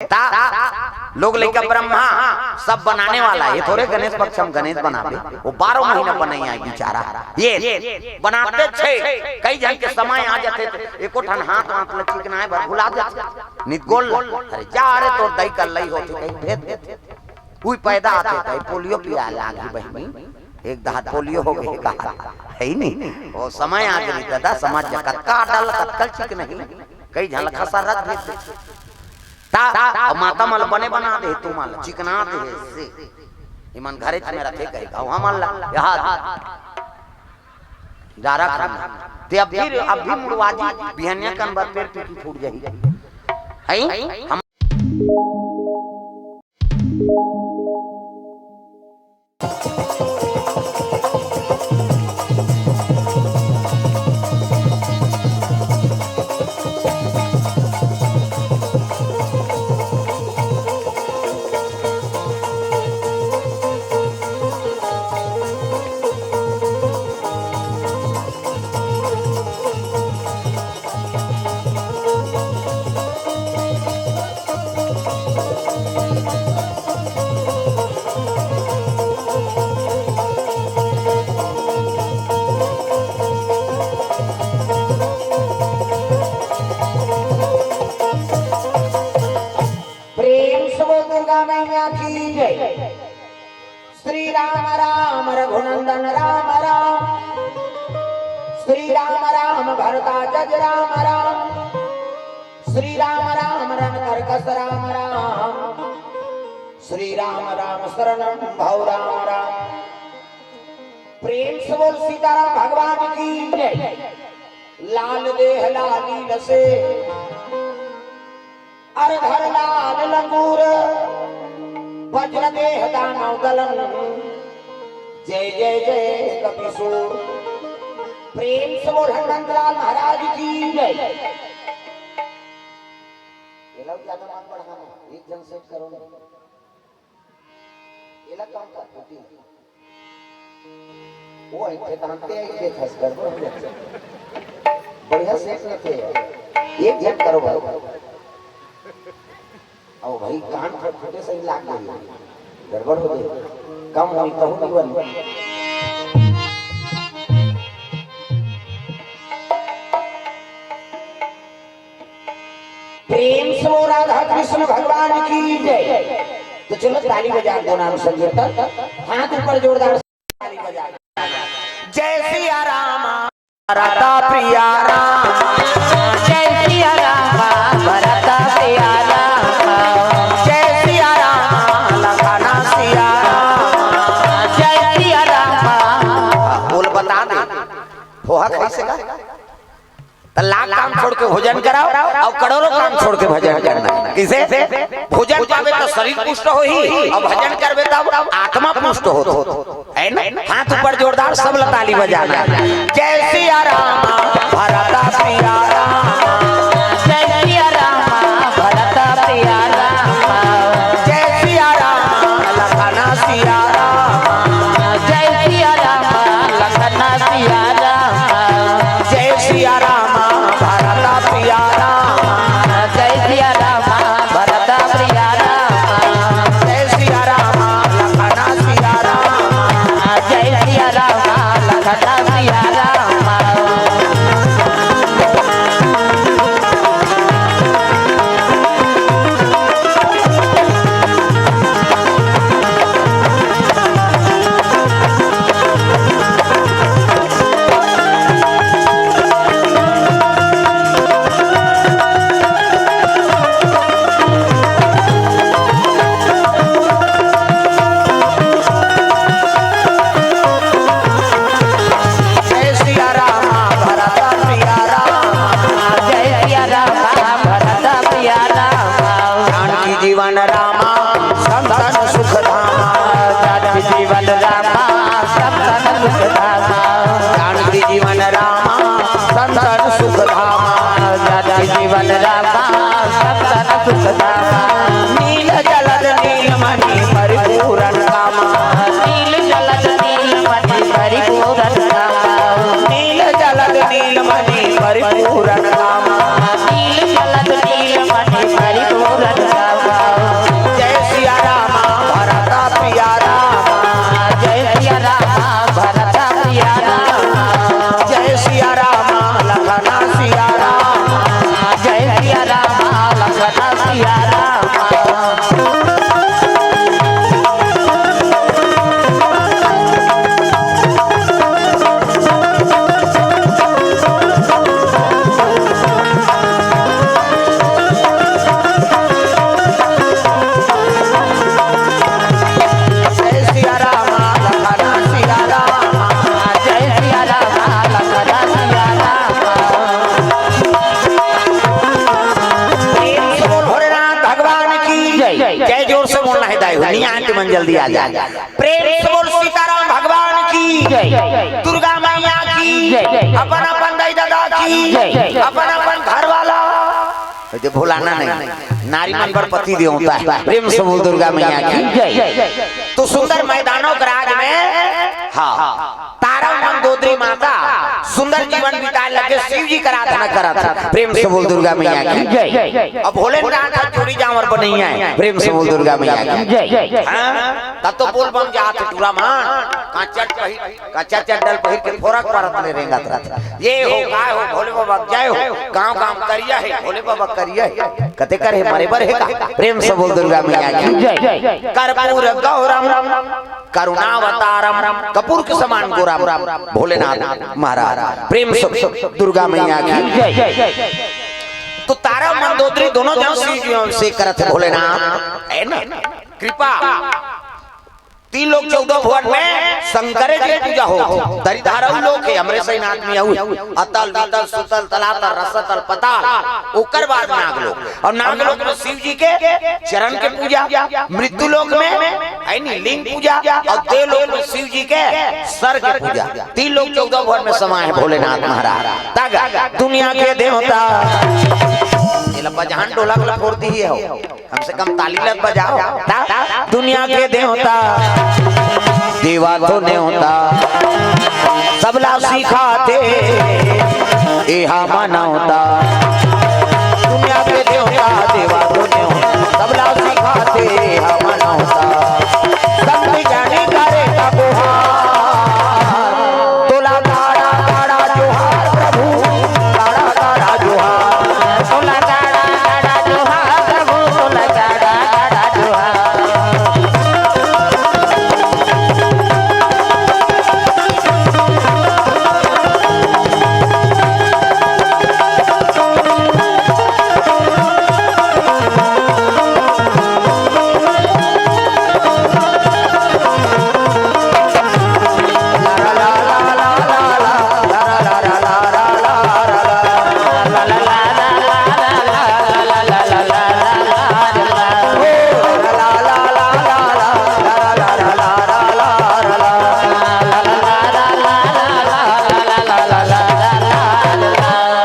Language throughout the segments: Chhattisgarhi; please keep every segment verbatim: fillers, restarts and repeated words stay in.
ता लोग लइका ब्रह्मा सब बनाने वाला हे, थोरे गणेश पक्ष म गणेश बनाबे, वो बारह महीना बनइया हे बेचारा। ये बनाते छे, कई झन के समय आ जाथे त एको ठन हाथ वाथ ल चिकनाए बर भुला जाथे। नित गोल, अरे जा रे, तोर दई कर लई होथे, कहीं भेज देथे। उही पैदा आथे त पोलियो पिया लागी बहिनी, एक दहात पोलियो हो गे कहा, हे नी? वो समय आ गे दादा, समझ जा, कतका डल, कतका चिकनही, कई झन ल खसरत भेज देथे। ता, अउ माता मन ल बने बना दे, तू मन ल चिकना दे से। इमन घरेच में रथे कहे, अउ हमन ल, यहाँ डारा खाना। ते अब भी, अब भी मुड़वा जी, बिहनिया कन बर पेड़ पीकी फूट जाही। हैं? हम प्रेम से बोल दुर्गा मैया की जय। श्री राम राम रघुनंदन राम राम। श्री राम राम भरता जज राम राम। श्री राम राम रण कर्कश राम राम। श्री राम राम शरणम भव राम राम। प्रेम से बोल सीताराम भगवान की जय। लाल देह लालीन से अर धर लाल लंगूर, वज्र देह दानव दलन, जय जय जय कपिसूर। प्रेम से बोल हनुमंत लाल महाराज की जय। ये लोग ज्यादा मत बढ़ाना, एक जन सेट करो ना। एला काम का फूटी। वो है, थे तानते हैं, ये खस गड़बड़ हो जाती है। बढ़िया सेट नहीं थे यार। एक झन करो भाई। अब भाई कान फट फटे सही लाग गई। गड़बड़ हो गई। कम होई कहूँ नहीं बनी। प्रेम से बोल राधा कृष्ण भगवान की जय। तो चलो ताली बजा दो नाम संकीर्तन, हाथ ऊपर जोरदार से ताली बजा। जय सिया राम। भरता प्रिया राम। जय सिया राम। भरता प्रिया राम। जय सिया राम। लखना सिया राम। जय सिया राम। बोल बता दे। फोहा खाई से का? त लाख काम छोड़ के भोजन कराओ अउ करोड़ों काम छोड़ के भजन करना। किसे? भोजन पाबे त शरीर पुष्ट होही अउ भजन करबे त आत्मा पुष्ट होत। है ना? हाथ ऊपर जोरदार सब ल ताली बजाना। जय सिया राम, भरता सिया राम। जय सिया राम, भरता सिया राम। जय सिया राम, लखना सिया राम। जय सिया राम, लखना सिया राम। जय सिया राम, भरता सिया राम। जय सिया राम, भरता सिया राम। जय सिया राम, लखना सिया राम। जय सिया राम, लखना सिया राम। जय सिया राम, भरत सिया राम। जय सिया राम, भरत सिया राम। जानकी जीवन रामा, संतन सुख धामा। जानकी जीवन रामा, संतन सुख धामा। जानकी जीवन रामा, संतन सुख धामा। जानकी जीवन रामा, संतन सुख धामा। नील जलद नील मणि परिपूरण कामा। नील जलद नील मणि परिपूरण कामा। नील जलद नील मणि परिपूरण कामा। नील जलद नील मणि परिपूरण कामा। जय सिया राम, लखन सिया राम, जय सिया राम, लखन सिया राम। प्रेम से बोल भोलेनाथ भगवान की जय। जय, जोर से बोलना है दाई हो, नहीं आए तो मन जल्दी आ जाए। प्रेम से बोल सीताराम भगवान की जय। दुर्गा मैया की जय। अपन अपन दाई दादा की जय। अपन अपन घर वाला। तो जो भुलाना नहीं, नारी मन पर पति देवता है। प्रेम से बोल दुर्गा मैया की जय। तो सुंदर मैदानों के राज में, हाँ, तारा मंदोदरी माता सुंदर जीवन बिताए लगे, शिव जी का आराधना करत। प्रेम से बोल दुर्गा मैया की जय। अब भोलेनाथ चूड़ी जावर बनैया है। प्रेम से बोल दुर्गा मैया की जय। हाँ? तब तो बोल बम जात टूरा मान, कांचट पहिर, कांचा चड्डल पहिर के फोरक परत ले रेंगत रहत। ये हो, काय हो, भोले बाबा जय हो, गांव गांव करिया है, भोले बाबा करिया है। कते कर है, मरे बर है का? प्रेम से बोल दुर्गा मैया की जय। कर्पूर गौरम करुणावतारम, कपूर के समान गोरा भोलेनाथ महाराज। प्रेम से दुर्गा मैया की जय। तो तारा मंदोदरी दोनों जन शिव जी से करत है भोलेनाथ, है ना? कृपा। तीन लोक चौदह भुवन में शंकर जी पूजा हो। दरिधारऊ लोक है, हमरे सही आदमी आऊ। अतल, वितल, सुतल, तलातल, रसतल, पताल, ओकर बाद नागलोक। और नागलोक में शिव जी के चरण के पूजा, मृत्यु लोक में है नी लिंग पूजा, और देव लोक में शिव जी के सर के पूजा। तीन लोक चौदह भुवन में समाए हैं भोलेनाथ महाराज। तग दुनिया के देवता, ये ला बजहन ढोलक ला फोड़ दी है हो। कम से कम ताली लग बजाओ। ता, दुनिया के देवता, देवा तो नेवता, सबला सिखाथे, एहा मनौता। दुनिया के देवता, देवा तो नेवता, सबला सिखाथे, एहा मनौता। संत जानी करे का गुहार, तोला गाड़ा गाड़ा जोहार प्रभु, गाड़ा गाड़ा जोहार। तोला गाड़ा गाड़ा जोहार प्रभु, तोला गाड़ा गाड़ा जोहार।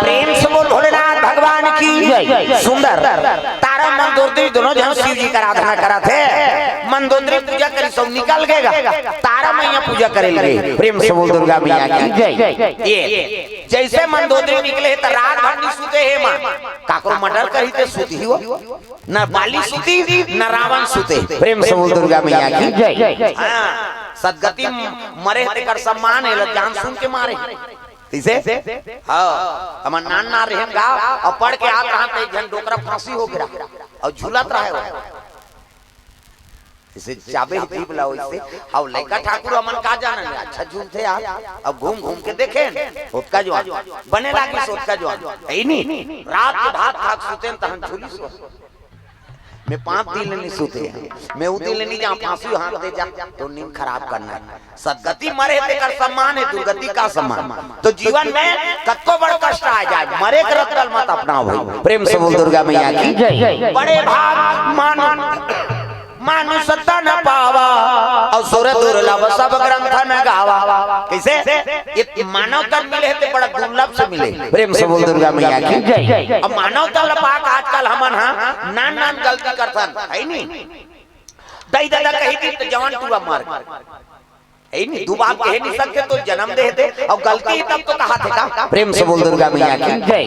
प्रेम से बोल भोलेनाथ भगवान की जय। सुंदर। तारा मंदोदरी दोनों जन शिव जी का आराधना करत हे। मंदोदरी पूजा करी सब निकल गएगा। तारा मैया पूजा करे लगे। प्रेम से बोल दुर्गा मैया की जय। ये जैसे मंदोदरी निकले हे त रात भर नहीं सुते हे माँ। काकरो मर्डर करी ते सुत ही हो। न बाली सुती, न रावण सुते। प्रेम से बोल दुर्गा मैया की जय। हाँ, सदगति मरे हे तेकर सम्मान हे, ला जान सुन के मारे। कैसे? हाँ, हमर नान ना रहन गाँव, अउ पढ़ के आत रहन त एक झन डोकरा फांसी हो गिरा, अउ झूलत रहे हो। जैसे चाबे ही जीभ ला वैसे, अउ लइका ठाकुर हमन का जानन, अच्छा झूलथे यार। अब घूम घूम के देखेन, ओतका जवान, बने लागिस ओतका जवान, है नी? रात के भात खा के सुतेन तहन झूलिस। मैं पाँच दिन ले नहीं सुते हैं, मैं उ दिन ले नहीं जा, फांसी हाथ दे जा, तो नींद खराब करना है। सदगति मरे हे तेकर सम्मान हे, दुर्गति का सम्मान। तो जीवन में कतको बड़ कष्ट आ जाए, मरे के रत्तल मत अपनाओ भाई। प्रेम से बोल दुर्गा मैया की जय। बड़े भाग मानु, मानुष तन पावा, अउ सुर दुर्लभ सब ग्रंथ न गावा। कैसे? ये मानव तन मिले हे ते बड़ा दुर्लभ से मिले। प्रेम से बोल दुर्गा मैया की जय। अब मानव तन ल पाके आजकल हमन हा नान नान गलती करथन, है नी? दाई ददा कही थी तो जवान टूरा मार गए। है नी, दू बात कहे नहीं सकते तो जन्म दे दे, अउ गलती तब तो कहा थे का? प्रेम से बोल दुर्गा मैया की जय।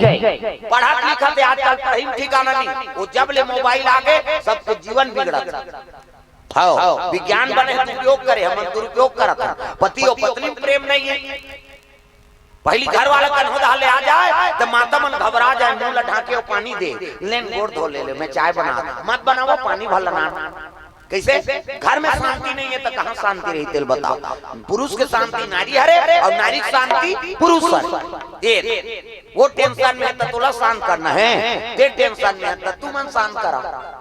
पढ़त लिखत हे आजकल पढ़ई में ठिकाना नहीं, वो जब ले मोबाइल आ गए सबको जीवन बिगड़त। हाँ, विज्ञान बने हे दुरुपयोग करे, हमन दुरुपयोग करत हन। पति अउ पत्नी में प्रेम नहीं है। पहली घर वाला कन्हो दहा ले आ जाए, त माता मन घबरा जाए, मुंह ला ढांके अउ पानी दे, "लेन गोड़ धो ले ले, मैं चाय बना, मत बनावा पानी भर लना।" कइसे? घर में शांति नहीं है, त कहां शांति रही, तेल बताओ। पुरुष के शांति नारी हरे अउ नारी के शांति पुरुष हरे। ए, वो टेंशन में है, त तोला शांत करना है, ते टेंशन में है, त तू मन शांत करा।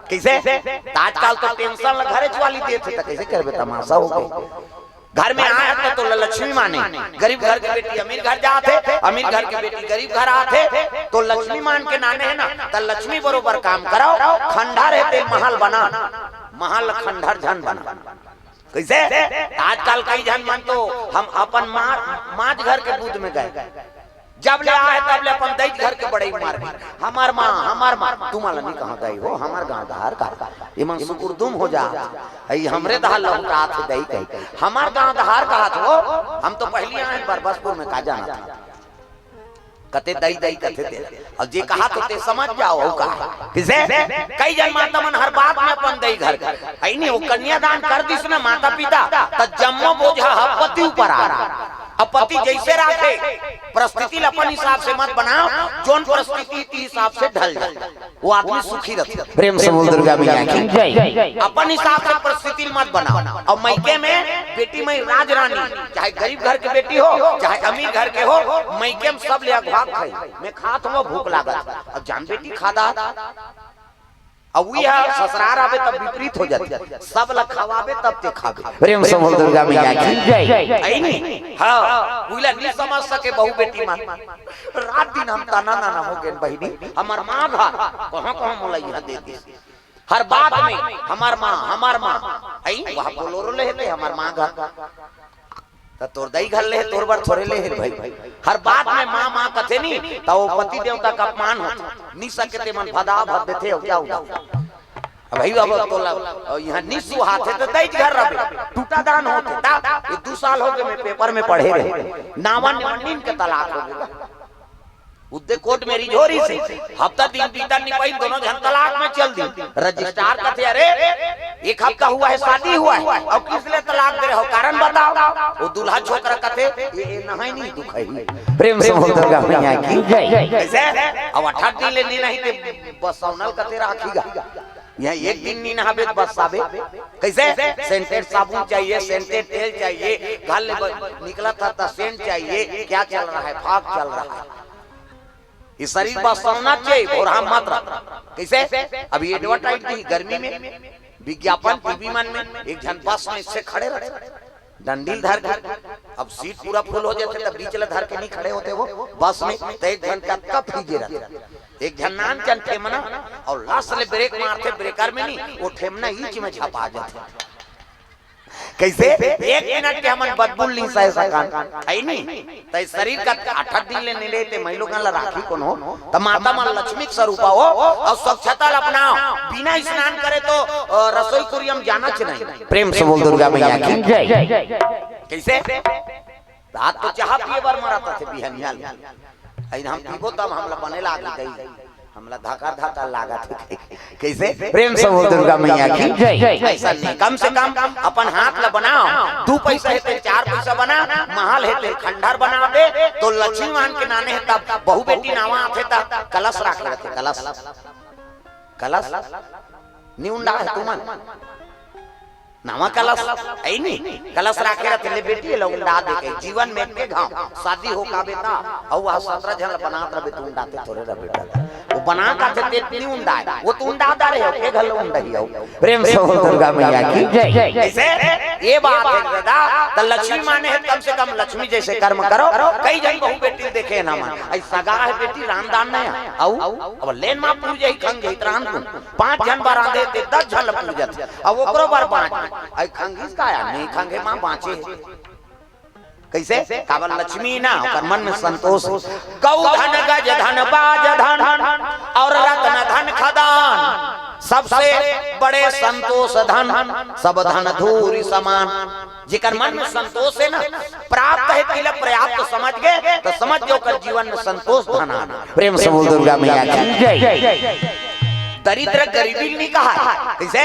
कइसे? त आजकल तो टेंशन ला घरेच वाली देथे, त कइसे करबे, तमाशा हो गई। घर में आए त तोला लक्ष्मी माने, गरीब घर के बेटी अमीर घर जात हे, अमीर घर के बेटी गरीब घर आत हे, तो लक्ष्मी मान के नाने हे ना, त लक्ष्मी बरोबर काम कराओ, खंडहर हे ते महल बना, महल खंडहर झन बना। कइसे? आजकल कई झन मन तो हम अपन माँ, माँ घर के बूथ में गए, जब ले आए तब ले अपन दई घर के बड़ई मार दी, "हमर माँ, हमर माँ।" तुमन ला नहीं कहा दई हो, हमर गांव डहर का, ये मन सुकुरदुम हो जा, "हई हमरे डहर लहुटात हे दई कही, हमर गांव डहर कहत हो, हम तो पहली आए बरबसपुर में, का जाना था।" कते दई दई कथे ते, अउ जे कहा तो ते समझ जाओ, हो का। कइसे? कई झन माता मन हर बात में अपन दई घर के, अई नहीं, वो कन्यादान कर दिस ना माता पिता, त जम्मो बोझा ह पति ऊपर आ रहा। अब पति जइसे राखे, परिस्थिति ल अपन हिसाब से मत बनाओ, जोन परिस्थिति के हिसाब से ढल जाए, वो आदमी सुखी रथे। प्रेम से बोल दुर्गा मैया की जय। अपन हिसाब से परिस्थिति ल मत बनाओ। अब मइके में बेटी मई राज रानी, चाहे गरीब घर के बेटी हो, चाहे अमीर घर के हो, मइके में सब ले अघवा खाई। मैं खात हूँ, भूख लागत। अब जान बेटी खा दा, अब उही ह ससुरार आबे तब विपरीत हो जाथे, सब ला खवाबे तब ते खाबे। प्रेम से बोल दुर्गा मैया की जय। अई नहीं? हाँ, उही ला नहीं समझ सके बहू बेटी मन। रात दिन हम ताना नाना हो गए बहिनी, हमर माँ घर कहाँ कहाँ मोला यहाँ दे दे। हर बात में हमर माँ, हमर माँ, अई वह बोलोरो ले हे ते हमर माँ घर, त तोर दई घर ले हे, तोर बर थोरे ले हे भाई। हर बात में माँ माँ कथे नहीं, त वो पति देवता का अपमान होथे, नहीं सके ते मन भदा भद देथे, हो क्या होता? अब भाई, अब तोला, अ, यहाँ निसु हाथे त दई घर रहे, टूटा दान होथे, ता ये दू साल हो गए, मैं पेपर में पढ़े रहे, नावा नीन के तलाक हो गया। उद्दे कोर्ट में रिझोरी से हफ्ता दिन बीता नहीं पाई, दोनों झन तलाक में चल दी। रजिस्ट्रार कथे, "अरे, एक हफ्ता हुआ है, शादी हुआ है, अब किस लिए तलाक दे रहे हो, कारण बताओ।" वो दूल्हा छोकरा कथे, "ये, ये नहाई नहीं दुख है।" प्रेम से बोल दुर्गा मैया की जय। कैसे? अब अठारह दिन ले नहीं, नहीं ते बस सौनल कथे राखी गा। यहाँ एक दिन नहीं नहाबे त बस आबे। कैसे? सेंटेड साबुन चाहिए, सेंटेड तेल चाहिए, घर ले ब-, निकला था त सेंट चाहिए, क्या चल रहा है? फाग चल रहा है। ये शरीर बस सौना चाहिए, भोरहा मत रख। कैसे? अभी एडवर्टाइज दी गर्मी में, विज्ञापन टीवी मन में, एक झन बस में इससे खड़े रहते, डंडील धर के। अब सीट पूरा फुल हो जाथे, तब बीच ले धर के नहीं खड़े होते वो बस में, तो एक झन का कप हीजे रहते, एक झन नान चन ठेमना, और लास्ट ले ब्रेक मारथे, ब्रेकर में नहीं, वो ठेमना ईच में झपा जाथे। कैसे? एक मिनट के हमन बदबू ल नहीं सह सकन, है नहीं? तै शरीर का अठत दिन ले नहीं लेते, मैं लोगन ला राखी कोनो, त माता मन लक्ष्मी के स्वरूपा हो, और स्वच्छता ला अपनाओ। बिना स्नान करे तो, अ, रसोई कुरिया में जाना च नहीं। प्रेम से बोल दुर्गा मैया की जय। कैसे? रात तो चाह पिए बर मरत थे बिहनिया ले। अइन हम पीबो तब हमला बने लागी दई। हमला धकर धकर लागत हे। कैसे? प्रेम से बोल दुर्गा मैया की जय। ऐसा नहीं, कम से कम अपन हाथ ला बनाओ। दू पैसा हे ते चार पैसा बना, महल हे ते खंडहर बना दे, तो लक्ष्मी मान के नाने हे तब बहू बेटी नावा आथे तब कलश राखे रहते, कलश। कलश। निउंडा है तुमन। नावा कलश, ऐ नी? कलश राखे रथे ले बेटी, एला उंडा दे के, जीवन में के घाव, शादी हो का बेटा, अउ वह सतरा झन बनात रहे, तू उंडाते थोरे रह बेटा। वो बना का थे, ते नी उंडा है, वो तू उंडा दा रहे हो, के घर उंडा ही हो। प्रेम से बोल दुर्गा मैया की जय। ऐसे ये बात है दादा, त लक्ष्मी माने है, कम से कम लक्ष्मी जैसे कर्म करो। कई जन बहू बेटी देखे ना मन, ऐ सगा है बेटी, रामदान नहीं है, अउ अब लेन मा पूजे ही खंगे ही त रांध दूं। पांच झन बर रांधे ते दस झन ल पूजत, अब ओकरो बर बांच। अई खंगिस का या नहीं खंगे मां बांचे। कैसे? काबर लक्ष्मी ना, ओकर मन में संतोष। गौ धन गज धन बाज धन और रत्न धन खदान, सबसे बड़े संतोष धन, सब धन धूरि समान। जेकर मन में संतोष है ना, प्राप्त है तिलक पर्याप्त समझ के, तो समझ के ओकर जीवन में संतोष धन आना। प्रेम से बोल दुर्गा मैया की जय। दरिद्र गरीबी ल नइ कहय। कइसे?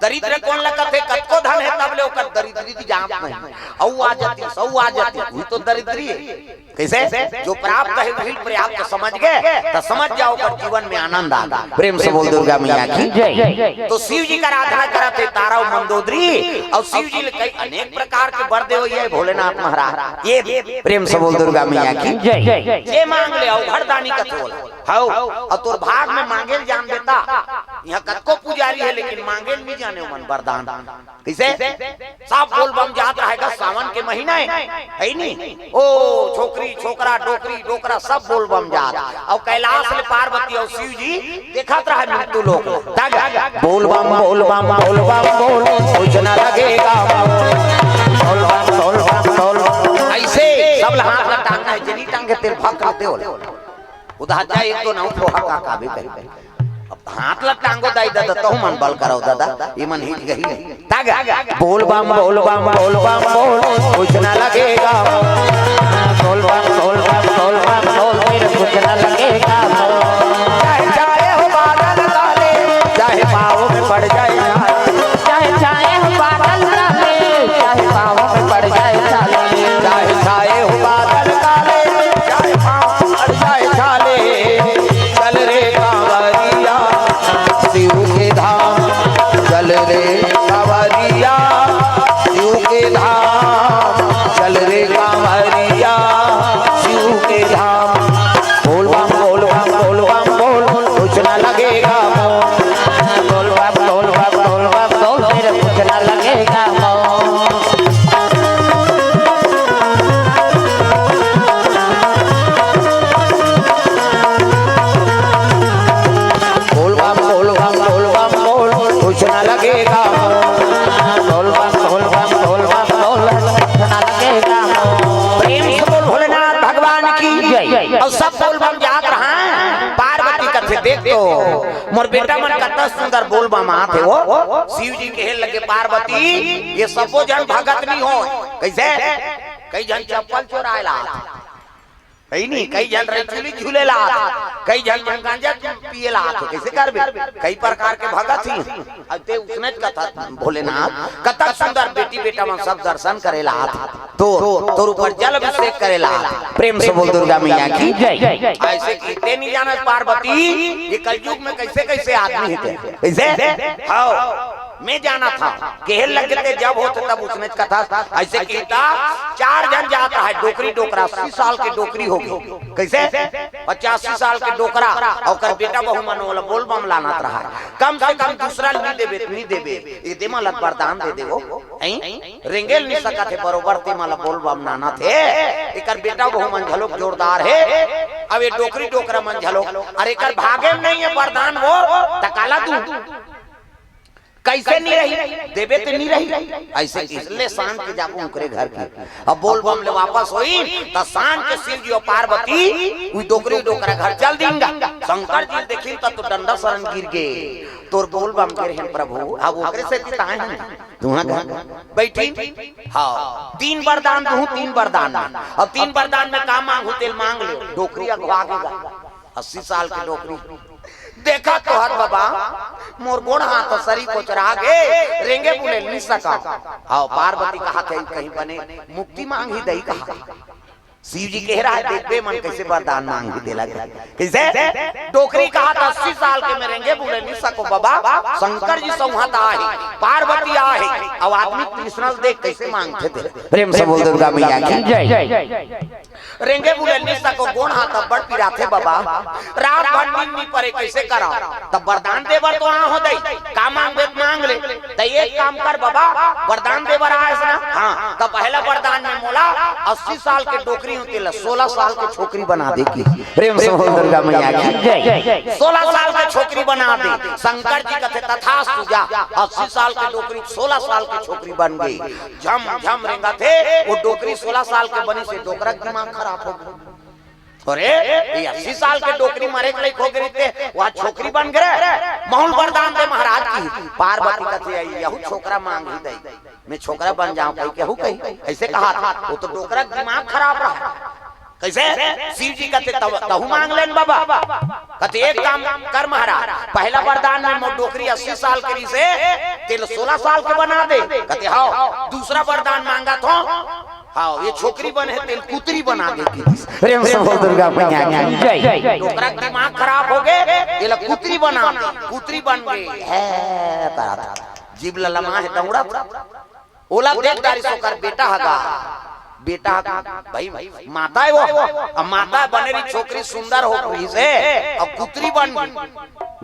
दरिद्र कोन ल कथे? कतको धन हे तब ले ओकर दरिद्री दी जात नहीं। अउ आ जाती, सउ आ जाती, वही तो दरिद्री हे। कइसे? जो प्राप्त हे वही पर्याप्त समझ गे, त समझ जाव ओकर जीवन में आनंद आ गे। प्रेम से बोल दुर्गा मैया की। जय। तो शिव जी के आराधना करत हे तारा अउ मंदोदरी, अउ शिव जी ल कई अनेक प्रकार के बर देवइया हे भोलेनाथ महाराज। ये प्रेम से बोल दुर्गा मैया की। जय। जे मांग ले अउ घरदानी कथे ओला। हव, अउ तोर भाग में मांगे ल जान देता। इहाँ कतको पुजारी हे, लेकिन मांगे ल नइ जाने ओमन बरदान। कइसे? सब बोलबम जात रहय गा, सावन के महीना हे, हे नी? ओ, छोकरी, छोकरा, डोकरी, डोकरा, सब बोलबम जात। अउ कैलाश ले पार्वती अउ शिव जी देखत रहय मृत्यु लोक। तब बोलबम, बोलबम, बोलबम, बोल, कुछ न लगेगा। बोलबम, बोलबम, बोलबम। अइसे सब ल हाथ ल टांगना हे, जे नइ टांगे तेला भक कर दे। उधार जा एक तो नौ फोहा का काबे करी। अब हाथ ल टांगो दाई ददा, तहु मन बल करव ददा, ये मन हिच गही। तब बोलबम, बोलबम, बोलबम, बोल, कुछ न लगेगा। बोलबम, बोलबम, बोलबम, बोल, फिर कुछ न लगेगा। चाहे छाए हो बादल काले, चाहे पाँव में पड़ जाए छाले। चाहे छाए हो बादल काले, चाहे पाँव में पड़ जाए छाले। चाहे छाए हो बादल काले, चाहे पाँव में पड़ जाए छाले। चल रे कांवरिया शिव के धाम, चल रे कांवरिया शिव के धाम, चल रे कांवरिया शिव के धाम। बोलबम, बोलबम, बोलबम, बोल, कुछ न लगेगा मोल। बोलबम, बोलबम, बोलबम, बोल, फिर कुछ न लगेगा मोल। बोलबम, बोलबम, बोलबम, बोल, कुछ न लगेगा मोल। बोलबम, बोलबम, बोलबम, बोल, कुछ न लगेगा मोल। प्रेम से बोल भोलेनाथ भगवान की जय। अउ सब बोलबम जात रहय। पार्वती कथे, देख तो मोर बेटा मन कतना सुंदर बोलबम आत हे वो। शिव जी कहे लगे, पार्वती, ये सबो झन भगत नइ होय। कइसे? कई झन चप्पल चोराय ल आत हे। हे नी, कई झन रइचुली झूले ल आत हे, कई झन मन गांजा पिए ल आत हे, कइसे करबे? कई प्रकार के भगत ही। अब ते उसने कथा भोलेनाथ, कतक सुंदर बेटी बेटा मन सब दर्शन करे ल आत हे, तोर, तोर ऊपर जल अभिषेक करे ल आत हे। प्रेम से बोल दुर्गा मैया की जय। अइसे कहिथे नइ जानस पार्वती, ये कलयुग में कइसे कइसे आदमी हे ते। कइसे? हव। मैं जानत हँव, कहे लगे ते जब होथे तब उसने कथा। अइसे कहिथे, चार झन जात रहय, डोकरी डोकरा, अस्सी साल के डोकरी होगे। कइसे? पचासी साल के डोकरा, अउ ओकर बेटा बहू मन ओला बोलबम लानत रहय। कम से कम दूसरा ल नइ देबे, नइ देबे, ये दे मन ल बरदान दे देवो। हैं? रेंगे ल नइ सकत हे, बरोबर ते मन ल बोलबम लानत हे। एकर बेटा बहू मन घलोक जोरदार हे, अब ये डोकरी डोकरा मन घलोक, अरे एकर भागे म नइ हे बरदान वो, त काला दूँ? कइसे नइ रही? देबे ते नइ रही। अइसे कहिस ले सांझ के जाबो ओकरे घर के। अब बोलबम ले वापस होई, त सांझ के शिव जी अउ पार्वती उही डोकरी डोकरा घर चल दीन गा। शंकर जी देखिन त तो डंडा सरन गिर गे। तोर बोलबम गिरे हे प्रभु, अब ओकरे सेती त आए हन तुँहर घर। बइठिन, हव, तीन बरदान दूँ, तीन बरदान में। अब तीन बरदान में का मांगहूँ तेला मांग ले। डोकरी अघवा गे गा। अस्सी साल के डोकरी। देखत हस बबा, मोर गोड़ हाथ सरी कोचरा गे, रेंगे बुले नइ सकँव। हव, पार्वती कहत हे, कहीं बने मुक्ति मांगही दई कहा। शिव जी कहे रहय, देखबे मन कइसे बरदान मांगही तेला। कइसे? डोकरी कहत हे, अस्सी साल के मैं रेंगे बुले नइ सकँव बबा, शंकर जी सौंहत आहे, पार्वती आहे, अउ आदमी कृष्ण ल देख कइसे मांगथे ते। प्रेम से बोल दुर्गा मैया की जय। रेंगे बुले नइ सकँव, गोड़ हाथ अब्बड़ पिराथे बबा। रात भर नींद नइ परे, कइसे करँव? त बरदान दे बर तो आए हँव दई, का मांगबे त मांग ले। त एक काम कर बबा, बरदान दे बर आए हस ना? हाँ, त पहला बरदान में मोला अस्सी साल के डोकरी हँव तेला सोलह साल के छोकरी बना दे कहि। प्रेम से बोल दुर्गा मैया की जय। सोलह साल के छोकरी बना दे। शंकर जी कथे, तथास्तु, जा। अस्सी साल के डोकरी सोलह साल के छोकरी बन गे। झम झम रेंगत हे, वो डोकरी सोलह साल के बनिस हे, डोकरा के दिमाग खराब हो गे। अरे, ये अस्सी साल के डोकरी मरे के लइक हो गे रहिते, वो छोकरी बन गे रे। महूँ ल बरदान दे महाराज कहि। पार्वती कथे, यहू छोकरा मांगही दई, मैं छोकरा बन जाँव कहि, केहू कही, अइसे कहत हे। वो तो डोकरा के दिमाग खराब रहय। कइसे? शिव जी कथे, "तब, तहू मांग लेन बाबा।" कथे, "एक काम कर महाराज, पहला वरदान में मोर डोकरी अस्सी साल के रिहिसे, तेला सोलह साल के बना दे।" कथे, "हव।" "दूसरा वरदान मांगत हंव, हव, ये छोकरी बने हे, तेला कुतरी बना दे।" प्रेम से बोल दुर्गा मैया की जय। डोकरा के दिमाग खराब होगे, एला कुतरी बना दे। कुतरी बन गे। हे, करत जीभ ललमा हे, दौड़त। ओला देख डारिस ओकर बेटा ह गा। बेटा ह, भाई, माता हे वो। अब माता बने रही, छोकरी सुंदर हो रहिसे, अब कुतरी बन गई।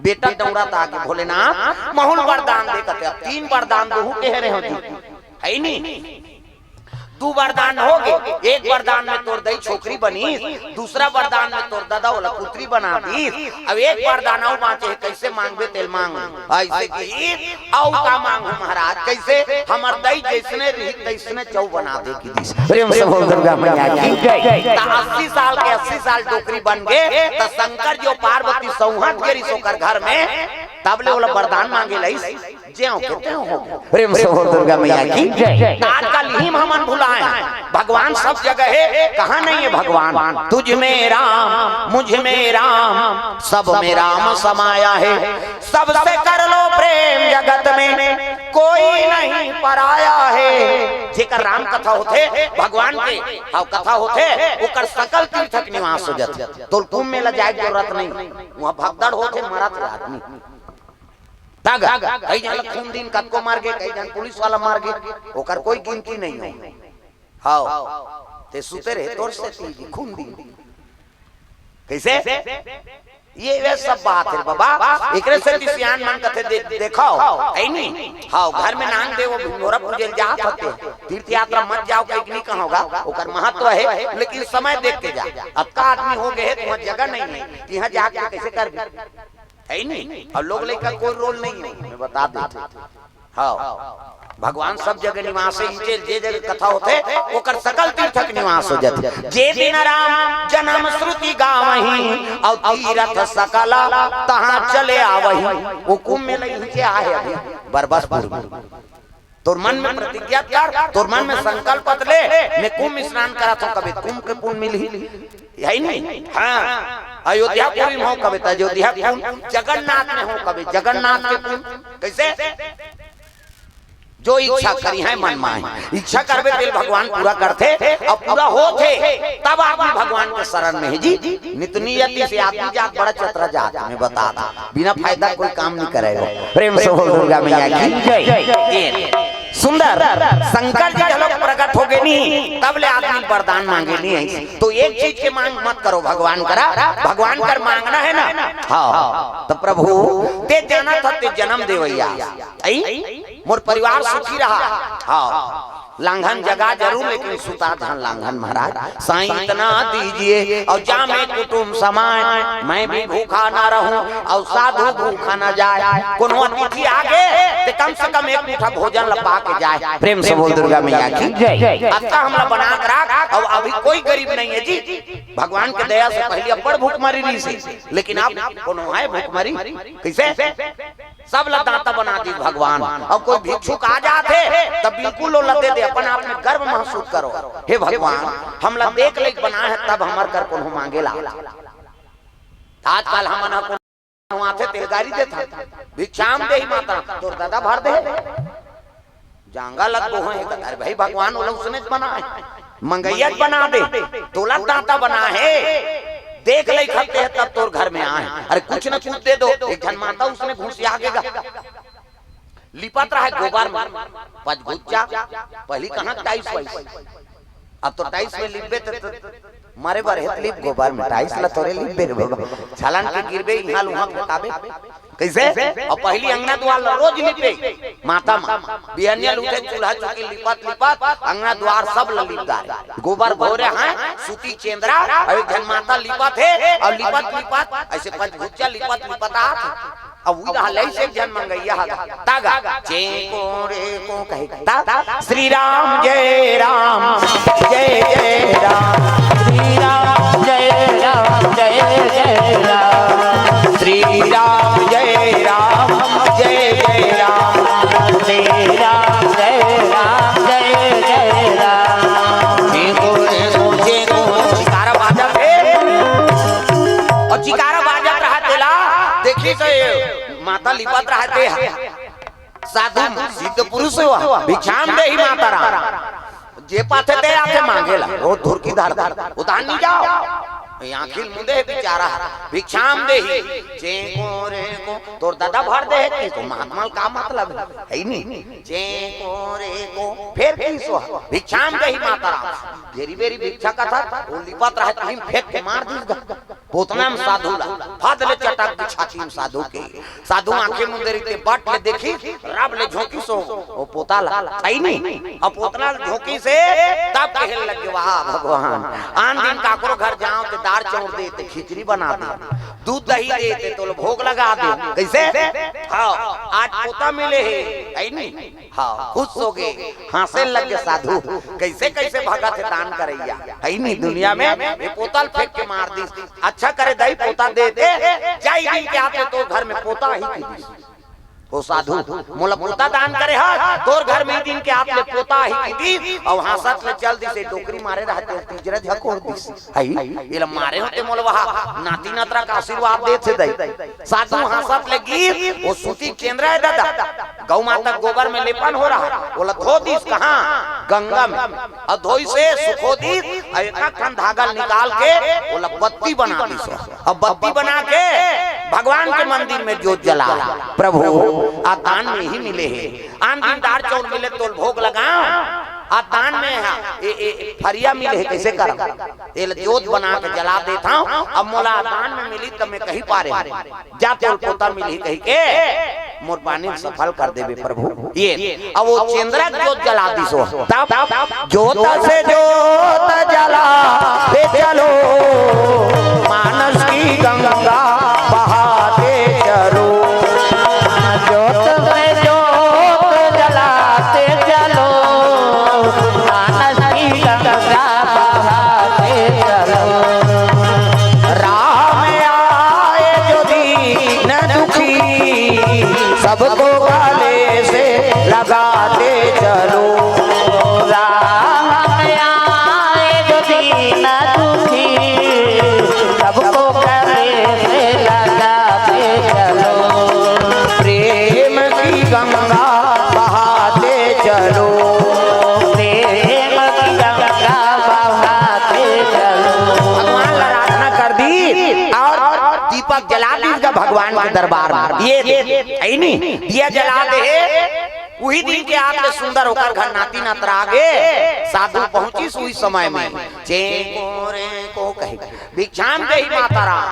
बेटा दौड़त आगे, "भोलेनाथ, महूं ल वरदान दे।" कथे, "अब तीन वरदान दूहूं कहे रहे हंव जी, हे नी? दू वरदान होगे, एक वरदान में तोर दई छोकरी बनिस, दूसरा वरदान में तोर ददा ओला कुतरी बना दिस, अब एक वरदान अउ बांचे हे, कइसे मांगबे तेला मांग।" अइसे कहिस, "अउ का मांगहूं महाराज, कइसे? हमर दई जइसने रही तइसने चउ बना दे," कहि दिस। प्रेम से बोल दुर्गा मैया की जय। त अस्सी साल के अस्सी साल डोकरी बन गे, त शंकर जी अउ पार्वती सौंहत गे रिहिस ओकर घर में, तब ले ओला वरदान मांगे ल आइस, ज्यों के त्यों हो गे। प्रेम से बोल दुर्गा मैया की जय। त आजकल इही म हमन भुलाए हन, भगवान सब जगह हे, कहां नहीं हे भगवान? तुझ में राम, मुझ में राम, सब में राम समाया है। सबसे कर लो प्रेम जगत में, कोई नहीं पराया है। जेकर राम कथा होथे, भगवान के हव कथा होथे, ओकर सकल तीर्थ के निवास हो जाथे। तोला कुंभ मेला जाए के जरूरत नहीं, उहां भगदड़ होथे, मरत हे आदमी। तग, कई झन ल खून दिन कतको मर गे, कई झन पुलिस वाला मर गे, ओकर कोई गिनती नहीं हो। हव, ते सुते रहे, तोर सेती जी खून दिन। कइसे? ये वे सब बात हे बाबा। एकरे सेती सियान मन कथे दे-, देखव, हे नी? हव, घर में नांग देवो भिंगोरा पूजे ल जात हते, तीर्थ यात्रा मत जाव कहिके नी कहंव गा, ओकर महत्व हे, लेकिन समय देख के जा। अतका आदमी हो गे हे, तुहां जगह नहीं हे, तिहां जाके कइसे करबे? हे नी? अउ लोग लइका कोई रोल नहीं हे, मैं बता देथंव। हव, भगवान सब जगह निवास हे, इहिंचे ल जे जगह कथा होथे, ओकर सकल तीर्थ के निवास हो जाथे। जे दिन राम जन्म श्रुति गावहीं, अउ तीरथ सकल तहां चले आवहीं। वो कुंभ मेला इहिंचे आहे अभी, बरबसपुर में। तोर मन में प्रतिज्ञा कर, तोर मन में संकल्प ले, मैं कुंभ स्नान करत हंव, कबे कुंभ के पुन मिलही। हे नी? हां, अयोध्यापुरी में हों कबे त अयोध्या के पुन, जगन्नाथ में हों कबे जगन्नाथ के पुन। कइसे? जो इच्छा करिहैं मन मांहि, इच्छा करबे तेला भगवान पूरा करथे, अउ पूरा होथे, तब आदमी भगवान के शरण में हे जी। नित नियति से आदमी जात बड़ा चतरा जात, मैं बता देथंव, बिना फायदा कोई काम नहीं करे हो। प्रेम से बोल दुर्गा मैया की जय। ये सुंदर शंकर जी घलो प्रकट हो गे नी, तब ले आदमी वरदान मांगे नी हे। तो एक चीज के मांग मत करो भगवान करा, भगवान कर मांगना हे ना। हव, त प्रभु ते जानत हस ते जन्म देवइया, अई मोर परिवार सुखी रहा। हव, लांघन जगा जरूर, लेकिन सुता झन लांघन महाराज। साईं इतना दीजिए और जामे कुटुम समाए, मैं भी भूखा ना रहूं और साधु भूखा ना जाए। कोनो अतिथि आ गे ते कम से कम एक मुठा भोजन ल पा के जाए। प्रेम से बोल दुर्गा मैया की जय। अतका हमला बना के राख, अउ अभी कोई गरीब नहीं हे जी। भगवान के दया से पहली अब्बड़ भूखमरी रहिसे, लेकिन अब कोनो हे भूखमरी? कइसे? सब ला दाता बना दिस भगवान। अउ कोई भिक्षुक आ जात हे, त बिल्कुल ओला दे दे, अपन आप में गर्व महसूस करो, "हे भगवान, हमला देख लइक बनाए हे, तब हमर कर कोनो मांगे ला।" आजकल हमन ह कोनो आथे, तेला गारी देथन, "भिक्षाम देहि मातरम, तोर ददा भर दे।" जांगा लग गो हे, अरे भाई, भगवान ओला उसने बनाए, मंगइया बना दे, तोला दाता बना हे, देख लइक हते हे तब तोर घर में आए। अरे कुछ न कुछ दे दो, एक झन माता उसने घुसिया गे गा, लिपत रहे गोबर में, पचगुच्चा, पहली कहां टाइल्स वाइल्स, अब तो टाइल्स में लिपबे त, त मरे बर हे त लिप गोबर में, टाइल्स ला थोरे लिपबे रे बाबा, छलान के गिरबे, इहां ल उहां फेंकाबे। कइसे? अउ पहली अंगना दुआर ल रोज लिपे, माता मन। बिहनिया ल उठे, चूल्हा चौकी लिपत लिपत अंगना दुआर सब ल लिप डारे। गोबर घोरे हे, सूती चेंदरा, अउ एक झन माता लिपत हे, अउ लिपत लिपत अइसे पचगुच्चा लिपत लिपत आत हे। अउ उही रहल अइसे एक झन मंगइया ह, तागा, चेंको रेको कहे, ता, श्री राम जय राम, जय जय राम। श्री राम जय राम, जय जय राम। श्री राम जय राम, जय जय राम। श्री राम जय राम, जय जय राम। चेंको रेको, चेंको, जयकारा बात लिपत रहते हैं। साधु सिद्ध पुरुष हो, भिक्षाम देहि माता राम। जे पाथे ते आथे मांगे ला, रोज धुरकी धर धर, उधार नहीं जाओ। ये आँखी ल मुंदे हे बेचारा, भिक्षाम देहि, जे को रे को, तोर दादा भर दे हे कि तो महात्मा ल का मतलब हे, हे ही नहीं। जे को रे को, फेर की सो, भिक्षाम देहि माता राम। बेरी बेरी भिक्षा कथा, वो लिपत रहे, तुहिन फेंक के मार दिस गा। पोतना म साधु ला, फद ले चटक दी छाती म साधु के। साधु आँखी मुंदे रहिते बट ले देखिस, रब ले झोंकिस ओ, ओ पोता ला, हे ही नहीं। अब पोतना ल झोंकिस हे, तब कहे लगे, "वाह भगवान, आन दिन काकरो घर जाओ ते दार चाउर दे, ते खिचड़ी बना दे, दूध दही दे, ते तोल भोग लगा दे।" कइसे? हाँ, आज पोता मिले हे, हे ही नहीं। हाँ, खुश हो गे, हाँसे लग गे साधु। कइसे कइसे भगत हे दान करइया, हे ही नहीं दुनिया में। ये पोता ल फेंक के मार दिस। अच्छा करे दाई पोता दे दे, जाई दिन के आते तोर घर में पोता आही कि दिस। ओ साधु, मोला पोता दान करे हस, तोर घर में दिन के आते पोता आही कि दिस। अउ हाँसत ले चल दिस, डोकरी मारे रहते, तीजरा झकोर दिस। हे ही, एला मारे होते मोला वहाँ नाती नतरा का आशीर्वाद देथे दाई। साधु हाँसत ले गिस, ओ सूती चेंदरा हे दादा, गौ माता गोबर में लेपन हो रहा, ओला धो दिस कहाँ? गंगा में। अउ धोइस हे सुखो दिस, अउ एक ठन धागा निकाल के ओला बत्ती बना दिस। अब बत्ती बना के भगवान के मंदिर में जोत जला, प्रभु, आ दान में ही मिले हे। आन दिन दार चाउर मिले तोल भोग लगाओ, आ दान में हा, ए, ए, फरिया मिले हे, कइसे करम? एला जोत बना के जला देत हँव, अब मोला दान में मिली त मैं कही पारे हँव। जा तोल पोता मिलही कहिके मोर बानी ल सफल कर देबे प्रभु। ये, अब ओ चेंदरा के जोत जला दिस ओ। तब जोत से जोत जलाते चलो, मानस की गंगा बहाते चलो। जोत से जोत जलाते चलो, मानस की गंगा बहाते चलो। राम आए जो दीन दुखी, सबको गले से लगाते चलो। राम आए जो दीन दुखी, सबको गले से लगाते चलो। प्रेम की गंगा बहाते चलो। प्रेम की गंगा बहाते चलो। भगवान ला आराधना कर दिस अउ दीपक जला दिस गा भगवान के दरबार में। ये, हे ही नहीं, दिया जला दे हे। उही दिन के आत ले सुंदर ओकर घर नाती नतरा आगे। साधु पहुँचिस उही समय में, "चें को रे को" कहे, "भिक्षाम देहि माता राम।"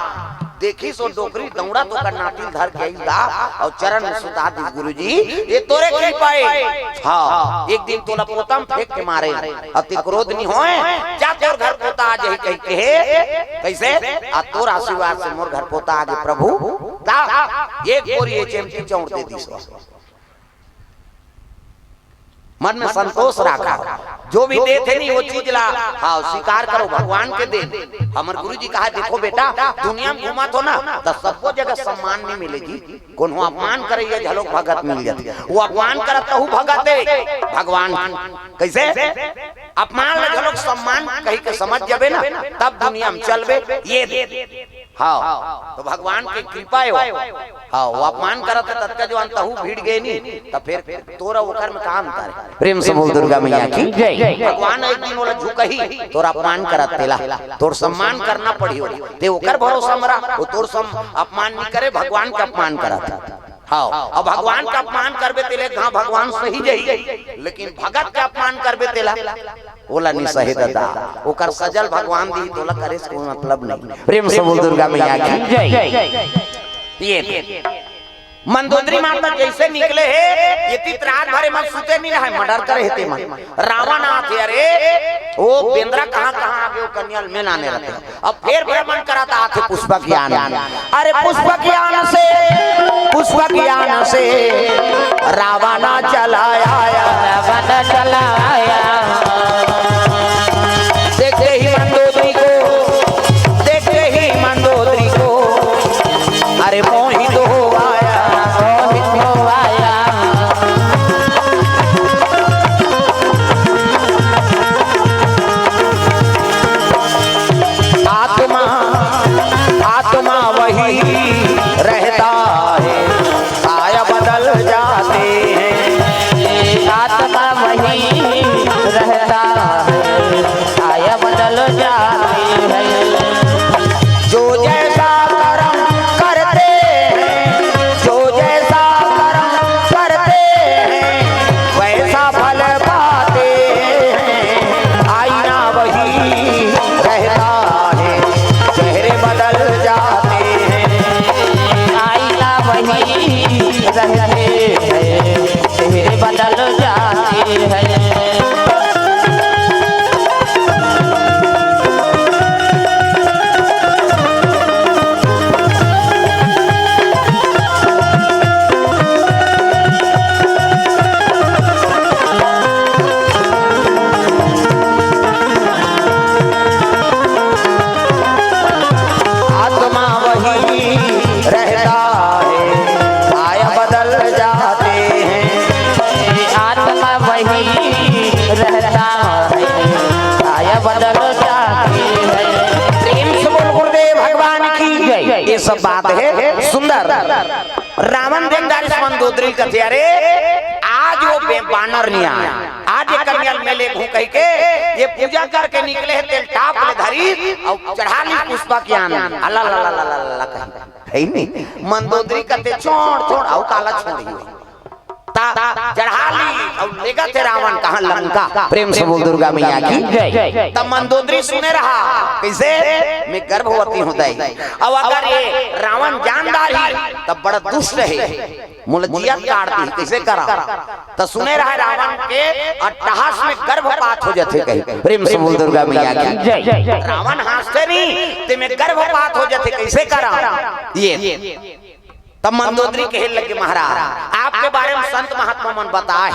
देखिस ओ डोकरी दउड़त ओकर नाती ल धर के आइस गा, अउ चरण में सुता दिस, "गुरुजी, ये तोरे कृपा हे। हाँ, एक दिन तोला पोता म फेंक के मारे, अब ते क्रोध नहीं होय, जा तोर घर पोता आ जाही," कहिके। कइसे? "आ तोर आशीर्वाद से मोर घर पोता आगे प्रभु।" ता एक बोरी ये चेमटी चाउर दे दिस। मन में संतोष राखव, जो भी देथे नहीं वो चीज ला, हाँ, स्वीकार करो, भगवान के दे। हमर गुरुजी कहा, "देखो बेटा, दुनिया में घूमत हो ना, त सबको जगह सम्मान नहीं मिले जी, कोनो अपमान करे ये घलोक भगत मिल जाथे। वो अपमान करत तहू भगत हे, भगवान।" कइसे? अपमान ल घलोक सम्मान कहिके समझ जाबे ना, तब दुनिया में चलबे। ये दे। हाँ, त भगवान के कृपा हे वो। हाँ, वो अपमान करत हे, ततका जो अंतहू भिड़ गे नी, त फेर तोर ओकर में का अंतर हे? प्रेम से बोल दुर्गा मैया की जय। भगवान एक दिन ओला झुकही, तोर अपमान करत तेला, तोर सम्मान करना पड़ही ओला। ते ओकर भरोसा म रह, वो तोर सम-, अपमान नहीं करे, भगवान के अपमान करत हे। हाँ, अब भगवान के अपमान करबे तेले, हाँ, भगवान सही जही, लेकिन भगत के अपमान करबे तेला, ओला नि सहे ददा, ओकर सजा ल भगवान दिही, तोला करे से कोई मतलब नहीं। प्रेम से बोल दुर्गा मैया की जय। ये मंदोदरी माता जइसे निकले हे, ये तीत रात भर एमन सुते नहीं रहे, मर्डर करे हे तेमन। रावण आथे, अरे, ओ बेंदरा कहाँ, कहाँ आगे, ओ कन्या ल मैं लाने रहते। अब फेर भ्रमण करत आथे पुष्पक यान। अरे पुष्पक यान से, पुष्पक यान से रावण चला आया। रावण चला आया। देखते ही मंदोदरी को, देखते ही मंदोदरी को, अरे मोहित हो आया, मोहित हो आया। आत्मा, आत्मा वही रहता है, आत्मा वही रहता है, काया बदल जाती है। जो जैसा कर्म करते हैं, जो जैसा कर्म करते हैं, वैसा फल पाते हैं। आईना वही रहता है, चेहरे बदल जाते हैं। आईना वही रहते हैं, चेहरे बदल जाते हैं। आत्मा वही रहता है, काया बदल जाते हैं। आत्मा वही रहता है, काया बदल जाती है। प्रेम से बोल गुरुदेव भगवान की जय। ये सब बात है सुंदर। रावण देख डारिस मंदोदरी ल कथे, "अरे, आज वो बे-, बानर नइ आय, आज ये कन्या ल मैं लेगहूं," कहिके ये पूजा करके निकले हे, तेला टाप ले धरिस अउ चढ़ा लिस पुष्पा के आन। अला ला ला ला ला ला कहि। हे नहीं, मंदोदरी कथे, "छोड़, छोड़, अउ काला छोड़ही।" ता चढ़ा लिस अउ लेगथे रावण कहां, लंका। प्रेम से बोल दुर्गा मैया की जय। तब मंदोदरी सुने रहा, कइसे? "मैं गर्भवती हूं दाई, अउ अगर ये रावण जान डारही, तब बड़ा दुष्ट हे, मोला जियत काट दिही, कइसे करां?" त सुने रहा रावण के अट्टहास में गर्भपात हो जाथे कहि। प्रेम से बोल दुर्गा मैया की जय। रावण हांसथे नहीं, ते में गर्भपात हो जाथे, कइसे करां? ये तब मंदोदरी कहे लगे, "महाराज, आपके बारे में संत महात्मा मन बताए,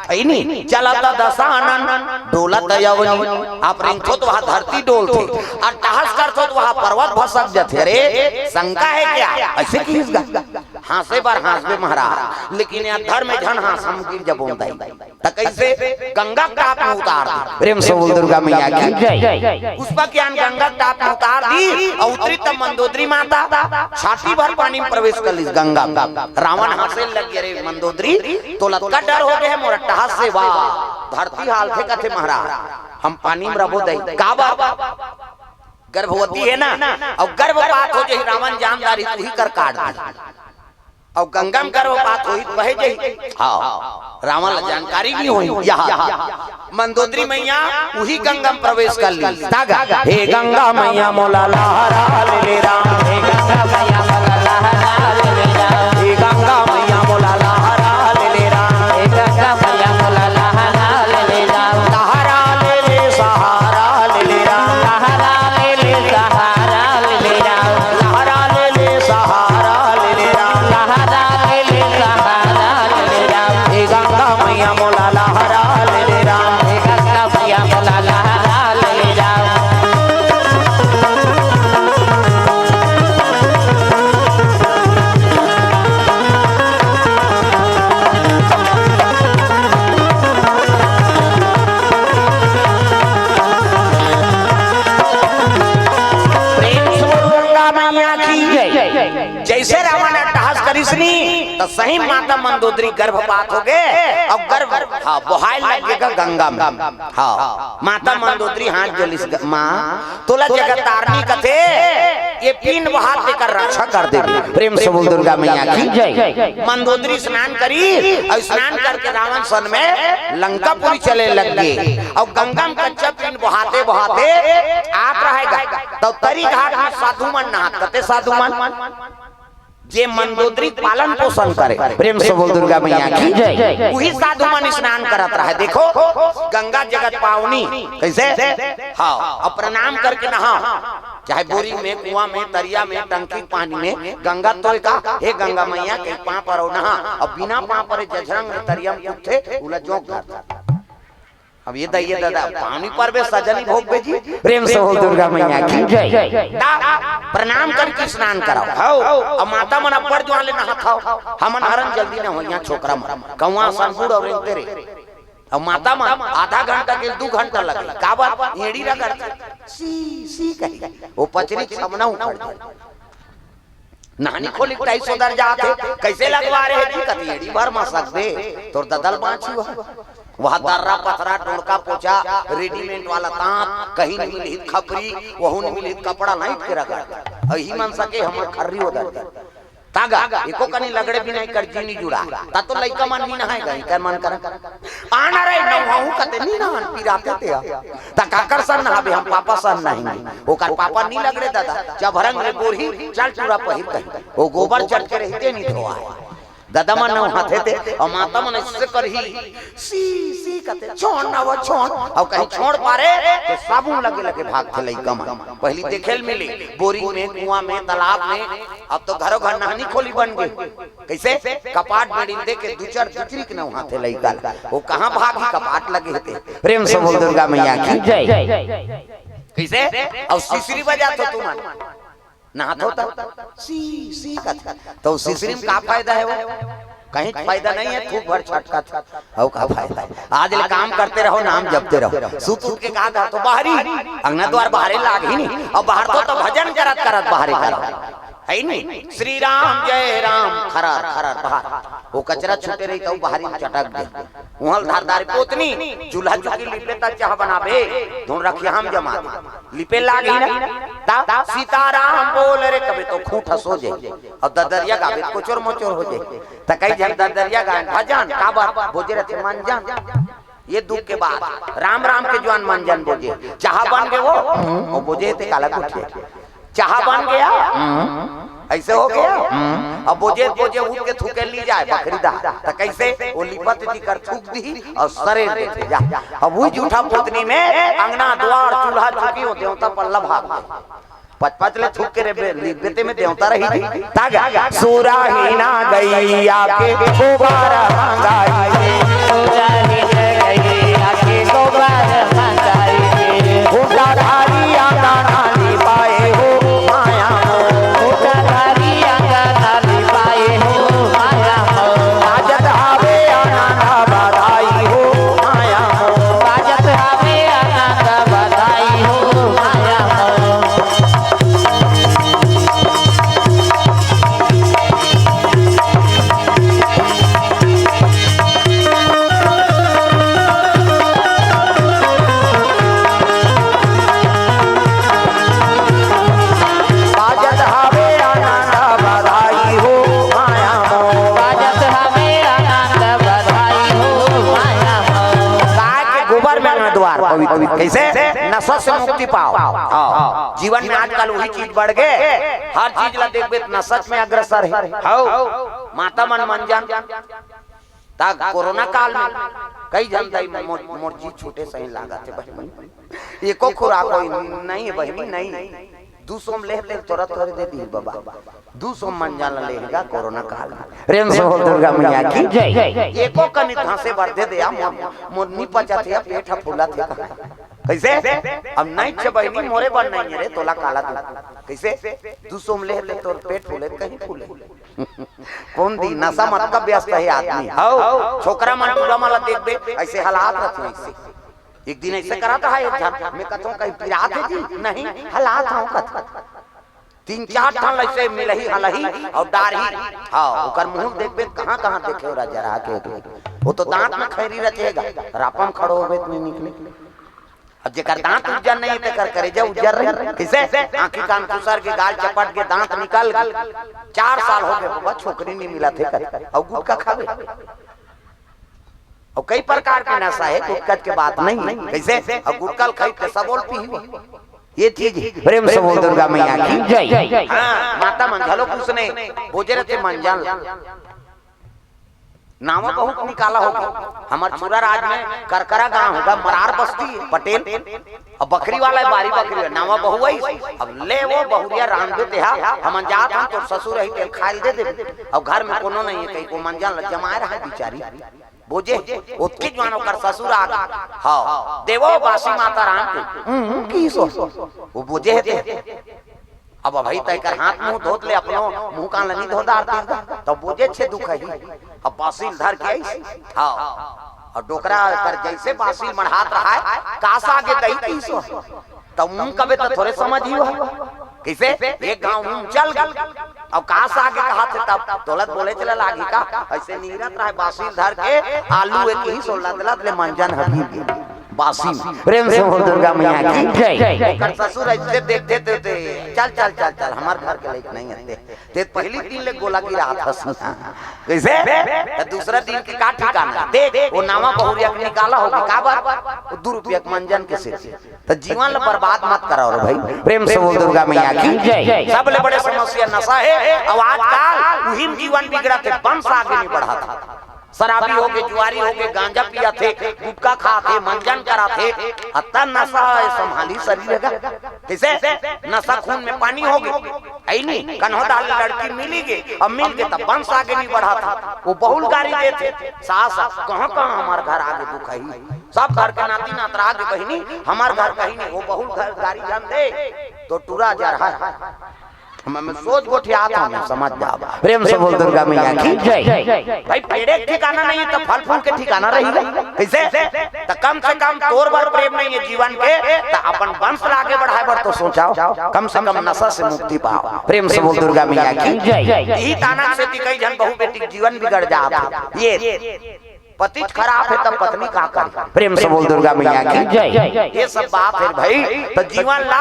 हे नहीं? चलत दसानन, डोलत अवनी।" आप रेंगथो त वहां धरती डोलथे, अट्टहास करथो त वहां पर्वत भसक जाथे। अरे, शंका है क्या? अइसे किहिस गा? हांसे बर हांसबे महाराज, लेकिन ये अधर में झन हांस, हम गिर जबोन दाई। त कइसे? गंगा के टाप में उतार दे। प्रेम से बोल दुर्गा मैया की जय। पुष्पा के आन गंगा के टाप में उतार दिस अउ उतरिस त मंदोदरी माता छाती भर पानी में प्रवेश कर लिस गंगा में। रावण हांसे लग गे, "अरे मंदोदरी, तोला अतका डर हो गे हे मोर अट्टहास से?" वाह, धरती हालथे कथे, "महाराज, हम पानी में रबो दाई।" काबर? गर्भवती हे ना, अउ गर्भपात हो जाही, रावण जान डारही, त उही कर काट दिही। अउ गंगा में गर्भपात होही त बहे जाही। हां, रावण ला जानकारी नइ होही। यहां मंदोदरी मैया उही गंगा में प्रवेश कर लिस। तागा, "हे गंगा मैया मोला लहरा ले ले राम, हे गंगा मैया मोला लहरा ले ले राम, हे गंगा मैया मोला लहरा ले ले राम, हे गंगा मैया मोला लहरा ले ले राम, लहरा ले ले सहारा ले ले राम, लहरा ले ले सहारा ले ले राम, लहरा ले ले सहारा ले ले राम, लहरा ले ले सहारा ले ले राम, हे गंगा मैया मोला लहरा ले ले राम, हे गंगा मैया मोला लहरा ले ले राम।" प्रेम से बोल गंगा मैया की जय। जइसे रावण अट्टहास करिस नी, त सही माता मंदोदरी गर्भपात हो गे, अउ गर्भ, हां, बोहाय लग गे गा गंगा में। हां, माता मंदोदरी हाथ जोरिस, ग-, "मां, तोला जगत तारनी कथे, ये पीन बोहात तेकर रक्षा कर देबे।" प्रेम से बोल दुर्गा मैया की जय। मंदोदरी स्नान करिस, अउ स्नान करके रावण सन में लंकापुरी चले लग गे, अउ गंगा में कच्चा पीन बोहाते बोहाते आत रहय गा, त तरी घाट में साधु मन नहात, कते साधु मन, जे मंदोदरी पालन पोषण करे। प्रेम से बोल दुर्गा मैया की जय। उही साधु मन स्नान करत रहय। देखो, गंगा जगत पावनी, कइसे? हां, अउ प्रणाम करके नहाव, चाहे बोरी में, कुआं में, तरिया में, टंकी के पानी में, गंगा तोय का, "हे गंगा मैया, के पांव परव नहा।" अउ बिना पांव परे जझरंग तरिया में कूदथे, उला जोंक धरथे। अब ये दाई, ये दादा, पानी परबे सजनी भोगबे जी। प्रेम से बोल दुर्गा मैया की जय। ता प्रणाम करके स्नान कराव। हव, अउ माता मन अब्बड़ जुवार ले नहात हव। हमन हरन जल्दी नहावय, इहां छोकरा मन। कउवा असन बूड़ अउ रेंगते रे। अउ माता मन आधा घंटा के दू घंटा लगे। काबर? एड़ी रगड़थे। सी, सी कही। ओ पचरी के सामने उखड़ जाय। नहानी खोली ढाई सौ दर जात हे, कइसे लगवा रहे जी? कति एड़ी भर म सकबे, तोर ददल बाँची हुआ। वह दर्रा पथरा, डोड़का पोछा, रेडीमेड वाला तांत, कहीं नहीं मिलही त खपरी, वहू नहीं मिलही त कपड़ा लाइट के रगड़। अही मन सके हमर खर्री ओदर दे। तागा, एको कनी लगड़े बिना एकर जी नहीं जुड़ा। ता तो लइका मन नहीं नहाय गा, एकर मन करा। आना रे, नहाहूँ कते नहीं नहान, पिराते ते आ। ता काकर सन नहाबे, हम पापा सन नहाएंगे। ओकर पापा नहीं लगड़े दादा, जब रंग ले बोरही, चल चूरा पहिर कहीं। वो गोबर चट के रहिते नहीं धोआ। दादा मन नहाथे ते, अउ माता मन ऐसे करही, सी, सी कथे, "छोड़ ना वो, छोड़।" अउ कहीं छोड़ पारे, तो साबुन लगे लगे भागथे लइका मन। पहली देखे ल मिले, बोरिंग में, कुआं में, तालाब में, अब तो घरों घर नहानी खोली बन गे। कइसे? कपाट बेड़ी दे के दू चार दुचरी के नहाथे लइका ल। वो कहाँ भागही, कपाट लगे हे ते। प्रेम से बोल दुर्गा मैया की जय। कइसे? अउ सिसरी बजाथो तुमन। नहाथो त सी, सी कथे। तो सिसरी में का फायदा हे वो? कहीं फायदा नहीं हे, थूक भर छटकत। अउ का फायदा हे? आज ले काम करते रहो, नाम जपते रहो। सुत उठ के का कहा तो बाहरी, अंगना द्वार बाहरे लागही नहीं। अउ बाहर तो, तो भजन करत करत बाहरे करो। हे नहीं? श्री राम जय राम, खरर, खरर, बाहर। वो कचरा छूटे रही तो बाहरी में चटक दे। उहल धारदार पोतनी, चूल्हा चुकी लिपे त चाह बनाबे, धुन रखिया हम जमा दे। लिपे लागही ना, ता सीताराम बोल रे, कबे तो खूंट हंसो जाए। अउ ददरिया गाबे त कोचोर मोचोर हो जाए। त कई झन ददरिया गाए, भजन, काबर, बोजे रथे मंजन। ये दुख के बात, राम राम के जुआन मंजन बोजे। चाह बन गे वो, वो बोजे ते काला कुठिया। चाह बन गया, ऐसे हो गया। अब बोजे बोजे उठ के थूके ली जाए बखरी दा, त कइसे? वो लिपत जी कर थूक दी अउ सरेर देथे जा। अब वही जूठा पोतनी में अंगना द्वार चूल्हा चुकी हो देवता पल्ला भाग गए। पचपच ले थूक के रे बे-, लिपते में देवता रही थी। तागा सुराही ना गैया के गोबर मंगाई। सुराही ना गैया के गोबर मंगाई। खूंटा धारी आंगन लिपाए हो माया मोर। खूंटा धारी आंगन लिपाए हो माया मोर। बाजत हवे आनंद बधाई हो माया मोर। बाजत हवे आनंद बधाई हो माया मोर। बाजत हवे आनंद बधाई हो माया मोर। बाजत हवे आनंद बधाई हो माया मोर। गाय के गोबर में अंगना द्वार पवित्र। कइसे? नशा से मुक्ति पाओ। हाँ। जीवन में आजकल वही चीज बढ़ गे, हर चीज ला देखबे त नशा में अग्रसर हे। हौ। माता मन मंजन। ता कोरोना काल में कई झन दाई मोर, मोर जी छूटे सही लागत हे बहिनी। एको खुराक कोई नहीं हे बहिनी, नहीं। दू सौ में लेहे तेल तोरा थोरे दे दी बाबा। दू सौ मंजन ला लेहेगा कोरोना काल में। प्रेम से बोल दुर्गा मैया की जय। एको कनिक घासे बर दे दे या मोर, मोर नी पचत हे, पेट ह फूलत हे कहा। कइसे? अब नहीं छे बहिनी, मोरे बर नहीं हे रे, तोला काला दू। कइसे? दू सौ में लेहे तेल तोर पेट फूले कहीं फूले। कोन दिन नशा मत का व्यस्त हे आदमी। हौ, छोकरा मन टूरा मन ला देखबे, अइसे हलात रथे अइसे। एक दिन अइसे करत रहा एक झन, मैं कथों कहीं पिरात हे जी, नहीं, हलात हूँ कथ। तीन चार ठन अइसे मिलही हलही अउ डारही। हाँ, ओकर मुंह देखबे कहाँ कहाँ देखे ओरा जरा के। वो तो दांत में खैरी रचेगा, रापम खड़ो होबे त नहीं निकले। अब जेकर दांत उज्जर नहीं हे, तेकर करेजा उज्जर रही। कइसे? आंखी कान खुसर के, गाल चपट के, दांत निकल गे। चार साल हो गे बाबा, छोकरी नहीं मिलत हे कर। अउ गुटखा खाबे। अउ कई प्रकार के नशा हे, गुटखा के बात नहीं हे। कइसे? अउ गुटखा ल खाई के सबोल पीही। ये चीज हे। प्रेम से बोल दुर्गा मैया की जय। हाँ, माता मन घलो कुछ नहीं। बोजे रथे मंजन। नावा बहुत निकाला होगे। हमर छुरा राज में करकरा गांव होगा, मरार बस्ती, पटेल। अब बखरी वाला हे, बारी बखरी हे, नावा बहु आई। अब ले वो बहुरिया रांधबे तेहा, हमन जात हन, तोर ससुर रही, तेल खाए ल दे देबे। अब घर में कोनो नहीं हे, कहीं को मंजन ल जमाए रहा बिचारी। बोजे, ओतके जुआन ओकर ससुर आ गे। हाँ, देवो बासी माता राम के। हम्म, की सो? वो बोजे हे ते। अब अभई तैं कर हाथ मुंह धोत ले, अपनो मुंह कान ल नी धो डारतिस गा। तब बोजे छे दुख ही। अब बासिल धर के आइस। हाँ। अउ डोकरा कर जइसे बासिल मढ़ात रहा हे, कासा गे दई तीसो। तब मुंह कबे त थोरे समझ ही हो। कइसे? एक घांव मुंह चल गे। अवकाश आगे कहा थे तब तोलत बोले चला लागी का? ऐसे नीरत रहे बासिल धर के आलू एक ही सो लद लद ले मंजन हबीर के बासिल। प्रेम से बोल दुर्गा मैया की जय। ओकर ससुर ऐसे देखते थे, थे, "चल, चल, चल, चल, हमार घर के लइक नहीं आते।" ते पहली दिन ले गोला गिरा था सुना। कैसे? तो दूसरा दिन के का ठिकाना? देख, वो नावा बहुरिया के निकाला होगी, का बात? वो दू रुपया के मंजन के से। त जीवन ल बर्बाद मत कराओ रे भाई। प्रेम से बोल दुर्गा मैया की जय। सबले बड़े समस्या नशा हे। अउ आजकल उही म जीवन बिगड़त हे, वंश आगे नहीं बढ़त हे। शराबी होगे, जुआरी होगे, गांजा पियाथे, गुटखा खाथे, मंजन कराथे, अतका नशा हे, संभाली शरीर हे गा। कैसे? नशा खून में पानी होगे। ऐ नी, कन्हो दाल लड़की मिली गे, अब मिल गे तब वंश आगे नहीं बढ़त हे। वो बहुल गारी देथे, "सास, कहाँ, कहाँ हमार घर आगे दुख है?" सब घर के नाती नातरा के बहिनी, हमार घर कहीं नहीं, वो बहुल घर गारी जान दे, तो टूरा जा रहा है। हम, हम सोच गोठियात हन, समझ जाओ। प्रेम से बोल दुर्गा मैया की जय। भाई, पेड़े के ठिकाना नहीं है, तो फल फूल के ठिकाना रही। कैसे? तो कम से कम तोर बर प्रेम नहीं है जीवन के, तो अपन वंश ला आगे बढ़ाए बर तो सोचाओ। कम से कम नशा से मुक्ति पाओ। प्रेम से बोल दुर्गा मैया की जय। यही ताना से कई झन बहू बेटी के जीवन बिगड़ जात हे। ये पति खराब हे तब पत्नी का करे? प्रेम से बोल दुर्गा मैया की जय। ये सब बात हे भाई, तो जीवन ला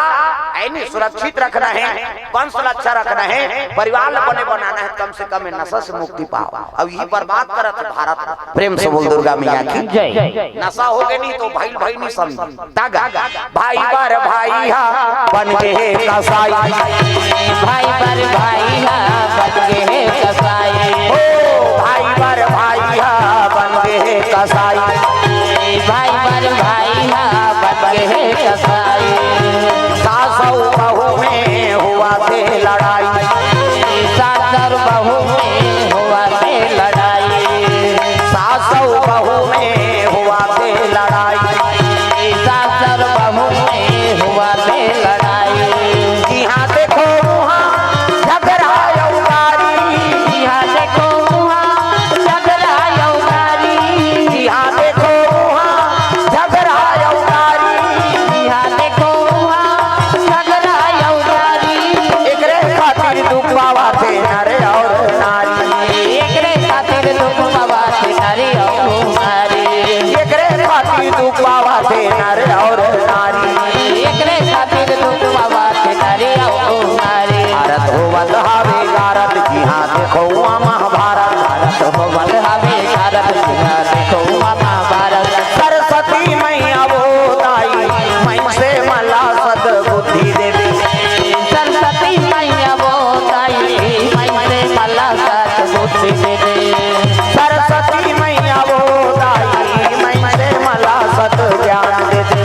ऐ नी सुरक्षित रखना हे, वंश ला अच्छा रखना हे, परिवार ला बने बनाना हे, कम से कम ये नशा से मुक्ति पाओ। अब यही बर्बाद करत हे भारत। प्रेम से बोल दुर्गा मैया की जय। नशा होगे नहीं तो भाई भाई नहीं समझ। तग भाई बर भाई हा बन गे हे कसाई। भाई बर भाई हा बन गे हे कसाई। ओ भाई बर भाई हा बन गे हे कसाई। भाई बर भाई हा बन गे हे कसाई। सास अउ बहू में होवत हे लड़ाई। सास अउ बहू में होवत हे लड़ाई। सास अउ बहू में होवत हे लड़ाई। सास अउ बहू में होवत हे लड़ाई। जिहाँ देखो उहाँ झगड़ा अउ गारी। जिहाँ देखो उहाँ झगड़ा अउ गारी। जिहाँ देखो उहाँ झगड़ा अउ गारी। जिहाँ देखो उहाँ झगड़ा अउ गारी। एकरे खातिर दुख पावत हे नर अउ नारी। एकरे खातिर दुख पावत हे नर अउ नारी। एकरे खातिर दुख पावत हे नर अउ नारी। एकरे खातिर दुख पावत हे नर अउ नारी। भारत होवत हवे गारत जिहाँ देखो उहाँ महाभारत। भारत होवत हवे गारत जिहाँ देखो उहाँ महाभारत। सरस्वती मैया वो दाई, मन से मला सद्बुद्धि दे दे। सरस्वती मैया वो दाई, मन से मला सद्बुद्धि दे दे। सरस्वती मैया वो दाई, मन से मला सत ज्ञान दे दे।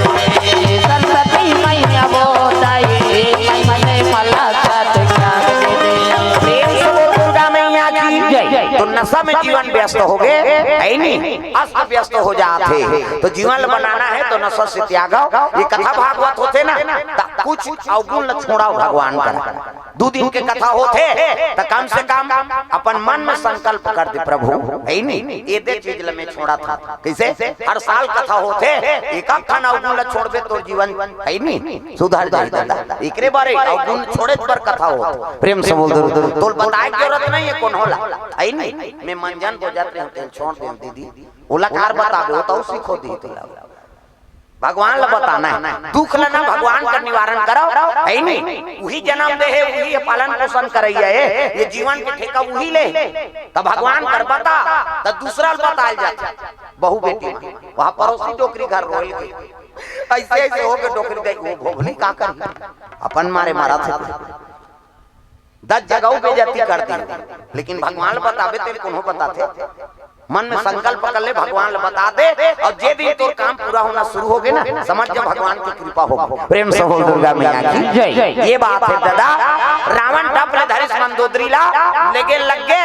सरस्वती मैया वो दाई, मन से मला सत ज्ञान दे दे। प्रेम से बोल दुर्गा मैया की जय। तो नशा में जीवन व्यस्त होगे, ऐ नी? अस्त व्यस्त हो जात हे। तो जीवन ल बनाना हे तो नशा से त्यागव। ये कथा भागवत होथे ना, त कुछ अवगुण ल छोड़व भगवान करा। दू दिन के कथा होथे, त कम से कम अपन मन में संकल्प कर दे, "प्रभु, हे नी, ये दे चीज ल मैं छोड़त हँव।" कैसे? हर साल कथा होथे, एक आध ठन अवगुण ल छोड़बे, तोर जीवन, हे नी, सुधर जाही दादा। एकरे बारे अवगुण छोड़े बर कथा होथे। प्रेम से बोल दो, तोल बताए के जरूरत नहीं हे कोनो ला, हे नी। मैं मंजन बोजत रहेंव, तेल छोड़ देंव दीदी, ओला कार बताबे, वो तो सीखो दी तोला। भगवान ला बताना हे, दुख ला ना भगवान कर निवारण करव, हे नी? उही जनम दे हे, उही पालन पोषण करइया हे, ये जीवन के ठेका उही ले। त भगवान कर बता, त दूसरा ला बताल जाथे। बहू बेटी मन, वहाँ पड़ोसी डोकरी घर रोए गे, ऐसे ऐसे होके डोकरी दे, वो भोभली का करही? अपन मारे मरत हे। दस जगह बेइज्जती कर दी, लेकिन भगवान ल बताबे तेल कोनो बताथे। मन में संकल्प कर ले, भगवान ल बता दे, अउ जे दिन तोर काम पूरा होना शुरू होगे ना, समझ जा भगवान की कृपा होगे। प्रेम से बोल दुर्गा मैया की जय। ये बात हे दादा, रावण डप ले धरिस मंदोदरी ला, लेगे लग गे,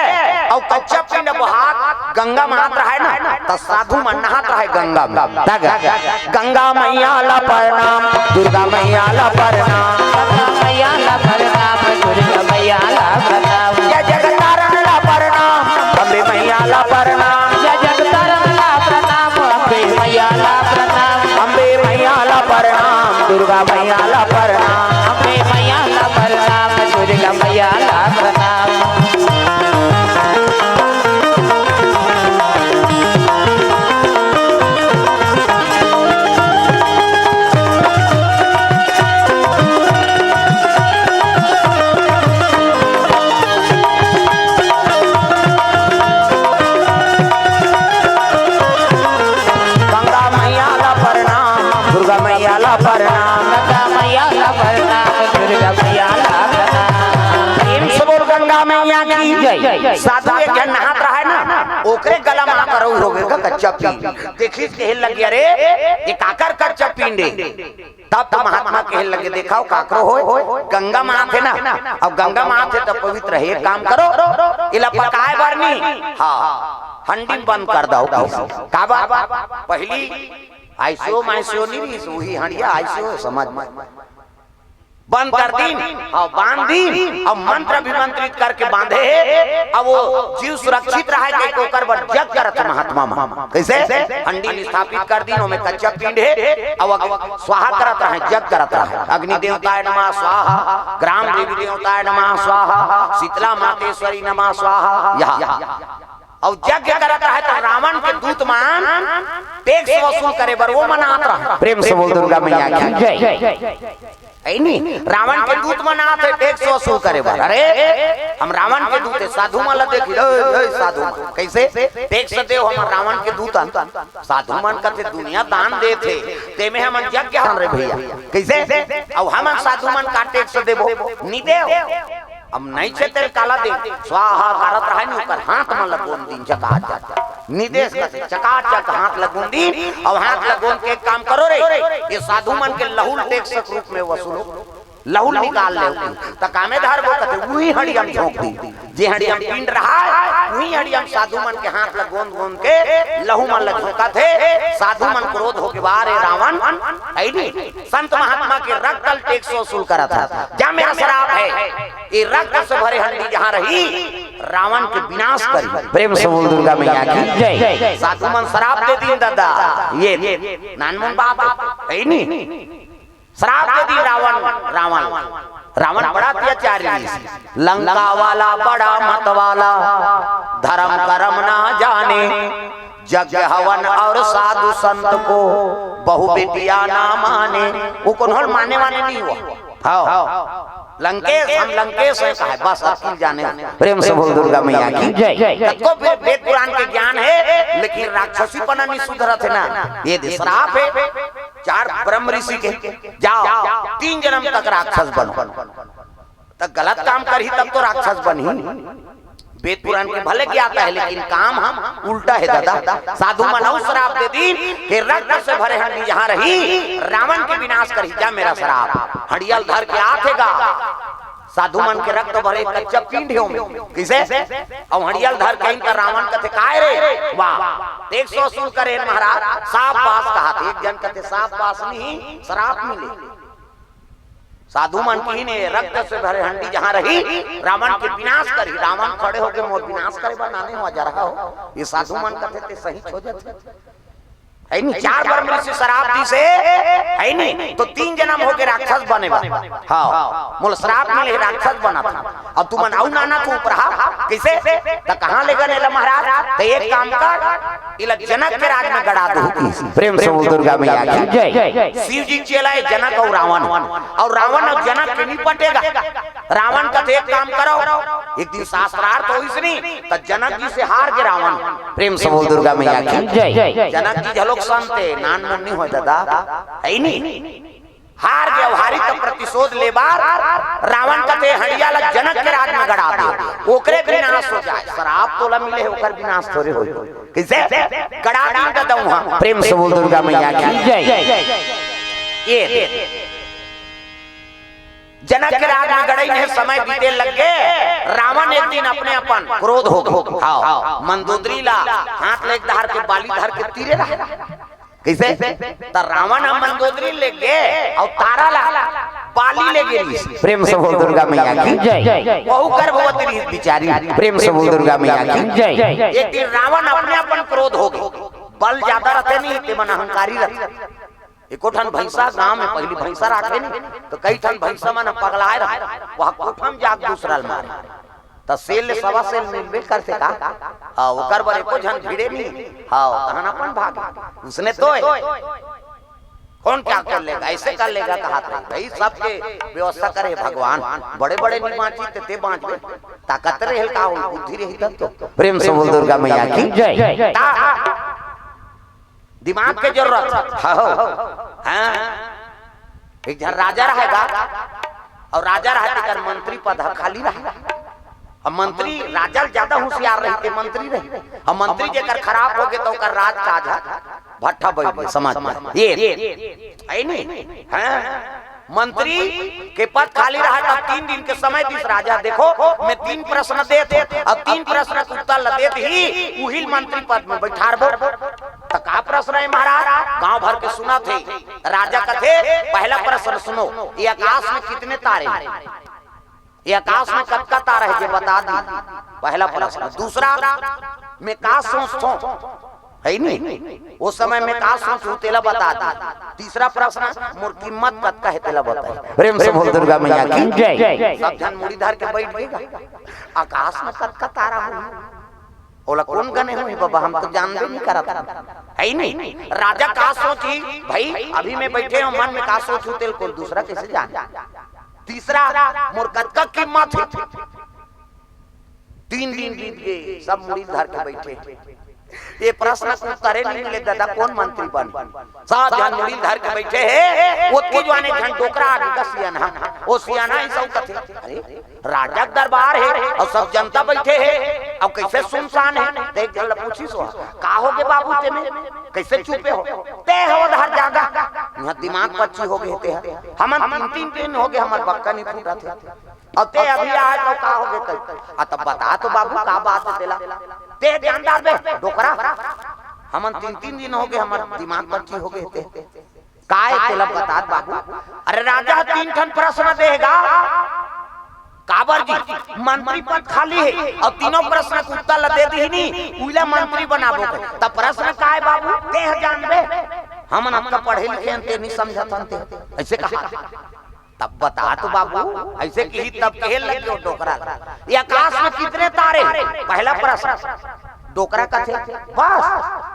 अउ कच्चा पिंड बहात गंगा म आत रहय ना, त साधु मन नहात रहय गंगा म। त ग-, गंगा मैया ला प्रणाम, दुर्गा मैया ला प्रणाम। गंगा मैया ला प्रणाम, दुर्गा मैया ला प्रणाम। जय जगतारण ला प्रणाम, अम्बे मैया ला प्रणाम। जय जगतारण ला प्रणाम, अम्बे मैया ला प्रणाम। अम्बे मैया ला प्रणाम, दुर्गा मैया ला प्रणाम। अम्बे मैया ला प्रणाम, दुर्गा मैया ला प्रणाम। साधु एक झन नहात रहय ना, ओकरे गला म आके रौर होगे का कच्चा पिंड। देखिस कहे लगे, "अरे, ये काकर कच्चा पिंड हे?" तब तो महात्मा कहे लगे, "देखव काकरो होय, गंगा म आथे ना, अब गंगा म आथे त पवित्र हे। एक काम करो, एला पकाय बर नी, हाँ, हंडी म बंद कर दव।" का बात? पहिली आईसीयू माईसीयू नी रहिस, उही हंडिया आईसीयू समझ म बंद कर दीन, अउ बांध दीन, अउ मंत्र अभिमंत्रित करके बांधे हे। अब वो जीव सुरक्षित रहय कहिके ओकर बर जग करत हे महात्मा मन। कइसे? हंडी म स्थापित कर दीन, ओमे कच्चा पिंड हे, अउ अग-, स्वाहा करत रहय, जग करत रहय। अग्नि देवताय नमः स्वाहा, ग्राम देवी देवताय नमः स्वाहा, शीतला मातेश्वरी नमः स्वाहा। यह अउ यज्ञ करत रहय त रावण के दूत मन टैक्स वसूल करे बर वो मन आत रहय। प्रेम से बोल दुर्गा मैया की जय। हे नी, रावण के दूत मन आत हे टैक्स वसूल करे बर। अरे, हम रावण के दूत हे, साधु मन ला देखी, "ए, ए, साधु मन, कइसे टैक्स देव, हमन रावण के दूत हन।" साधु मन कथे, "दुनिया दान देत हे, तेमे हमन यज्ञ हन रे भइया।" कइसे? अउ हमन साधु मन का टैक्स देबो? नी देव। अब नइचे तेल काला दे, स्वाहा भारत रहय नी, ओकर हाथ म लगोन दीन चकाचक। नी देस कथे, चकाचक हाथ लगोन दीन, अउ हाथ लगोन के एक काम करो रे, ये साधु मन के लहू ल टैक्स के रूप म वसूलो, लहू ल निकाल लेव। त कामे धरबो कथे, उही हंडिया म झोंक दीन, जे हंडिया म पिंड रहय, उही हंडिया म साधु मन के हाथ लगोन गोन के लहू मन ल झोंकत हे। साधु मन क्रोध होके, "वाह रे रावण, हे नी, संत महात्मा के रक्त ल टैक्स वसूल करत हस, जा मेरा श्राप हे।" ये रक्त से भरे हंडी जहाँ रही, रावण के विनाश करी। प्रेम से बोल दुर्गा मैया की जय। साधु मन श्राप दे दीन दादा, ये नानमुन बात हे नी। श्राप दे दीन रावण, रावण, रावण बड़ा अत्याचारी रहिस। लंका वाला बड़ा मत वाला, धर्म कर्म ना जाने, यज्ञ हवन और साधु संत को, बहु बिटिया ना माने। वो कोनो माने वाने नहीं हुआ। हाँ। लंकेश, हम लंकेश हैं कहे, बस अतकी ल जाने। प्रेम से बोल दुर्गा मैया की जय। कतको वे-, वेद पुराण के ज्ञान हे, लेकिन राक्षसीपना नहीं सुधरत हे ना। ये दे श्राप हे चार ब्रह्म ऋषि के, "जाव, तीन जनम तक राक्षस बनो।" त गलत काम करही तब तो राक्षस बनही। वेद पुराण के भले ज्ञाता हे, लेकिन काम हम उल्टा हे दादा। साधु मन अउ श्राप दे दीन कि रक्त से भरे हंडी जहाँ रही, रावण के विनाश करही, जा मेरा श्राप। हंडिया ल धर के आथे गा, साधु मन के रक्त भरे कच्चा पिंड हे ओमे। कइसे? अउ हंडिया ल धर के आइन त रावण कथे, "काय रे? वाह, टैक्स वसूल करे हन महाराज, साफ बास कहाथे।" एक जन कथे, "साफ बास नहीं, श्राप मिले।" साधु मन किहिन, "रक्त से भरे हंडी जहाँ रही, रावण के विनाश करही।" रावण खड़े होके, "मोर विनाश करे बर नाने हो, जरा हो।" ये साधु मन कथे, "ते सही हो जाथे।" हे नी, चार बार मनुष्य श्राप दिस हे, हे नी, तो तीन जनम होके राक्षस बने बर। हाँ, मोला श्राप मिले हे, राक्षस बनत हँव। अब तुमन अउ नाना के ऊपर हा, कइसे? त कहाँ लेगन एला महाराज? त एक काम कर, एला जनक के राज म गड़ा दो। प्रेम से बोल दुर्गा मैया की जय। शिव जी चेला हे जनक अउ रावण, अउ रावण अउ जनक के नी पटेगा। रावण कथे, "एक काम करो, एक दिन शास्त्रार्थ होइस नी, त जनक जी से हार गे रावण।" प्रेम से बोल दुर्गा मैया की जय। जनक जी घलोक संत हे, नानमुन नी होय दादा, हे नी? हार गे, हारी त प्रतिशोध ले बर रावण कथे, "हंडिया ल जनक के राज म गड़ा दे, ओकरे विनाश हो जाय।" श्राप तोला मिले हे, ओकर विनाश थोरे होय। कइसे? गड़ा दीन दादा उहाँ। प्रेम से बोल दुर्गा मैया की जय। ये जनक के राज म गड़ई में समय बीते लग गे। रावण एक दिन अपने अपन क्रोध हो गे। हाँ, मंदोदरी ला हाथ ले धर के, बाली धर के तीरे रहा। कइसे? त रावण ह मंदोदरी ले गे अउ तारा ला बाली ले गे रिहिस। प्रेम से बोल दुर्गा मैया की जय। वहू गर्भवती रिहिस बिचारी। प्रेम से बोल दुर्गा मैया की जय। एक दिन रावण अपने अपन क्रोध हो गे। बल जादा रथे नी, ते मन अहंकारी रथे। एको ठन भैंसा गांव में पहिली भैंसा राखे नी, त कई ठन भैंसा मन पगलाए रहे, वह कोठा म जाके दूसरा ल मारे। त सेल ले सवा सेल मिलबे करथे का? हाँ, ओकर बर एको झन भिड़े नी। हाँ, तहन अपन भागे। उसने तो हे। कौन क्या कर लेगा, ऐसे कर लेगा, कहात रहे। भाई, सबके व्यवस्था करे भगवान। बड़े-बड़े नी बांची, ते, ते बांचबे। ताकत रहे का, वो बुद्धि रही तब तो। प्रेम से बोल दुर्गा मैया की जय। ता-, दिमाग के जरूरत हे। हाँ। एक झन राजा रहे गा, अउ राजा रहे तेकर मंत्री पद ह खाली रहे। अब मंत्री राजा ले ज्यादा होशियार रहिथे, मंत्री रही। अब मंत्री जेकर खराब होगे त ओकर राजकाज ह भट्ठा बइठ गे, समझ में। ये, है नहीं? हाँ? मंत्री के पद खाली रहा, तब तीन दिन के समय दिस राजा, देखो, मैं तीन प्रश्न देत हूँ, अब तीन प्रश्न के उत्तर ल देत ही उही ल मंत्री पद में बइठारबो। त का प्रश्न हे महाराज? गांव भर के सुनत हे। राजा कथे, पहला प्रश्न सुनो, ये आकाश में कितने तारे हैं? ये आकाश में कतका तारा हे, जे बता दी। पहला प्रश्न। दूसरा, मैं का सोचथों, है नहीं? उस समय मैं का सोचूं, तेला बता दी। तीसरा प्रश्न, मोर कीमत कतका हे, तेला बता। प्रेम से बोल दुर्गा मैया की जय। सब झन मुड़ी धर के बइठ गे। आकाश में कतका तारा होही, ओला कोन गने होही बाबा, हम तो जानबे नहीं करत हन। है नहीं? राजा का सोचही भाई, अभी मैं बइठे हूँ, मन में का सोचूं, तेला कोई दूसरा कइसे जाने? तीसरा, मोर कतका कीमत हे? तीन दिन बीत गे, सब मुड़ी धर के बइठे। ये प्रश्न के उत्तरे नहीं मिले, दादा, कोन मंत्री बने? सब झन मुड़ी धर के बइठे हे। ओतकी जुवार एक झन डोकरा आगे का सियाना, वो सियाना ही सब कथे, अरे, राजा के दरबार हे अउ सब जनता बइठे हे, अउ कइसे सुनसान हे? त एक झन ल पूछिस, का होगे बाबू, तेमे कइसे चुपे हो? ते हो उधर जागा, इहाँ दिमाग पच्ची होगे हे ते ह। हमन तीन तीन दिन होगे, हमर बक्का नहीं फूटत हे। अब ते अभी आए त का होगे कही? आ, तब बता तो बाबू, का बात हे तेला? ते जानदार बे, डोकरा। हमन तीन तीन दिन होगे, हमर दिमाग पच्ची होगे हे ते। काय तेला बतात बाबू? अरे राजा ह तीन ठन प्रश्न देगा। काबर जी? मंत्री पद खाली हे अउ तीनों प्रश्न के उत्तर ल दे दिही नी, उइला मंत्री बनाबो कहे। त प्रश्न काय बाबू? तेह जानबे। हमन अतका पढ़े लिखे हन, ते नहीं समझत हन ते। अइसे कहा। तब बता तो बाबू, अइसे किही तब कहे लग गे डोकरा ल। ये आकाश में कितने तारे? पहला प्रश्न। डोकरा कथे, बस,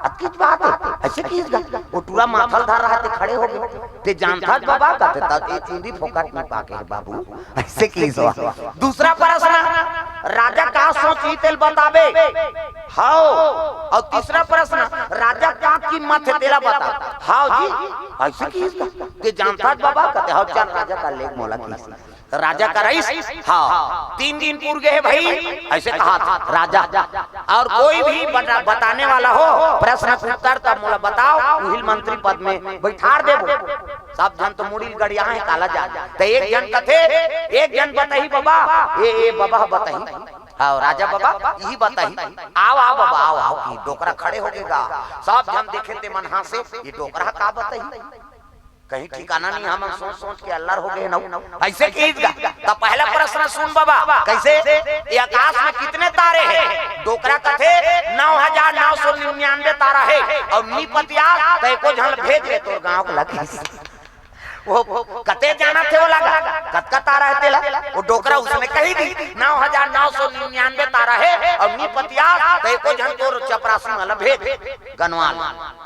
अतकीच बात हे, अइसे किहिस गा। वो टूरा माथा ल धर रहा, ते खड़े होगे। ते जानथस बाबा, कथे, त ये चुंदी फोकट में पाके हे बाबू, अइसे किहिस गा। दूसरा प्रश्न, राजा का सोचही तेला बताबे? हव। अउ तीसरा प्रश्न, राजा का कीमत हे तेला बता। हव जी, अइसे किहिस गा। ते जानथस बाबा, कथे, हव, चल राजा कर ले मोला किहिस। त राजा करइस, हाँ, तीन दिन पूर गे हे भाई, अइसे कहा था राजा। अउ कोई भी बता-, बताने वाला हो प्रश्न के उत्तर, तब मोला बताव, उही ल मंत्री पद में बइठार देबो। सब झन तो मुड़ी ल गड़ियाहे, काला जान। त एक झन कथे, एक झन बताही बाबा, ए, ए बाबा बताही। हाँ, राजा बाबा, इही बताही। आव, आव बाबा, आव, आव, कि डोकरा खड़े होगे गा। सब झन देखे ते मन हाँसे, ये डोकरा का बताही? कहीं ठिकाना नहीं, हमन सोच सोच के अल्लर होगे हन। अइसे किहिस गा। त पहला प्रश्न सुन बाबा, कइसे? ये आकाश में कितने तारे हे? डोकरा कथे, नौ हजार नौ सौ निन्यानवे तारा हे, अउ नी पतियास त एको झन भेज रे तोर गांव के लगिस। वो कते जानथे वो लगा, कतका तारा हे तेला? वो डोकरा उसने कही दी, नौ हजार नौ सौ निन्यानवे तारा हे, अउ नी पतियास त एको झन तोर चपरासी मन ल भेज, गनवा ल।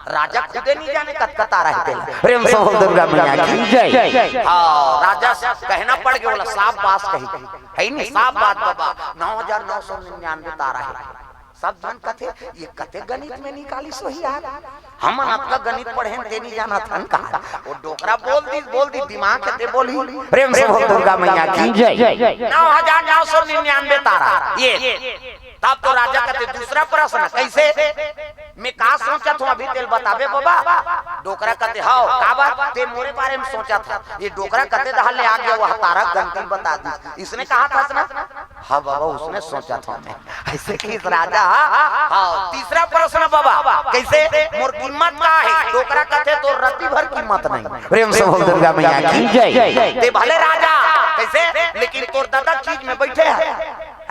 राजा खुदे नहीं जाने कतका तारा हे तेला। प्रेम से बोल दुर्गा मैया की जय। हाँ, राजा से कहना पड़ गे, बोला, साफ बात कही, है नहीं, साफ बात बाबा, नौ हजार नौ सौ निन्यानवे तारा हे। सब झन कथे, ये कते गणित में निकालिस होही यार, हमन अतका गणित पढ़े हन, ते नहीं जानत हन का। वो डोकरा बोल दी, बोल दी, दिमाग के ते बोली। प्रेम से बोल दुर्गा मैया की जय। नौ हजार नौ सौ निन्यानवे तारा, ये। तब तो राजा कथे, दूसरा प्रश्न, कइसे? मैं का सोचत हूँ, अभी तेला बताबे बाबा। डोकरा कथे, हव, काबर? ते मोरे बारे में सोचत हस। ये डोकरा कते डहर ले आ गे, वो तारा गनती ल बता दी। इसने कहा था ना? हाँ बाबा, उसने सोचत हूँ मैं। अइसे किहिस राजा। हाँ, तीसरा प्रश्न बाबा, कइसे? मोर कीमत का हे? डोकरा कथे, तोर रत्ती भर कीमत नहीं। प्रेम से बोल दुर्गा मैया की जय। ते भले राजा, कइसे? लेकिन तोर ददा चीज में बइठे हे।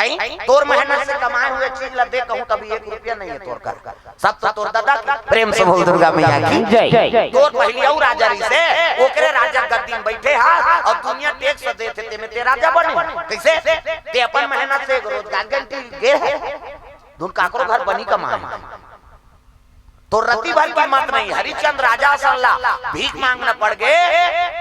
हैं? तोर मेहनत से कमाए हुए चीज ला दे कहूँ, तभी एक रुपया नहीं हे तोर कर। सब तो तोर ददा के। प्रेम से बोल दुर्गा मैया की जय। तोर पहिली अउ राजा रहिसे, ओकरे राजा गद्दी में बइठे हा, अउ दुनिया टैक्स देथे, तेमे ते राजा बने। कइसे? ते अपन मेहनत से एक रोजगार गारंटी गे हे। धुन काकरो घर बनी कमाए। तोर रत्ती भर कीमत नहीं, हरिचंद राजा असन ला भीख मांगना पड़ गे,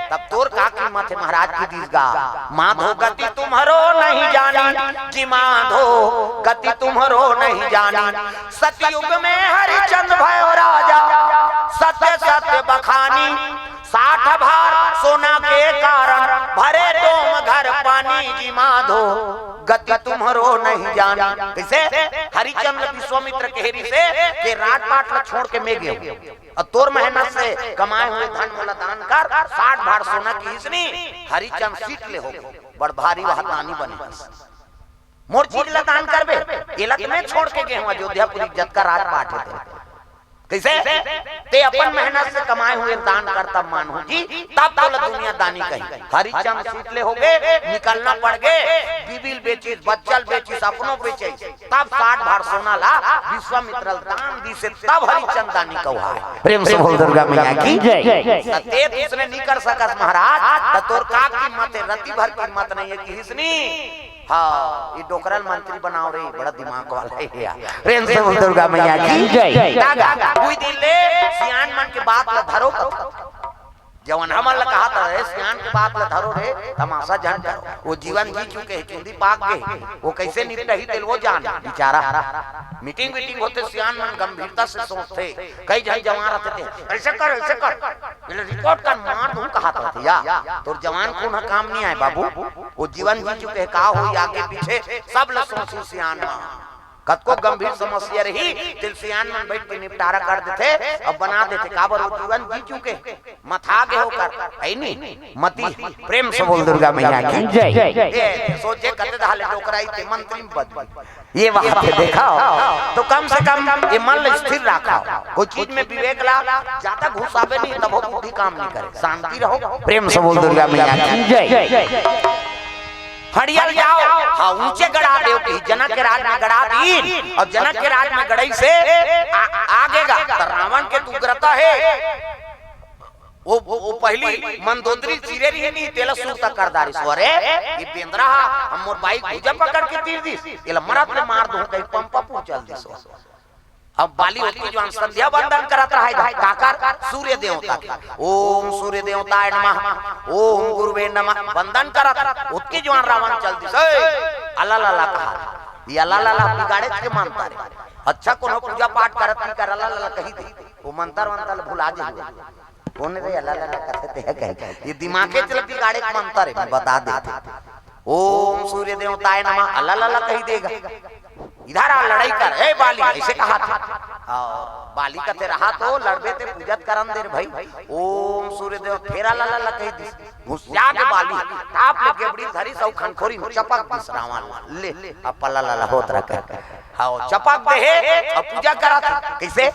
तब तोर का कीमत हे महाराज की दीस गा। माधो गति तुम्हरो नहीं जानी, जी माधो गति तुम्हरो नहीं जानी। सतयुग में हरिचंद भयो राजा, सत्य सत्य बखानी। साठ भार सोना के कारण, भरे डोम घर पानी, जी माधो गति तुम्हरो नहीं जानी। कइसे? हरिचंद विश्वामित्र कहे रिहिसे के राजपाट ल छोड़ के मैं गेंव, अउ तोर मेहनत से कमाए हुए धन मोला दान कर। साठ भार सोना किहिस नी, हरिचंद सीट ले हो गे, बड़ भारी वह दानी बने। मोर चीज ला दान करबे, एला त मैं छोड़ के गेंव अयोध्यापुरी जतका राजपाट हे ते। कइसे? ते अपन मेहनत से कमाए हुए दान कर तब मानहूं जी, तब तोला दुनिया दानी कही। हरिचंद सीट ले हो गे, निकलना पड़ गे, बीबी ल बेचिस, बच्चा ल बेचिस, अपनो बेचिस, तब साठ भार सोना ला विश्वामित्र ल दान दिसे, तब हरिचंद दानी कहाय। प्रेम से बोल दुर्गा मैया की जय। त ते अइसने नी कर सकस महाराज, त तोर का कीमत हे, रति भर कीमत नहीं हे किहिस नी। हाँ, ये डोकरा ल मंत्री बनाव रे, बड़ा दिमाग वाला हे यार। प्रेम से बोल दुर्गा मैया की जय। दादा, उही दिन ले सियान मन के बात ल धरो। जवन हमन ल कहत हे, सियान के बात ल धरो रे, तमाशा झन करो। वो जीवन जी चुके हे, चुंदी पाक गे हे, वो कइसे निपटही तेल वो जान, बेचारा। मीटिंग वीटिंग होथे, सियान मन गंभीरता से सोचथे। कई झन जवान रहिथे ते, "अइसे कर, अइसे कर, एला रिकॉर्ड कर, मार दूं," कहत रहिथे या। तोर जवान खून ह काम नइ आय बाबू, वो जीवन जी चुके हे, का होही आगे पीछे, सब ल सोचही सियान मन। कतको गंभीर समस्या रही, तेल सियान मन बइठ के निपटारा कर देथे, अब बना देथे, काबर वो जीवन जी चुके हे, मथा गे हे ओकर, हे नी? मति। प्रेम से बोल दुर्गा मैया की जय। ए, सोचे कते दहा ले डोकरा हे ते मंत्री में बदली। ये बात हे, देखव, तो कम से कम ये मन ल स्थिर रखव। कोई चीज में विवेक ला, ज्यादा घुसाबे नहीं, तभो बुद्धि काम नहीं करे। शांति रहो। प्रेम से बोल दुर्गा मैया की जय। हड़िया ल जाव, हाँ, ऊंचे गड़ा देव कि जनक के राज में गड़ा दीन, अउ जनक के राज में गड़इसे आ, आगे गा, त रावण के त उग्रता हे। वो, वो, वो पहिली मंदोदरी चीरे रहिस नी, तेला सुरता कर डारिस। अरे, ये बेंदरा हा, हम मोर बाई के भुजा पकड़ के तीर दिस, एला मरत ले मार दूं, कहीं पंपा पूर चल दिस। अब बाली ओतकी जुवार संध्या वंदन करत रहय, काकर? सूर्य देवता के। ओम सूर्य देवताय नमः, ओम गुरुवे नमः, वंदन करत, ओतकी जुवार रावण चल दिस। ए, अला ला ला कहा, ये अला ला ला बिगाड़ेच के मानता रे। अच्छा, कोनो पूजा पाठ करत नहीं कर, अला ला ला कही दे, वो मंतर वंतर भुला जाही। कोन रे अला ला ला कथे ते कहे? ये दिमागे चल बिगाड़े के मंतर हे, मैं बता देथंव। ओम सूर्य देवताय नमः, अला ला ला कही देगा। इधर आ, लड़ाई कर, ए बाली, अइसे कहाथे। अउ बाली कथे, "रहा तो, लड़बे ते पूजा त करन दे रे भाई।" ओम सूर्य देव, फेर अला ला ला कही दिस। घुसिया के बाली, टाप ले गेबड़ी धरिस अउ खनखोरी में चपक दिस रावण ला। ले, अब अला ला ला होत रखे। हाँ, चपक दे हे, अब पूजा करत हे। कइसे?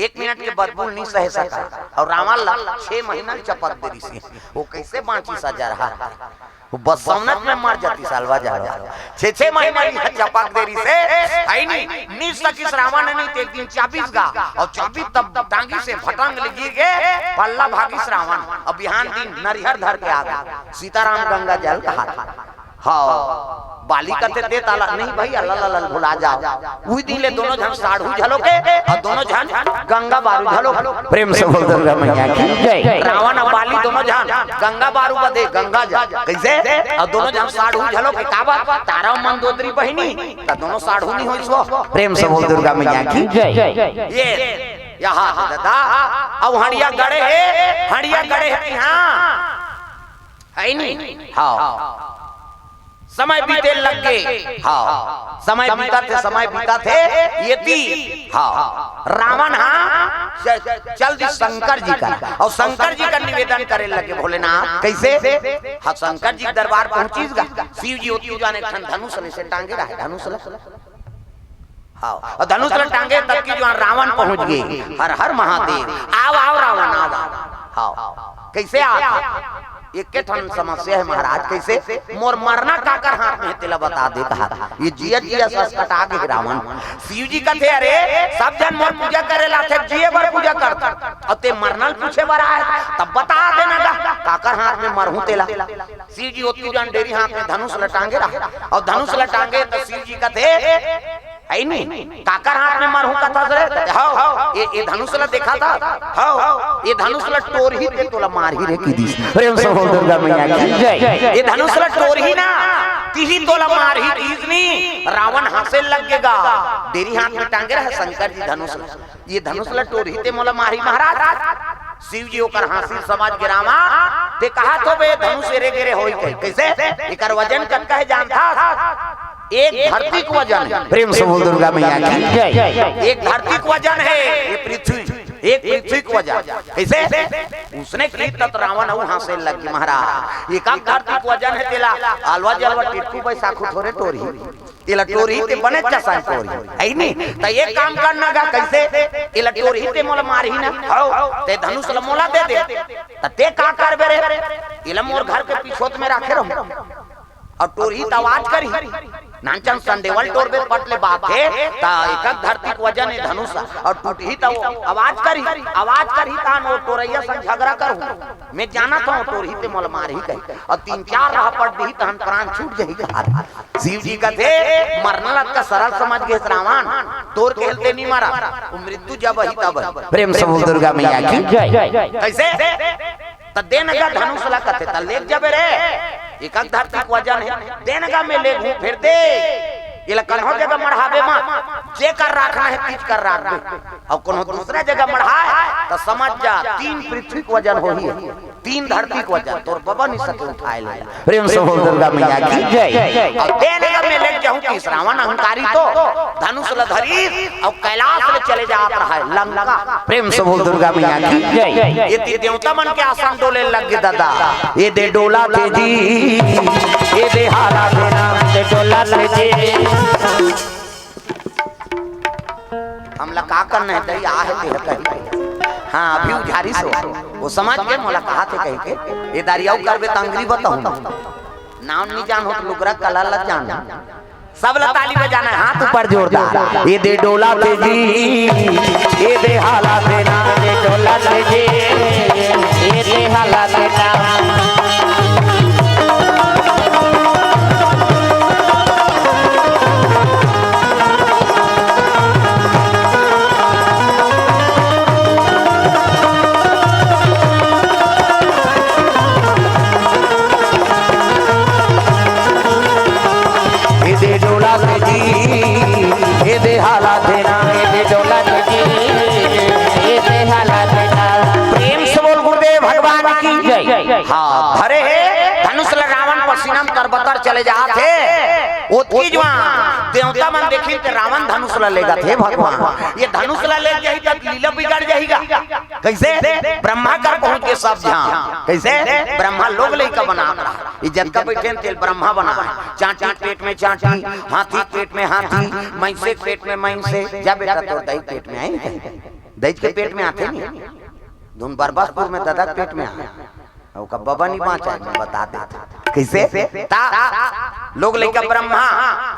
एक मिनट के बदबू ल नइ सहे सकय। अउ रावण ला छह महीना ले चपक दे रिहिस हे। वो कइसे बांचिस सजा रहा? वो बसौनक में मर जातिस, अलवा जालवा। छह, छह महीना ले चपक दे रिहिस हे, हे नी? नइ सकिस रावण, नइ ते एक दिन चाबिस गा, अउ चाबिस तब टांगिस हे, भटंग ले गिर गे, पल्ला भागिस रावण। अब बिहान दिन नरिहर धर के आ गे, सीताराम गंगा जल कहाथे। हाँ, बाली कथे दे ताला, नहीं भाई, अला ला ला भुला जाव। उही दिन ले दोनों झन साढ़ू घलो के, अउ दोनों झन गंगा बारू घलो। प्रेम से बोल दुर्गा मैया की जय। रावण अउ बाली दोनों झन गंगा बारू बदे गंगा जल। कइसे? अउ दोनों झन साढ़ू घलो के, काबर? तारा मंदोदरी बहिनी, त दोनों साढ़ू नइ होइस वो। प्रेम से बोल दुर्गा मैया की जय। ये, यहाँ ददा, अउ हड़िया गड़े हे, हड़िया गड़े हे, हाँ। हे नी? हाँ। समय बीते लग गे। हाँ। समय बीतत हे, समय बीतत हे। एती, हाँ, रावण हा च-, चल दिस शंकर जी कर, अउ शंकर जी कर निवेदन करे लगे, भोलेनाथ, कइसे? हाँ, शंकर जी के दरबार पहुंचिस गा। शिव जी ओतकी जुवार एक ठन धनुष ल अइसे टांगे रहय, धनुष ल। हाँ, अउ धनुष ल टांगे ततकी जुवार रावण पहुंच गे। हर हर महादेव, आव, आव रावण, आव, आव। हाँ, कइसे आव? एके ठन समस्या हे महाराज, कइसे? मोर मरना काकर हाथ में हे, तेला बता दे कहा। ये जियत जियत सस कटा गे रावण। शिव जी कथे, "अरे, सब झन मोर पूजा करे ल आथे, जिये बर पूजा करथे, अउ ते मरना ल पूछे बर आए, तब बता देना गा, काकर हाथ में मरहूं तेला।" शिव जी ओतकी जुवार डेरी हाथ में धनुष ल टांगे रहय, अउ धनुष ल टांगे त शिव जी कथे, "हे नी, काकर हाथ में मरहूं कथस रे?" कथे, "हव, ये, ये धनुष ल देखथस? हव, ये धनुष ल टोरही ते तोला मारही रे," कहि दिस। प्रेम से बोल दुर्गा मैया की जय। "ये धनुष ल टोरही ना, तिही तोला मारही," कहिस नी। रावण हंसे लग गे गा। डेरी हाथ में टांगे रहय शंकर जी धनुष ल। "ये धनुष ल टोरही ते मोला मारही महाराज?" शिव जी ओकर हांसी ल समझ गे, "रावण, ते कहत होबे धनुष एरे गेरे होही कहि। कइसे? एकर वजन कतका हे जानथस?" एक धरती के वजन हे। प्रेम से बोल दुर्गा मैया की जय। एक धरती के वजन हे ये पृथ्वी, एक पृथ्वी के वजन। कइसे? उसने की तत रावण अउ हाँसे लग गे महाराज। एक धरती के वजन हे तेला अलवा जलवा टिटकू बैसाखू थोरे टोरही। तेला टोरही ते बने चसन टोरही, हे नी? त एक काम करना गा, कइसे? एला टोरही ते मोला मारही ना, हव, ते धनुष ल मोला दे दे। त ते का करबे रे? एला मोर घर के पिछोत में राखे रहूं। अउ टोरही त आवाज करही। नानचन संदेवल टोरबे पट ले बात हे, त एकक धरती के वजन हे धनुष, अउ टूटही त वो आवाज करही, आवाज करही त वो टोरइया संग झगरा करहूं। मैं जानत हंव टोरही ते मोला मारही कही, अउ तीन चार रहपट दिही तहन प्राण छूट जही कहा। शिव जी कथे, मरना लतका सरल समझ गे रावण, तोर केहेल ते नी मरा, वो मृत्यु जब ही तब ही। प्रेम से बोल दुर्गा मैया की जय। कइसे? त दे न गा धनुष ला कथे, त लेग जबे रे, एकक धरती के वजन हे, दे न गा मैं लेगहूं, फेर दे। एला कन्हो जगह मढ़ाबे मत, जेकर राखना हे, तीच कर राखबे। अउ कोनो दूसरा जगह मढ़ाए, त समझ जा, तीन पृथ्वी के वजन होही, तीन धरती के वजन, तोर बबा नी सके उठाए ले। प्रेम से बोल दुर्गा मैया की जय। अउ दे न गा मैं लेग जाहूं कि रावण अहंकारी तो धनुष ल धरिस अउ कैलाश ले चले जात रहय लंका। प्रेम से बोल दुर्गा मैया की जय। ये ती देवता मन के आसन डोले लग गे दादा। ये दे डोला थे जी, ये दे हाला थे ना। ये डोला थे जी। हमला का करना हे, दई आ हे ते कही। हाँ, अभी उझारी सो। वो समझ के मोला कहा थे कही के, ये दारी अउ करबे त अंगरी बताहूं। नाम नी जान हो, लुगरा कला ला जान। सब ला ताली बजाना हे, हाथ ऊपर जोरदार। ये दे डोला थे जी, ये दे हाला थे ना। ये दे डोला थे जी, ये दे हाला थे ना। ए दे डोला थे जी, ए दे हाला थे ना, ए दे डोला थे जी, ए दे हाला थे ना। प्रेम से बोल गुरुदेव भगवान की जय। हाँ, धरे हे धनुष ल रावण पसीना म तरबतर चले जात हे। ओतकी जुवार देवता मन देखिन ते रावण धनुष ल लेगत हे भगवान। ये धनुष ल ले जाही त लीला बिगड़ जाही गा। कइसे? ब्रह्मा कर पहुंच गे सब झन। कइसे? ब्रह्मा लोग लइका बनात रहा। ये जतका बइठे हे तेला ब्रह्मा बनाय। चांटी के पेट में चांटी, हाथी के पेट में हाथी, मइसे के पेट में मइसे। जा बेटा तोर दई के पेट में आही कहीं। दई के पेट में आथे नी। धुन बरबसपुर में ददा के पेट में आय। ओकर बबा नी बांचय, मैं बता देत हंव। कइसे? त लोग लइका ब्रह्मा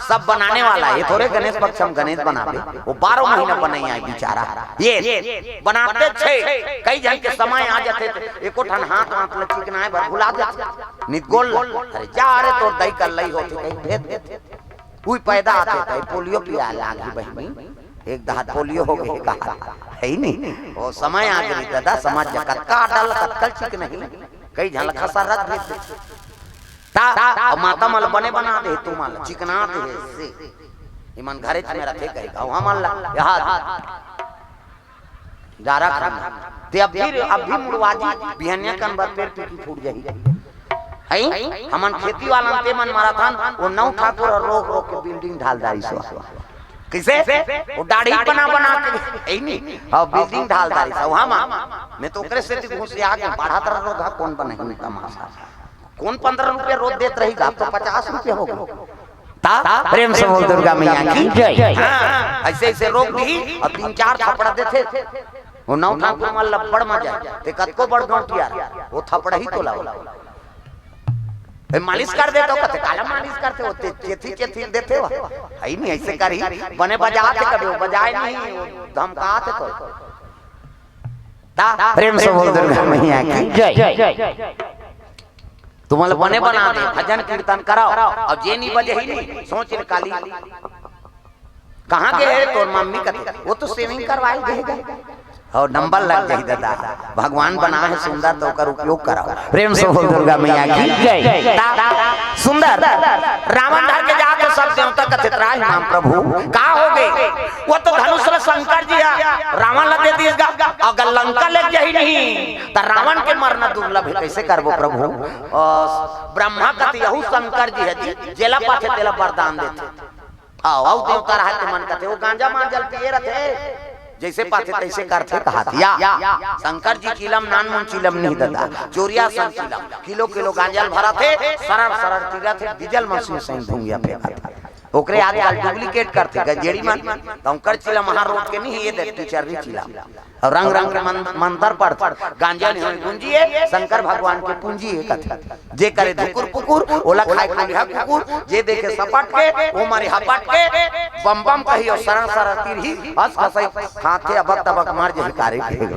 सब बनाने वाला हे, थोरे गणेश पक्ष म गणेश बनाबे, वो बारह महीना बनइया हे बिचारा। ये बनाते छे, कई झन के समय आ जाथे, त एको ठन हाथ वाथ ल चिकनाए बर भुला देथे। नित गोल, अरे जा रे, तोर दई कर लई होथे, कहीं भेज देथे। उही पैदा आथे त पोलियो पिया लागही बहिनी। एक दहात पोलियो हो गे कहा, हे नी? वो समय आ गे दादा, समझ जा, कतका डल, कतका चिकनही। कई झन ल खसरत भी थे। त, अउ माता मन ल बने बना दे, तू मन ल चिकना दे, से। इमन घरेच में रखे कहे, गाँव हमन ल, यहाँ जारा खाना। ते अब भी, अब भी मुड़वा जी, बिहनिया कन बर पेट पीकी फूट जाही। हई? हमन खेती वाला ते मन मरत हन, वो नौ ठाकुर अउ रोक रोक के building ढाल डारिस। कइसे? वो दाढ़ी बना बना के, हे नी? हाँ, building ढाल डारिस। हाँ, माँ, मैं तो ओकरे सेती घुसिया गे, बढ़त रहा रोग, कोन बनही तमाशा। कोन पंद्रह रुपया रोज देत रही, अब तो पचास रुपया हो गे। त प्रेम से बोल दुर्गा मैया की जय। हाँ, अइसे अइसे रोक दिही अउ तीन चार थपड़ा देथे। वो नौ ठाकुर मन ल बड़ मजा आय। ते कतको बड़ गौंटिया, वो थपड़ही तोला। ए, मालिश कर देथंव कथे, काला मालिश करथे, वो ते चेथी चेथी देथे वो। हे नी, अइसे करही, बने बजाथे कभी, वो बजाय नहीं, वो धमकाथे तो। त प्रेम से बोल दुर्गा मैया की जय। तुमन ल बने बना दे, भजन कीर्तन कराओ। अउ जे नी बजही नी, सोच ले काली। कहाँ गे हे तोर मम्मी कथे? वो तो shaving करवाए गे हे। अउ नंबर लग जाही दादा। भगवान बनाय हे सुंदर, त ओकर उपयोग कराओ। प्रेम से बोल दुर्गा मैया की जय। त सुंदर रावण धर के जाके सब देवता कथे, त्राहि माम प्रभु, का हो गे? वो तो धनुष ल शंकर जी ह रावण ला दे दिस गा, अगर लंका ले जाही नहीं, त रावण के मरना दुर्लभ हे, कइसे करबो प्रभु? अ, ब्रह्मा कथे, "यहू शंकर जी हे जी, जेला पाथे तेला वरदान देथे।" अउ, अउ देवता रहत ते मन कथे, "वो गांजा मांजल पिए रथे, जइसे पाथे तइसे करथे," कहत या। शंकर जी चिलम नानमुन चिलम नहीं ददा, चोरिया सन चिलम, किलो किलो गांजा ल भरथे, सरर सरर चिरथे, डीजल मशीन सही धुंगिया फेंकथे। ओकरे आजकल डुप्लीकेट करथे गजेड़ी मन, त ओकर चिलम वहां रोक के नहीं, ये दे दू चार चिलम। अउ रंग रंग के मन-, मंतर पढ़थे, गांजा नहीं होय गुंजी हे, शंकर भगवान के पूंजी हे कथे। जे करे धुकुर पुकुर, ओला खाए कोलिहा कुकुर, जे देखे सपट के, वो मरे हपट के, बम बम कही अउ सरर सरर तिरही, हंस खसई खाथे, अबक तबक मर जही कारे के।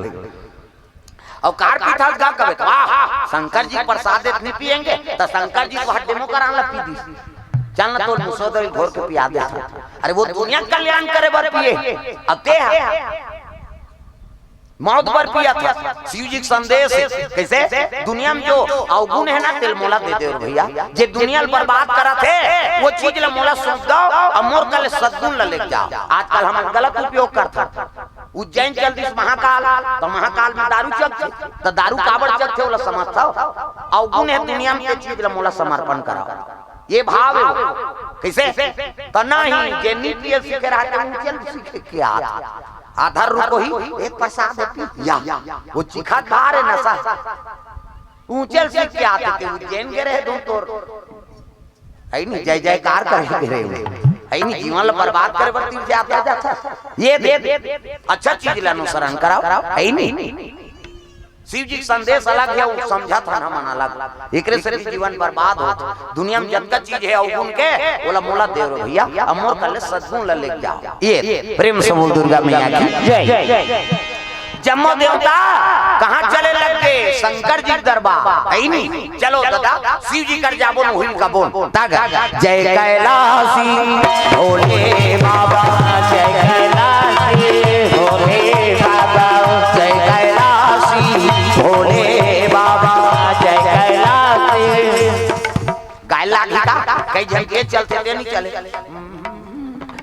अउ कार पीथस गा कबे त, "आह, शंकर जी प्रसाद देत नहीं पिएंगे," त शंकर जी को हड्डे मुंह करान ला पी दिस। "चल ना, तोर मुसोदरी घोर के पिया दे।" अरे वो दुनिया के कल्याण करे बर पिए, अब ते हा मौत बर पिया था। शिव जी के संदेश हे, कइसे? दुनिया में जो अवगुण हे ना, तेल मोला दे दे रे भइया। जे दुनिया ल बर्बाद करत हे, वो चीज ल मोला सौंप दव, अउ मोर कले सद्गुण ल लेके जाव। आजकल हमन गलत उपयोग करथन। उज्जैन चल दिस महाकाल, त महाकाल में दारू चघथे, त दारू काबर चघथे, ओला समझथव? अवगुण हे दुनिया में, ते चीज ल मोला समर्पण कराव। ये भाव हे। कइसे? त नहीं, जे नीति सीखे रहथे, ऊंचे ल सीखे के आथे। आधर रुको ही, एक प्रसाद हे पी, या। वो चिखा खा रे नशा। ऊंचे ल सीख के आथे, ते उज्जैन गे रहे धुन तोर। हे नहीं, जय जयकार करे गे रहे। हे नहीं, जीवन ल बर्बाद करे बर तीर जाता जाता। ये दे, अच्छा चीज ल अनुसरण कराव। हे नहीं, शिव जी के संदेश अलग हे, वो समझत हन हमन अलग। एकरे से भी जीवन बर्बाद होत। दुनिया में जतका चीज हे अवगुण के, ओला मोला दे रे भइया, अउ मोर कले सद्गुण ल लेके जाव। ये प्रेम से बोल दुर्गा मैया की जय। जम्मो देवता कहाँ चले लग गे? शंकर जी के दरबार, हे नहीं? चलो दादा, शिव जी कर जाबो, उही ल कबो। तग जय कैलासी भोले बाबा, जय कैलासी भोले बाबा, जय कैलासी भोले बाबा, जय कैलासी। गाय लागी का? कई झन के चलथे, ते नहीं चले।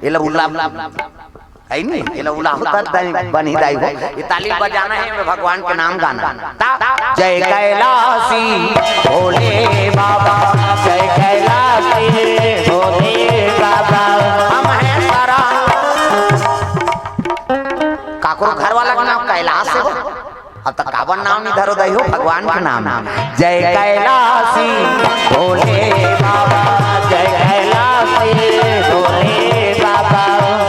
एला उल्ला हे नहीं, एला उलाहू त दई, बनी दाई हो। ये ताली बजाना हे, मैं भगवान के नाम गाना। ता, जय कैलासी भोले बाबा, जय कैलासी भोले बाबा, हम हैं सारा। काकरो घर वाला के नाम कैलाश हे हो। अब तक काबर नाम नहीं धरो दई हो, भगवान के नाम। जय कैलासी भोले बाबा, जय कैलासी भोले बाबा,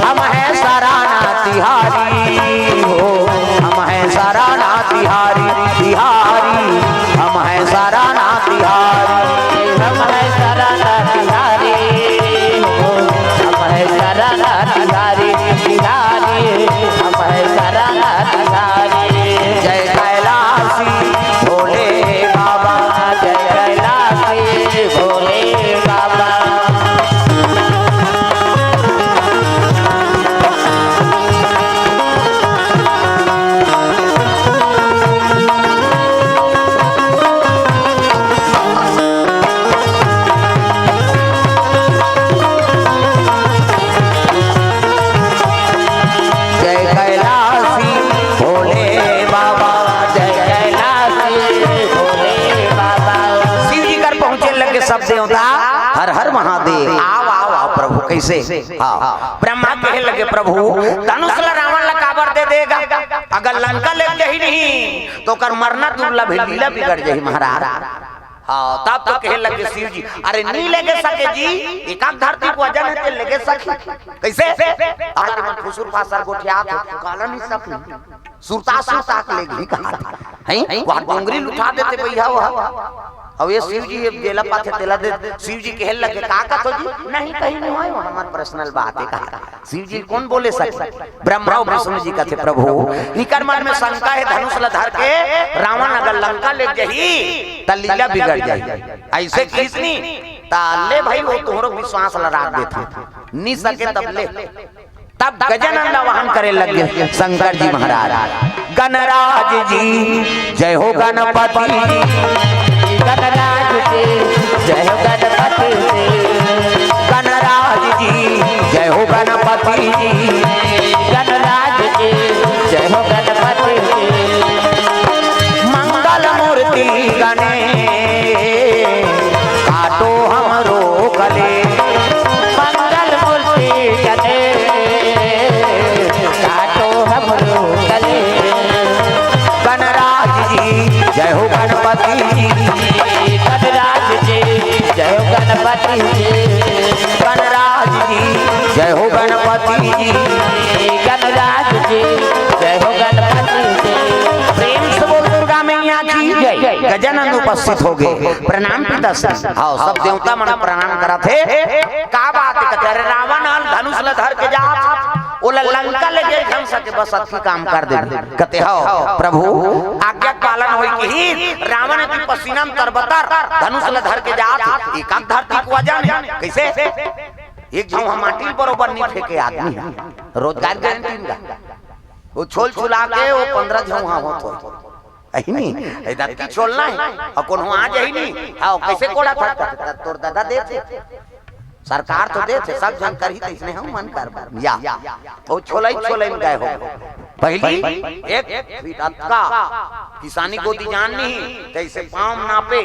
हम हैं सराना तिहारी हो, हम हैं सराना तिहारी, तिहारी, हम हैं सराना तिहारी, हम हैं सराना तिहारी हो, हम हैं सराना तिहारी, तिहारी, हम हैं सराना तिहारी। जय कैलासी भोले बाबा, जय कैलासी भोले बाबा। जय कैलासी भोले बाबा, जय कैलासी भोले बाबा। शिव जी कर पहुंचे लगे सब देवता, हर हर महादेव, आव, आव, आव प्रभु, कइसे? हाँ, ब्रह्मा कहे लगे, "प्रभु, धनुष ला रावण ला काबर दे देगा? अगर लंका ले जाही नहीं, त ओकर मरना दुर्लभ हे, लीला बिगड़ जाही महाराज।" हाँ, तब तो कहे लगे शिव जी, "अरे, नी लेगे सके जी, एकाक धरती के वजन हे, ते लेगे सके।" कइसे? अगर मन फुसुर फासर गोठियात हे, काला नहीं सकही। सुरता सुरता के लेगही कहा था। हैं? वहाँ डोंगरी ल उठा देथे भइया वो। अब ये शिव जी ये जेला पाथे तेला दे, शिव जी कहे लगे, "का कथो जी?" "नहीं, कहीं नहीं होय, वो हमार पर्सनल बात हे," कहा। शिव जी कोन बोले सके? ब्रह्मा अउ विष्णु जी कथे, "प्रभु, निकर मन में शंका हे, धनुष ला धर के रावण अगर लंका ले जाही, त लीला बिगड़ जाही।" अइसे किहिस नी, त ले भाई, वो तोहरो विश्वास ला राख देथे, नी सके तब ले। तब गजानन ला वाहन करे लगे शंकर जी महाराज। गणराज जी, जय हो गणपति जी। गणराज जी, जय हो गणपति जी। गणराज जी, जय हो गणपति जी। गणराज जी, जय गणराज जी, जय हो गणपति जी। गणराज जी, जय हो गणपति जी। प्रेम से बोल दुर्गा मैया की जय। गजानंद उपस्थित हो गए, प्रणाम पिता श्री। हाँ, सब देवता मन प्रणाम करत हे। का बात हे? कहते, "अरे रावण ह धनुष ल धर के जात, ओला लंका ले जाय झन सके, बस अतकी काम कर दे।" कहते, "हव प्रभु, आज्ञा पालन होई।" कि रावण की पसीना म तरबतर धनुष ल धर के जात, एकाक धरती के वजन हे। कइसे? एक झउहा माटी ल बरोबर नइ फेंके आदमी ह। रोजगार गारंटी नइ हे। ओ छोल छुला के ओ पंद्रह झउहा होत होही। अही नी, ए दतकी छोलना हे। अउ कोनो आ जाही नी। हाँ, कइसे कोड़ा फटका? त तोर ददा देथे। सरकार तो देथे, सब झन करही, त इसने हम मन करबो। या, ओ छोलई, छोलई म गए हो। पहिली एक फीट अतका किसानी गोदी जान नहीं, त इसे पाँव म नापे,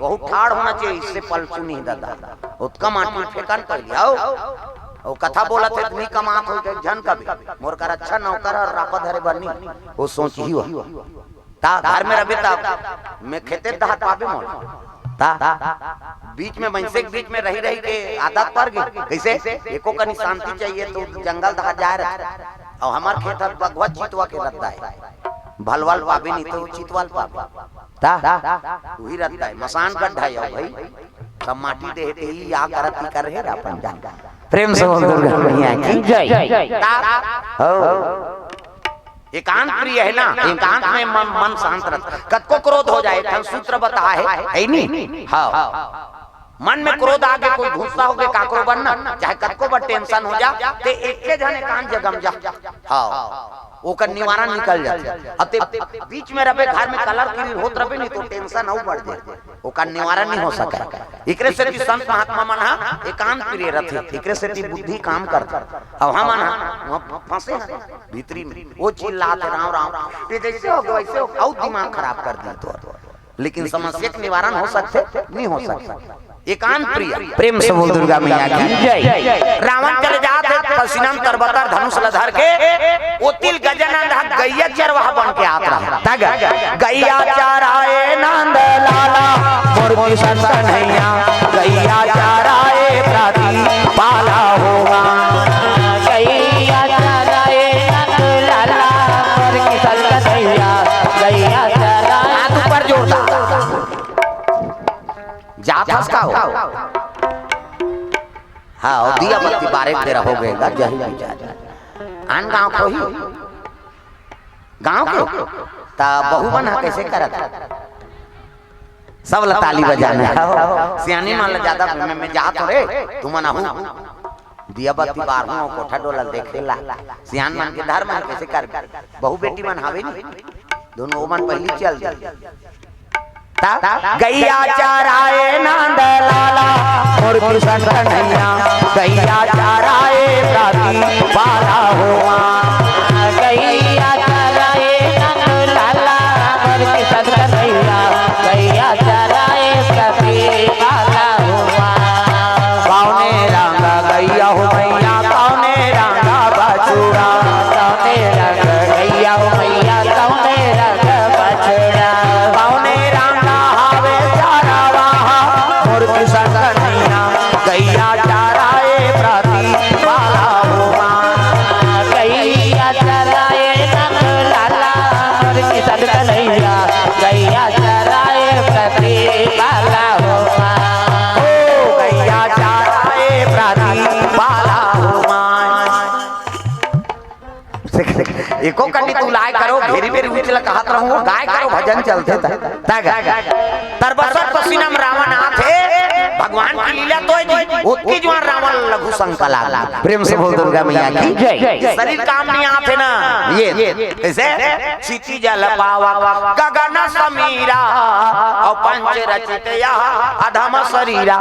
वहू ठाढ़ होना चाहिए, इससे पलचू नहीं ददा। ओतका माटी फेंकन पहिली, आओ। ओ कथा बोलत हे, त नइ कमात हो, त एक झन कभी, मोर कर अच्छा नौकर हर रापा धरे बर नइ, ओ सोचही हो। ता घर में रहिबे, ता में खेते डहर पाबे मोला। ता बीच में, मनसे के बीच में रही रही के आदत पर गे। कइसे? एको कनी शांति चाहिए, त जंगल डहर जाए रहिथे। अउ हमर खेत हर बघवा चितवा के रद्दा हे। भलवा ल पाबे नहीं, त चितवा ल पाबे। ता उही रद्दा हे, मसान गड्ढा हे भाई। सब माटी देहे ते ही या करत ही कर रहे अपन जान। प्रेम से बोल दुर्गा मैया की जय। ता हो। एकांत प्रिय हे ना, एकांत में मन, मन शांत रहिथे। कतको क्रोध हो जाए, एक ठन सूत्र बताए हे, हे नी? हाँ। मन में क्रोध आगे, कोई गुस्सा होगे काकरो बर ना, चाहे कतको बर tension हो जा, ते एके झन एकांत जगह म जा। हाँ। ओकर निवारण निकल जाथे। अब ते बीच में रहिबे, घर में कलर किरिर होत रहिबे नहीं, त tension अउ बढ़ जाए। ओकर निवारण नइ हो सके। एकरे सेती संत महात्मा मन ह एकांत प्रिय रथे, एकरे सेती बुद्धि काम करथे। अब हमन ह उहाँ फंसे हन भीतरी में, ओ चिल्लात हे, "राम राम, ये जइसे होगे वइसे होगे," अउ दिमाग खराब कर दिही तोर। लेकिन समस्या के निवारण हो सकथे? नइ हो सकथे। एकांत प्रिय। प्रेम से बोल दुर्गा मैया की जय। रावण चले जात हे, पसीना म तरबतर धनुष ल धर के, ओती ल गजानंद ह गइया चरवाहा बन के आत रहा। तग गइया चराए नंद लाला, मोर किसन कन्हैया, गइया चराए प्रति पाला होवा। गइया चराए नंद लाला, मोर किसन कन्हैया, गइया चराए। हाथ ऊपर जोरदार। जात हस का हो? हाँ, अउ दिया बत्ती बारे के बेरा हो गे गा, जही बिचारी। आन गाँव के होही? गाँव के? त बहू मन ह कइसे करत? सब ल ताली बजाना हे। सियानी मन ल जादा में, में जात हो रे, तुमन आहू। दिया बत्ती बारहूँ अउ कोठा डोला देखे ला। सियान मन के धर्म हे, कइसे करबे? बहू बेटी मन हावे नी, दूनों ओमन पहिली चल दे। ता गइया चराए नंद लाला, मोर किसन कन्हैया, गइया चराए प्रति पाला होवा। गइया चराए नंद लाला, मोर किसन कन्हैया, गइया चराए प्रति पाला होवा। कौने रंग गइया हो मैया, कौने रंग बछुड़ा, कौने रंग गइया हो मैया, कौने रंग बछुड़ा, कौने रंग हावे चरवाहा, मोर किसन कन्हैया, गइया चराए प्रति पाला होवा। गइया चराए नंद लाला, मोर किसन कन्हैया, गइया चराए प्रति पाला होवा। ओ गइया चराए प्रति पाला होवा। एको कनी तू लाय करो, घेरी बेरी उचला कहत रहूं, गाय करो भजन चलथे त। तग तरबतर पसीना म रावण आथे, भगवान की लीला तो हे जी, ओतकी जुवार रावण लघु शंका लाग। प्रेम से बोल दुर्गा मैया की जय। शरीर काम नइ आथे ना, ये कइसे? क्षिति जल पावक गगन समीरा, अउ पंच रचित यह अधम शरीरा।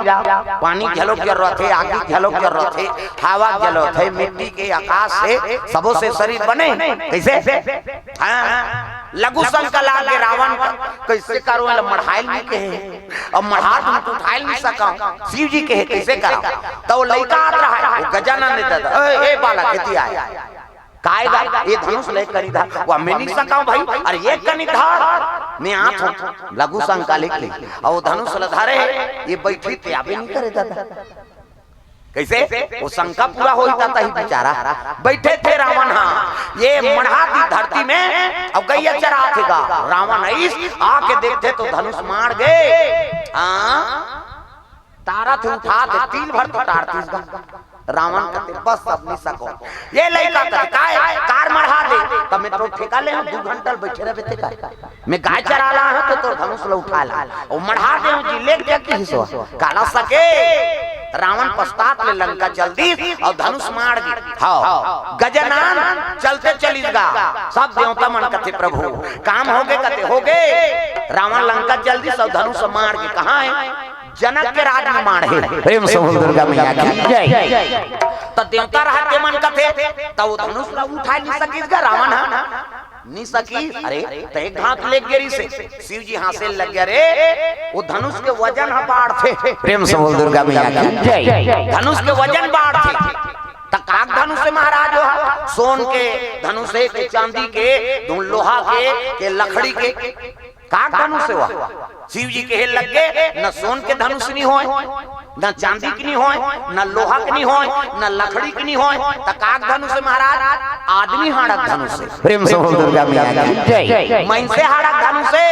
पानी घलो के जरूरत हे, आगी घलो के जरूरत हे, हवा के जरूरत हे, मिट्टी के, आकाश से, सबो से शरीर बने। कइसे? हाँ, लघु शंका लागे रावण का, कइसे करो, एला मढ़ाय ल नइ कहे, अब मढ़ा तुम तो उठाय ल नइ सकव, शिव जी कहे, कइसे करव? त ओ लइका आत रहा हे, ओ गजानन ने ददा, "ए, ए बालक, एती आय।" काय गा, ए धनुष ले कनी धर, वा में नइ सकव भाई, अरे ए कनी धर। मैं आत हूँ, लघु शंका लिख ली। अउ धनुष ल धरे हे, ये बइठे ते आबे नइ करे दादा। कइसे? ओ शंका पूरा होही ता तही बिचारा। बइठे थे रावण, हाँ, ये मढ़ा दी धरती में, अउ गइया चराथे गा। रावण अइस, आके देखथे तो धनुष माड़ गे। हाँ, तारा थे उठा दे, तिल भर तो टारतीस गा। रावण कथे, "बस अब नइ सकों।" ये लइका कथे, "काय? कार मढ़ा दे।" "त मैं तो ठेका ले हूँ, दू घंटा ल बइठे रहिबे ते काय? मैं गाय चरा ला हूँ तो तोर धनुष ल उठा ला। ओ मढ़ा दे हूँ जी, लेग जा किहिस ओ।" काला सके, रावण पछतात ले लंका चल दिस अउ धनुष माड़ गे। हाँ, गजानन चलते चलिस गा। सब देवता मन कथे, "प्रभु, काम होगे?" कथे, "होगे।" रावण लंका चल दिस अउ धनुष माड़ गे। कहाँ हे? जनक के राज में माड़हे। प्रेम से बोल दुर्गा मैया की जय। त देवता रहत ते मन कथे, त ओ धनुष ला उठाय नइ सकिस गा रावण ह, नइ सकिस। अरे, त एक घात लेग गे रिहिसे, शिव जी हाँसे लग गे, "अरे, ओ धनुष के वजन ह बाढ़थे।" प्रेम से बोल दुर्गा मैया की जय। धनुष के वजन बाढ़थे। त काग धनुष हे महाराज ओ ह, सोन के धनुष हे, के चांदी के, धुन लोहा के, के लकड़ी के। काग धनुष हे ओ ह। शिव जी कहे लग गे, "न सोन के धनुष नइ होय, न चांदी के नइ होय, न लोहा के नइ होय, न लकड़ी के नइ होय, त काग धनुष हे महाराज, आदमी हाड़क धनुष हे।" प्रेम से बोल दुर्गा मैया की जय। मनसे हाड़क धनुष हे,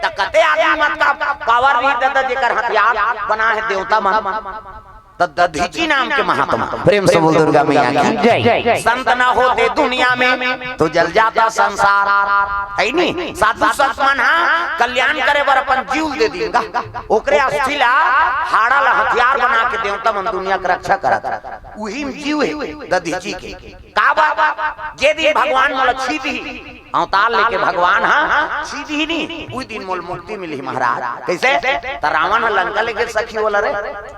त कते आदमी मन के power रही दादा, जेकर हथियार बनाय हे देवता मन। त दधीचि नाम के महात्मा, प्रेम से बोल दुर्गा मैया की जय। संत न होते दुनिया में तो जल जाता संसार, हे नी? साधु संत मन ह कल्याण करे बर अपन जीव दे दिन गा, ओकरे अस्थि ला, हाड़ा ला हथियार बना के देवता मन दुनिया के रक्षा करत। उही म जीव हे दधीचि के। काबर? जे दिन भगवान मोला छीदही, अवतार लेके भगवान ह छीदही नी, उही दिन मोला मुक्ति मिलही महाराज। कइसे? त रावण ह लंका लेगे सखी ओला रे।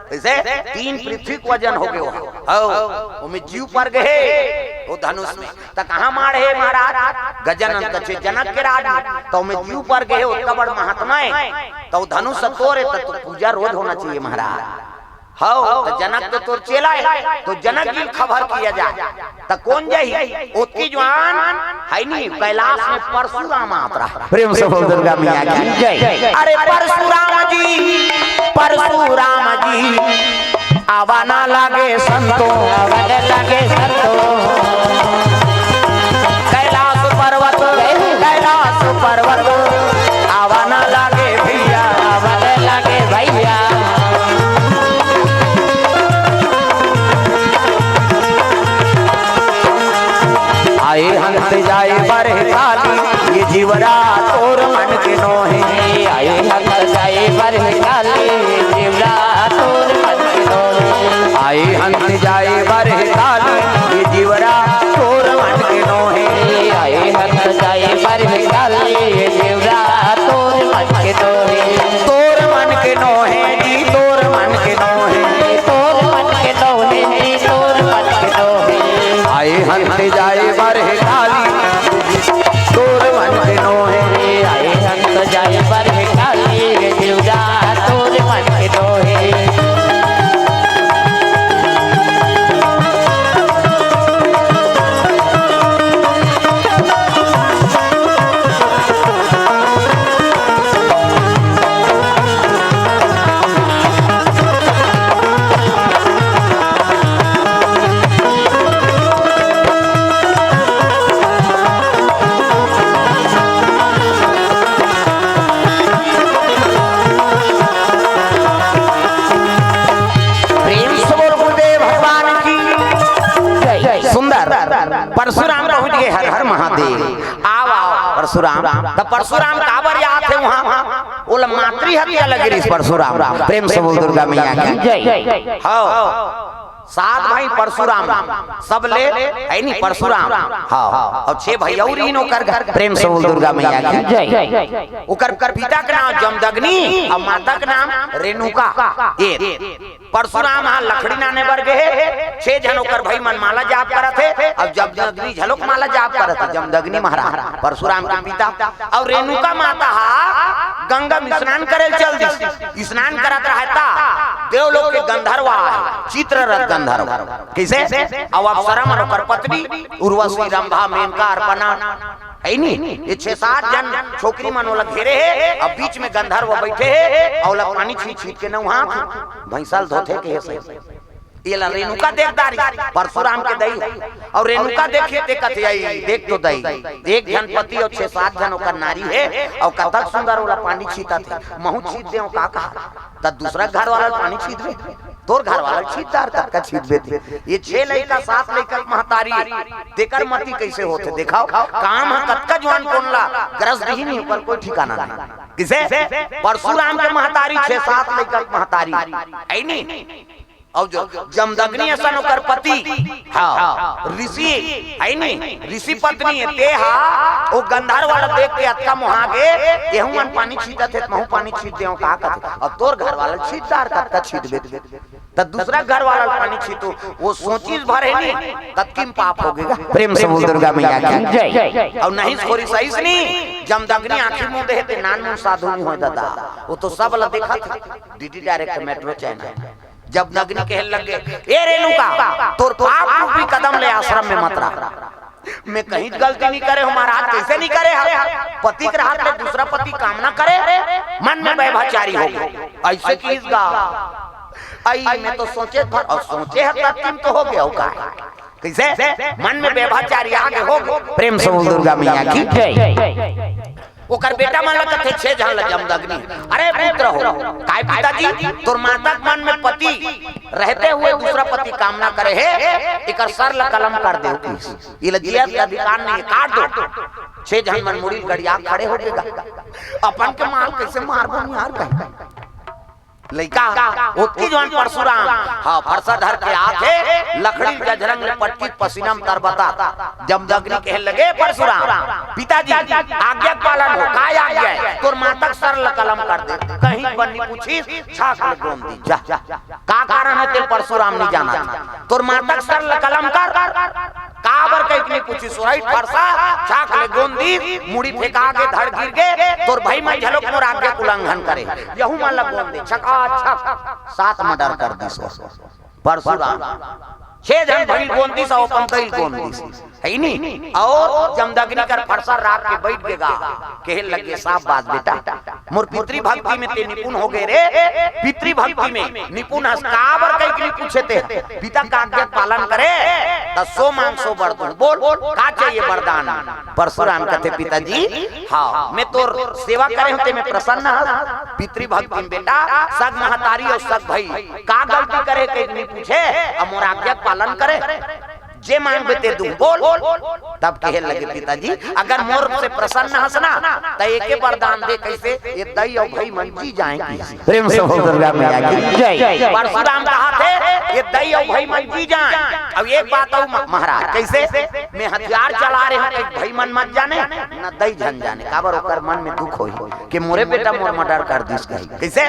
कइसे? तीन पृथ्वी के वजन होगे ओ ह। हव, ओमे जीव पर गे हे, ओ धनुष में। त कहाँ माड़हे महाराज? गजानन कथे जनक के राज में। त ओमे जीव पर गे हे, ओतका बड़ महात्मा हे। त ओ धनुष तोर हे, त तो पूजा रोज होना चाहिए महाराज। हव, त जनक तो तोर चेला हे, त जनक जी ल खबर किया जाय। त कोन जाही? ओतकी जुवार हे नी, कैलाश में परशुराम आत रहा। प्रेम से बोल दुर्गा मैया की जय। अरे परशुराम जी, परशुराम जी, आवा ना लागे संतो, आवा ना लागे संतो। कैलाश पर्वत, कैलाश पर्वत, आवा ना लागे भैया, आवा ना लागे भैया। आए हंस जाए बरह काली, ये जीवरा तोर मन के नोहे। आए हंस जाए बरह काली, ये जीवरा तोर मन के नोहे। आए हंस जाए बरह काली, ये जीवरा तोर मन के नोहे। आए हंस जाए बरह काली, ये जीवरा तोर मन के नोहे। तोर मन के नोहे जी, तोर मन के नोहे। तोर मन के नोहे जी, तोर मन के नोहे। आए हंस जाए बरह काली, तोर मन के नोहे। आए हंस जाए बरह काली, जीवरा तोर मन के नोहे। प्रेम से बोल गुरुदेव भगवान की जय। सुंदर। परशुराम पहुंच गे, हर हर महादेव। आव, आव, परशुराम। त परशुराम काबर आत हे उहाँ? ओला मातृ हत्या लगे रिहिस परशुराम। प्रेम से बोल दुर्गा मैया की जय। हव। सात भाई परशुराम, सब ले, हे नी परशुराम। हव। अउ छे भाई अउ रिहिन ओकर घर। प्रेम से बोल दुर्गा मैया की जय। ओकर पिता के नाम जमदग्नि अउ माता के नाम रेणुका। ए परशुराम ह लकड़ी लाने बर गे हे, छे झन ओकर भाई मन माला जाप करत हे, अउ जमदग्नि घलोक माला जाप करत हे, जमदग्नि महाराज, परशुराम के पिता। अउ रेणुका माता ह गंगा में स्नान करे ल चल दिस। स्नान करत रहय त देवलोक के गंधर्व आय, चित्ररथ गंधर्व। कइसे? अउ अप्सरा मन ओकर पत्नी उर्वशी, रंभा, मेनका, अर्पणा, है नी? ये छह सात झन छोकरी मन ओला घेरे हे, अउ बीच में गंधर्व बइठे हे, अउ ओला पानी छींच छींच के नहवात हे। भैंसा ल धोथे के हे सही। एला रेणुका देख डारिस, परशुराम के दई हे। अउ रेणुका देखे ते कथे, "अई, देख तो दई, एक झन पति अउ छह सात झन ओकर नारी हे, अउ कतक सुंदर ओला पानी छींचत हे, महूं छींच देंव का कहा?" त दूसरा घर वाला ल पानी छींचबे, तोर घर वाला ल छींच डार, कतका छींचबे ते। ये छह लइका, सात लइका के महतारी, तेकर मति कइसे होथे? देखव, काम ह कतका जुआन कोन ला ग्रस दिही नहीं, ओकर कोई ठिकाना नहीं। कइसे? परशुराम के महतारी, छह सात लइका के महतारी, है नी? अउ जो जमदग्नि असन ओकर पति, हाँ, ऋषि, है नी? ऋषि पत्नी हे, ते हा, ओ गंधर्व वाला देख के अतका मोहा गे, एहू मन पानी छींचत हे, त महूं पानी छींच देंव का कथे? अउ तोर घर वाला ल छींच डार, कतका छींचबे ते। त दूसरा घर वाला ल पानी छींचहूं, ओ सोचिस भर हे नी, ततकी म पाप होगे गा। प्रेम से बोल दुर्गा मैया की जय। अउ नहीं खोरी सही से नी, जमदग्नि आंखी मूंदे हे ते नानमुन साधु नहीं होय दादा, ओ तो सब ल देखत हे, DD direct metro channel. Jamadagni कहे लगे, "ए रेणुका, तोर पाप रूपी कदम ले आश्रम में मत रह।" मैं कहीं गलती नहीं करे हंव महाराज, कइसे नहीं करे हंव? पति के रहत ले दूसरा पति कामना करे, मन में व्यभिचारी होगे। अइसे किहिस गा, अई मैं तो सोचे भर, अउ सोचे हंव तब तुम तो होगे हंव का? कइसे? मन में व्यभिचारी आगे होगे। प्रेम से बोल दुर्गा मैया की जय। ओकर बेटा मन ल कथे, छह झन ल जमदग्नि, "अरे पुत्र हो, काय पिताजी, तोर माता के मन में पति रहते हुए दूसरा पति कामना करे हे, एकर सर ल कलम कर दे।" एला जियत के अधिकार नहीं हे, काट दो। छह झन मन मुड़ी ल गड़िया खड़े होगे गा। अपन के माल कइसे मारबो यार कहीं। लइका, ओतकी जुआन परशुराम, हाँ, फरसा धर के आत हे, लकड़ी ल जझरंग ले पटकिस, पसीना म तरबतात। जमदग्नि कहे लगे, "परशुराम, पिताजी, आज्ञा के पालन हो, काय आज्ञा हे? तोर माता के सर ल कलम कर दे।" कहीं बन्नी पूछिस, छाक ले गोंद दिस, जा। का कारण हे तेला परशुराम नहीं जानत? तोर माता के सर ल कलम कर, काबर कहिके नहीं पूछिस, ओराइट फरसा, छाक ले गोंद दिस, मुड़ी फेंका गे, धड़ गिर गे, तोर भई मन घलोक मोर आज्ञा के उल्लंघन करे, यहू मन ल गोंद दे, छकाछक, सात मर्डर कर दिस परशुराम। छह झन भई ल गोंद दिस, अउ अपन दई ल गोंद दिस, है नी? अउ जमदग्नि कर फरसा राख के बइठ गे गा, कहे लगे, "शाबाश बेटा, मोर पितृभक्ति में ते निपुण होगे रे, पितृभक्ति में निपुण हस, काबर कहिके नहीं पूछे ते, पिता के आज्ञा के पालन करे, त सो मांग सो बर दूं, बोल, का चाहिए वरदान?" परशुराम कथे, "पिताजी, हाँ, मैं तोर सेवा करे हंव, ते में प्रसन्न हस, पितृभक्ति में बेटा, सग महतारी अउ सग भई, का गलती करे कहिके नहीं पूछे, अउ मोर आज्ञा के पालन करे।" जे मांगबे ते दूं, बोल। तब कहे लगे, "पिताजी, अगर मोर से प्रसन्न हस ना, त एके वरदान दे।" कइसे? "ये दई अउ भई मन जी जाएं।" प्रेम से बोल दुर्गा मैया की जय। परशुराम कहाथे, "ये दई अउ भई मन जी जाएं।" अब एक बात अउ म-, महाराज, कइसे? मैं हथियार चला रहे हंव, कहीं भई मन मत जाने, न दई झन जाने, काबर ओकर मन में दुख होही कि मोरे बेटा मोर मर्डर कर दिस कही। कइसे?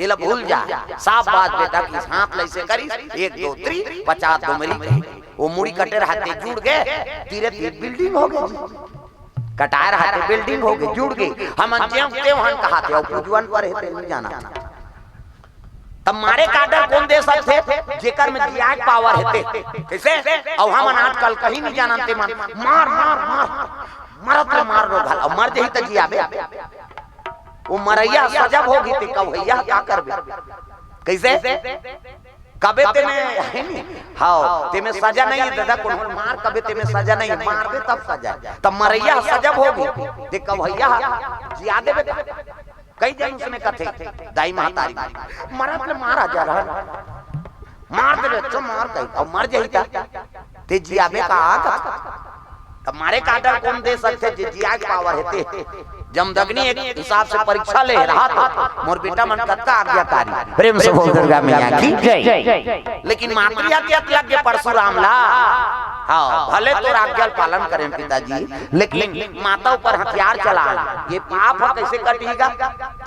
एला भूल जा, शाबाश बेटा, कि हाथ ल अइसे करिस, एक, दो, three, पचास दो मेरी। ओ मुड़ी कटे रहते जुड़ गे, तीरे तीर बिल्डिंग होगे जी। कटाए रहते बिल्डिंग होगे, जुड़ गे। हमन जेव तेव हन कहाथे, अउ पुजवन पर हे ते नहीं जाना। त मारे के आर्डर कोन दे सकथे? जेकर में जियाए के पावर हे ते। कइसे? अउ हमन आजकल कहीं नहीं जानन ते मन। मार, मार, मार। मरत ले मार रो घल। अउ मर जही त जियाबे। ओ मरइया सजब होगी ते कवइया का करबे? कइसे? कबे ते में, हे नी? हव, ते में सजा नहीं हे दादा, कोनो मार कबे ते में सजा नहीं हे, मारबे तब सजा हे। त मरइया सजब होगी, ते कवइया जिया देबे त। कई झन उसने कथे, दाई महतारी, "मरत ले मार आ जा रहा, मार दे रे, अच्छा मार कही, अउ मर जही त, ते जियाबे का?" कथे। त मारे के आर्डर कोन दे सकथे, जे जियाए के पावर हे ते? जमदग्नि एक हिसाब से परीक्षा ले रहा था, मोर बेटा मन कतका आज्ञाकारी। प्रेम से बोल दुर्गा मैया की जय। लेकिन मातृ हत्या लग गे परशुराम ला। हाँ, भले तोर आज्ञा ल पालन करें पिताजी, लेकिन माता ऊपर हथियार चला, ये पाप ह कइसे कटही गा?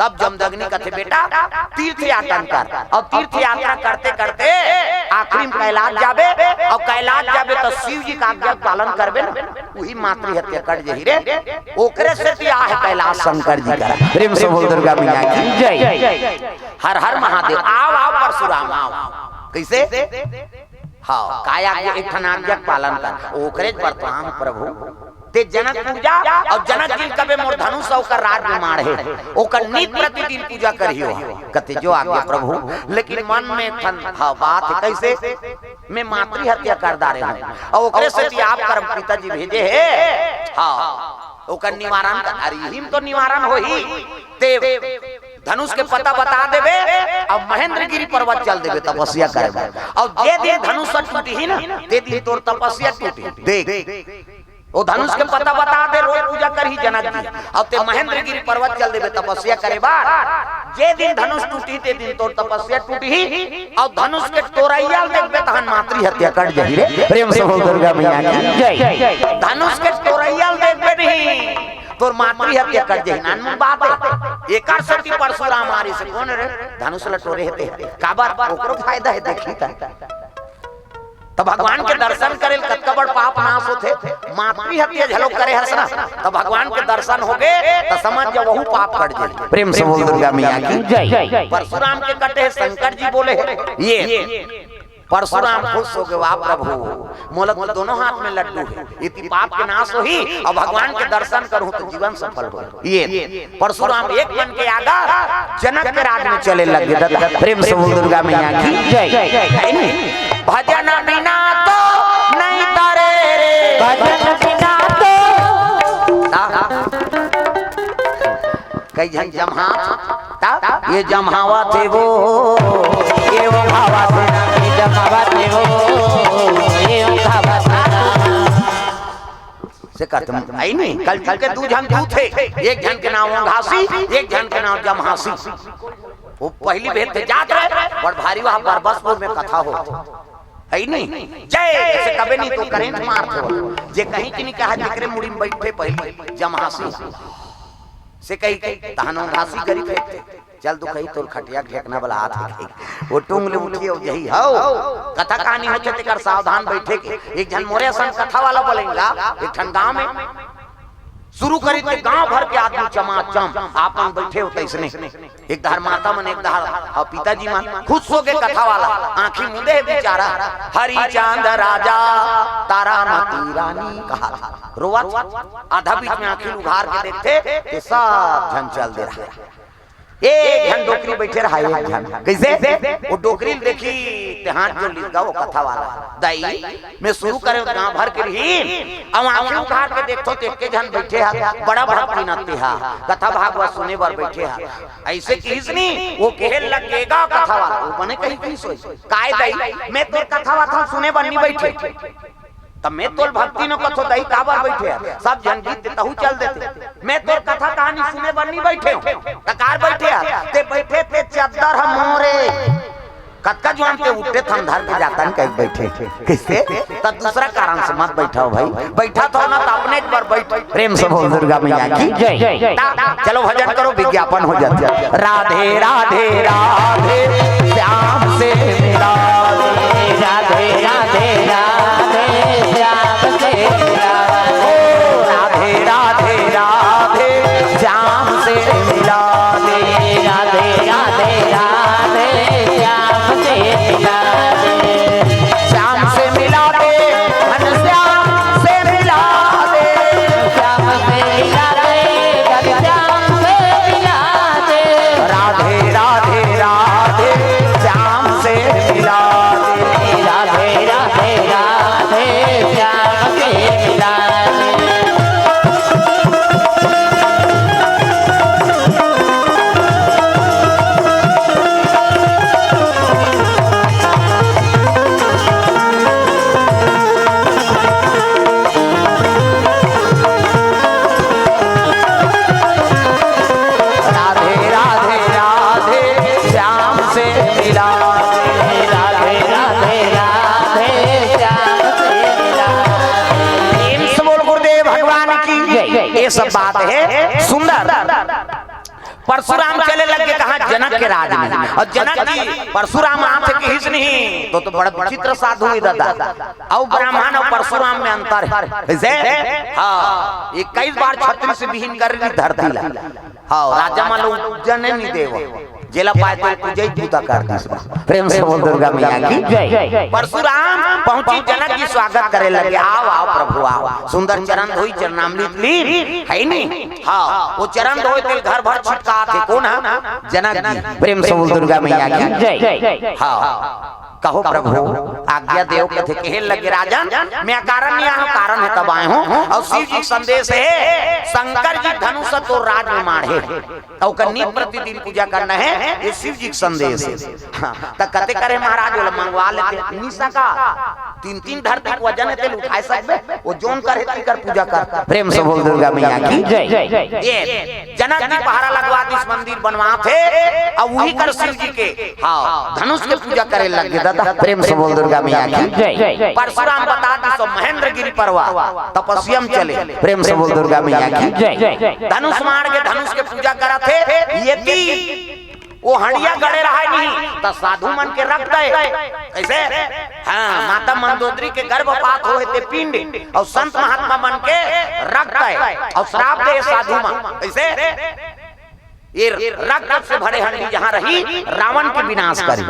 तब जमदग्नि कथे, "बेटा, तीर्थ याटन कर, अउ तीर्थ यात्रा करते करते आखिरी में कैलाश जाबे, अउ कैलाश जाबे त शिव जी के आज्ञा के पालन करबे ना, उही मातृ हत्या कट जही रे।" ओकरे सेती आहे कैलाश शंकर जी करा। प्रेम से बोल दुर्गा मैया की जय। हर हर महादेव। आव, आव परशुराम, आव। कइसे? हाँ, काय आज्ञा, एक ठन आज्ञा के पालन कर। ओकरे बर तो आम प्रभु। ते जनकपुर जा अउ जनक जी ल कबे मोर धनुष अउ ओकर राज में माढ़े, ओकर नित प्रतिदिन पूजा करही हो। कथे जो आज्ञा प्रभु, लेकिन मन में थन हा बात हे, कइसे? मैं मातृ हत्या कर डारे हंव अउ ओकरे सेती आप करम पिताजी भेजे हे। हाँ, ओकर निवारण कर, अरे इही म तो निवारण होही। ते धनुष के पता बता देबे अउ महेंद्रगिरी पर्वत चल देबे तपस्या करे बर। अउ जे दिन धनुष ह टूटही ना, ते दिन तोर तपस्या टूटही। देख, ओ धनुष के पता बता दे, रोज पूजा करही जनक जी। अउ ते महेंद्रगिरी पर्वत चल देबे तपस्या करे बर। जे दिन धनुष टूटही, ते दिन तोर तपस्या टूटही। अउ धनुष के टोरइया ल देखबे, तहन मातृ हत्या कट जाही रे। प्रेम से बोल दुर्गा मैया की जय। धनुष के टोरइया ल देखबे नहीं, तोर मातृ हत्या कट जाही। नानमुन बात हे। एकर सेती परशुराम आरिस हे, कोन रे? धनुष ल टोरे हे ते। काबर? ओकरो फायदा हे, देखही त। त भगवान के दर्शन करे ल कतका बड़ पाप नाश होथे, मातृ हत्या घलो करे हस ना, त भगवान के दर्शन होगे, त समझ जा, वहू पाप कट जाही। प्रेम से बोल दुर्गा मैया की जय। परशुराम के कटे हे, शंकर जी बोले हे, ये परशुराम खुश होगे, वाह प्रभु, मोला तो दोनों हाथ में लड्डू हे, इति पाप के नाश होही अउ भगवान के दर्शन करहूं त जीवन सफल होही। ये परशुराम एक मन के आगा जनक के राज में चले लगे। दादा, प्रेम से बोल दुर्गा मैया की जय। हे नहीं? भजन बिना तो नहीं तरे रे। भजन बिना तो। ता, कई झन जम्हा, ता, ये जम्हावत हे वो, ये वो भावत हे, ये जम्हावत हे वो, ये वो भावत हे। से कतम, आई नहीं, कलजुग के दू झन दूत हे, एक झन के नाम ओंघासी, एक झन के नाम जम्हासी। वो पहिली भेद थे जात रहे, बड़ भारी वहाँ बरबसपुर में कथा हो, है नहीं? जय से कबे नहीं तो करेंट मारत हो, जे कहीं कि नहीं कहा, जेकरे मुड़ी में बैठे पहिली जम्हासी से कही के तहन ओंघासी करी थे। चल तू कही तोर खटिया के ढेकना वाला हाथ हे कही। वो टूंग ले उठी अउ जही हव। कथा कहानी होथे तेकर सावधान बैठे के। एक झन मोरे असन कथा वाला बोलेंगा, एक ठन गांव में शुरू करी ते गांव भर के आदमी चमाचम आपन बैठे हो तइसने। एक धार माता मन, एक धार अउ पिताजी मन। खुश होगे कथा वाला, आंखी मूंदे हे बेचारा। हरिचंद राजा, तारामती रानी कहा था। रोवत आधा बीच में आंखी उघार के देखथे, ते सब झन चल दे रहा। एक झन डोकरी बैठे रहा, एक झन। कइसे? वो डोकरी ल देखी, ते हाथ जोड़ लिस गा वो कथा वाला। दाई, मैं शुरू करे गांव भर के रही, अब आंखें उघार के देखथो, ते एके झन बैठे हा, बड़ा भक्ति न ते हा, कथा भागवत सुने बर बैठे हा। अइसे किहिस नी, वो कहे लगे गा कथा वाला, वो बने कहीं किहिस होई। काय दाई, मैं तोर कथा वाथा सुने बर नी बैठे। त मैं तोल भक्ति न कथो दाई काबर बैठे हस? सब झन गीत ते तहू चल देते। मैं तोर कथा कहानी सुने बर नी बैठे हंव। त काबर बैठे हस? ते बैठे ते चद्दर ह मोरे। कतका जुआन ते उठे थन धर के जातन कहि बैठे। कइसे? त दूसरा कारण से मत बैठव भाई। बैठत हव ना त अपने बर बैठ। प्रेम से बोल दुर्गा मैया की जय। ता, चलो भजन करो, विज्ञापन हो जाथे। राधे राधे राधे, श्याम से मिला दे। राधे राधे राधे, श्याम से मिला दे। ओ राधे राधे राधे, श्याम से मिला दे। राधे राधे राधे, श्याम से मिला दे। श्याम से मिला दे, घनश्याम से मिला दे। श्याम से मिला दे, घनश्याम से मिला दे। राधे राधे राधे, श्याम से मिला दे। राधे राधे राधे, श्याम से मिला दे। राधे राधे राधे, श्याम से मिला दे। राधे राधे राधे, श्याम से मिला दे। प्रेम से बोल गुरुदेव भगवान की जय। ये सब बात हे सुंदर। परशुराम चले लगे कहाँ? जनक के राज में। अउ जनक जी परशुराम आथे किहिस नहीं, तो, तो बड़ा विचित्र साधु हे दादा। अउ ब्राह्मण अउ परशुराम में अंतर हे। कइसे? हाँ, इक्कीस बार छत्री से विहीन कर दी धरती ला। हाँ, राजा मन ल उपजने नहीं देव। जेला पाए तेला पूजा ही पूता कर दिस बा। प्रेम से बोल दुर्गा मैया की। जय। परशुराम पहुंची, जनक जी स्वागत करे लगे, "आव, आव प्रभु, आव।" सुंदर चरण धोई, चरणामृत लीन, है नी? हाँ, वो चरण धोए तेल घर भर छिटकाथे। कोन ह? जनक जी। प्रेम से बोल दुर्गा मैया की। जय। हाँ, कहो प्रभु, आज्ञा देव। कथे, कहे लगे, "राजन, मैं अकारण नहीं आया हूँ, कारण है तब आया हूँ।" और शिव जी के संदेश है, "शंकर जी धनुष तो राज में माढ़े।" अउ ओकर नित प्रतिदिन पूजा करना है, ये शिव जी के संदेश है। हाँ, त कते करे महाराज, ओला मंगवा लेते। निसा का तीन तीन धरती के वजन है, तेला उठाए सकबे? वो जोन करे, तेकर पूजा कर। प्रेम से बोल दुर्गा मैया की। जय। ये जनक जी पहरा लगवा दिस, मंदिर बनवाथे, अउ उही कर शिव जी के, हाँ, धनुष के पूजा करे लग गे दादा। प्रेम से बोल दुर्गा मैया की। जय। परशुराम बता दिस, महेंद्र गिरी पर्वत तपस्या में चले। प्रेम से बोल दुर्गा मैया की। जय। धनुष माढ़ के धनुष के पूजा करत हे, ये ती वो हंडिया गड़े रहा नहीं, त साधु मन के रख दे। कैसे? हाँ, माता मंदोदरी के गर्भपात होए ते पिंड, अउ संत महात्मा मन के रख दे, अउ श्राप दे साधु मन। कैसे? ये रक्त से भरे हंडी जहाँ रही, रावण के विनाश करी।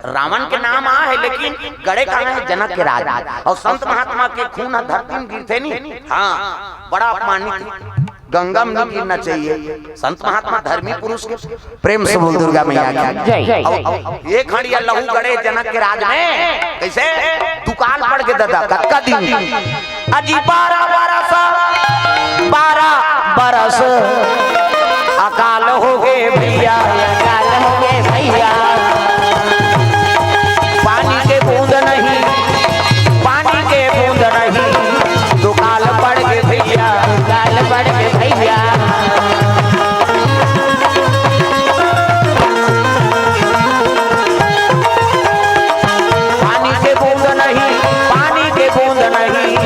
रावण के नाम आ है, लेकिन गड़े कहाँ है? जनक के राज में। अउ संत महात्मा के खून ह धरती में गिरथे नहीं। हाँ, बड़ा अपमानित। गंगा में नहीं गिरना चाहिए। संत महात्मा धर्मी पुरुष के। प्रेम से बोल दुर्गा मैया की। जय। अउ, अउ, एक हंडिया लहू गड़े जनक के राज में। कैसे? दुकाल पड़ गे दादा, कतका दिन? अजी बारह बरस, बारह बरस अकाल हो गे भैया, अकाल हो गे भैया। पानी के बूंद नहीं, पानी के बूंद नहीं, दुकाल पड़ गे भैया, दुकाल पड़ गे भैया। पानी के बूंद नहीं, पानी के बूंद नहीं,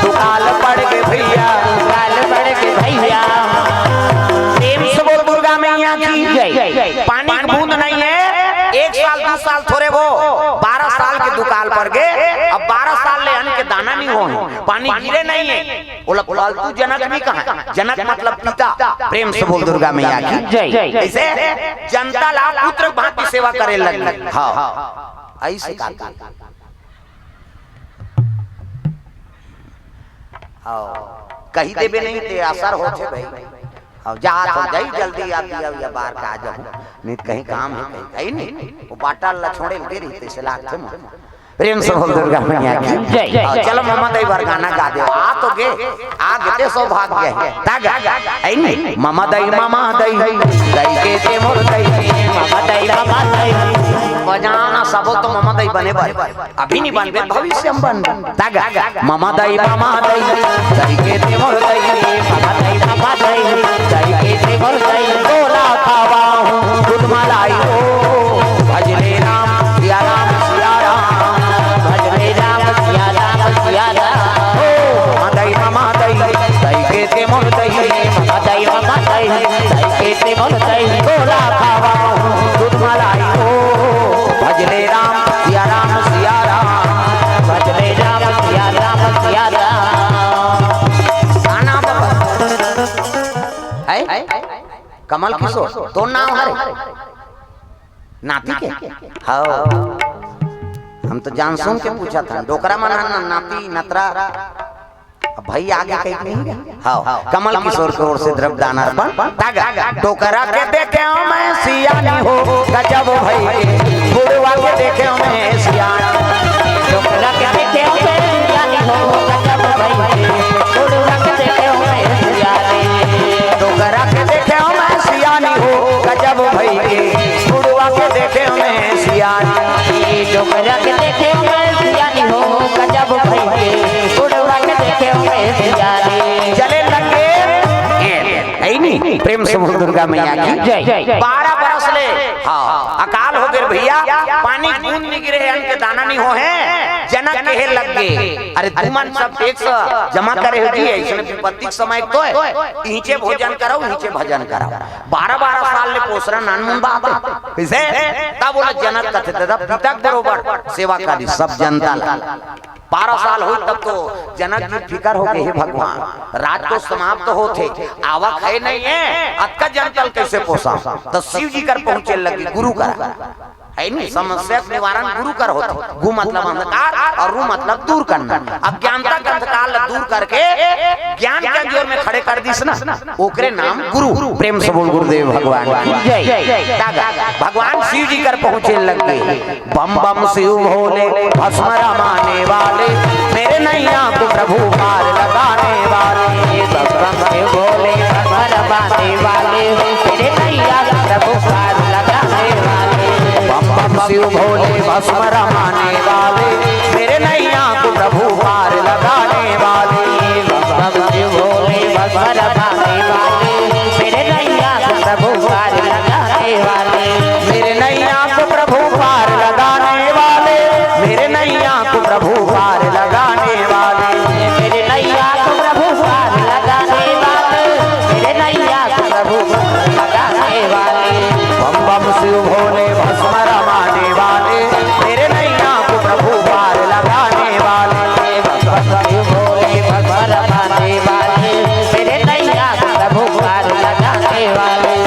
दुकाल पड़ गे भैया, दुकाल पड़ गे भैया। प्रेम से बोल दुर्गा मैया की। जय। पानी के बूंद नहीं है, एक साल, दू साल थोरे वो, बारह साल के दुकाल पड़ गे। अब बारह साल ले अन्न के दाना नहीं होए, पानी गिरे नहीं है। ओला फालतू जनक नहीं कहा, जनक मतलब पिता। प्रेम से बोल दुर्गा मैया की। जय। कैसे? जनता ला पुत्र भांति सेवा करे लगे। हाँ, ऐसे का। हाँ, कही देबे नहीं ते असर होथे भाई। अब जा तो जाई जल्दी, आ दिया या बार का आ जाऊ, नहीं तो कहीं काम है, कहीं, कहीं नहीं। वो बाटल ला छोड़े लगे रही, तैसे लागथे मोर। प्रेम से बोल दुर्गा मैया की। जय। हाँ, चलो ममा दई बर गाना गा दे। आ तो गे, आ गे ते सौभाग्य है। ता गा, है नहीं? ममा दई, ममा दई, दई के ते मोर दई। ममा दई, ममा दई। बजाना सबो तो ममा दई बने बर। अभी नहीं बनबे, भविष्य में बनबे। ता गा, ममा दई, ममा दई, दई के ते मोर दई। ममा दई, ममा दई, दई के ते मोर दई। गोला खावा हूँ, दूध मलाई हो। भज ले राम, सिया राम, सिया राम। भज ले राम, सिया राम, सिया राम। ओ, ममा दई, ममा दई, दई के ते मोर दई। ममा दई, ममा दई, दई के ते मोर दई। गोला खावा हूँ, दूध मलाई हो। भज ले राम, सिया राम, सिया राम। भज ले राम, सिया राम, सिया राम। गाना बाबा। है? कमल किशोर, तोर नाम हरे? नाती के? हाँ। हम तो जान सुन के पूछा था। डोकरा मन ह ना-, नाती, नतरा। अब भाई आगे कहीं नहीं गया। हाँ। कमल किशोर की ओर से द्रव्य दान अर्पण। तागा। डोकरा के देखे हो मैं सियानी हो, गजब भाई के। बुढ़वा के देखे हो मैं सियानी। डोकरा के देखे हो मैं सियानी हो, गजब भाई के। बुढ़वा के देखे हो मैं सियानी। डोकरा के देखे हो मैं सियानी हो, गजब भाई के। बुढ़वा के देखे हो मैं सियानी। डोकरा के देखे हो मैं सियानी हो, गजब भाई के। बुढ़वा के देखे हो मैं सियानी। चले लगे। ए, है नहीं? प्रेम से बोल दुर्गा मैया की। जय। बारह बरस ले, हाँ, अकाल हो गे भैया, पानी बूंद नहीं गिरे, अन्न के दाना नहीं हो है, जनक कहे लग गे, "अरे तुमन सब टैक्स जमा करे हो जी, इसमें विपत्ति के समय तो है, इहिंचे भोजन कराओ, इहिंचे भजन कराओ।" बारह बारह साल ले पोसरा नान मुन बात है। कैसे? तब बोला जनक कथे, "दादा, पिता के बरोबर सेवा करी, सब जनता ला।" बारह साल होई तब तो जनक जी फिकर हो गए, "हे भगवान, राज तो समाप्त होथे, आवक हे नहीं हे, अतका जनता ल कइसे पोसांव?" त शिव जी कर पहुंचे लगे, गुरु कर। हे नहीं, समस्या के निवारण गुरु कर होथे। गु मतलब अंधकार अउ रु मतलब दूर करना। अज्ञानता के अंधकार ल दूर करके ज्ञान के अंजोर में खड़े कर दिस ना, ओकरे नाम गुरु। प्रेम से बोल गुरुदेव भगवान की जय। तागा भगवान शिव जी कर पहुंचे लगे। बम बम शिव भोले भस्म रमाने वाले, मेरे नैया को प्रभु पार लगाने वाले। बम बम शिव भोले भस्म रमाने वाले, मेरे नैया को प्रभु पार लगाने वाले। बम बम शिव भोले भस्म रमाने वाले, मेरे नैया को प्रभु पार लगाने वाले। बम बम शिव भोले भस्म रमाने वाले, मेरे नैया को प्रभु पार लगाने वाले। मेरे नैया को प्रभु पार लगाने वाले, मेरे नैया को प्रभु पार लगाने वाले। मेरे नैया को प्रभु पार लगाने वाले, मेरे नैया को प्रभु पार लगाने वाले। बम बम शिव भोले भस्म रमाने वाले, मेरे नैया को प्रभु पार लगाने वाले। बम बम शिव भोले भस्म रमाने वाले, मेरे नैया को प्रभु पार लगाने वाले।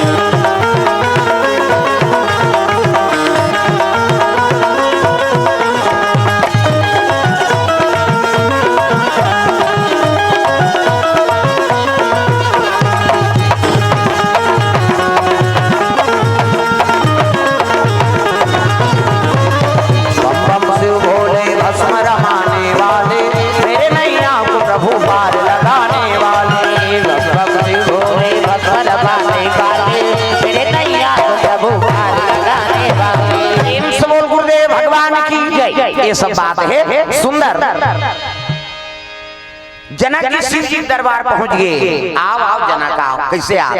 बम बम शिव भोले भस्म रमाने वाले, मेरे नैया को प्रभु पार लगाने वाले। बम बम शिव भोले भस्म रमाने वाले, मेरे नैया को प्रभु पार लगाने वाले। प्रेम से बोल गुरुदेव भगवान की जय। ये सब बात हे सुंदर। जनक जी शिव जी के दरबार पहुंच गए। आव, आव जनक आव। कइसे आव?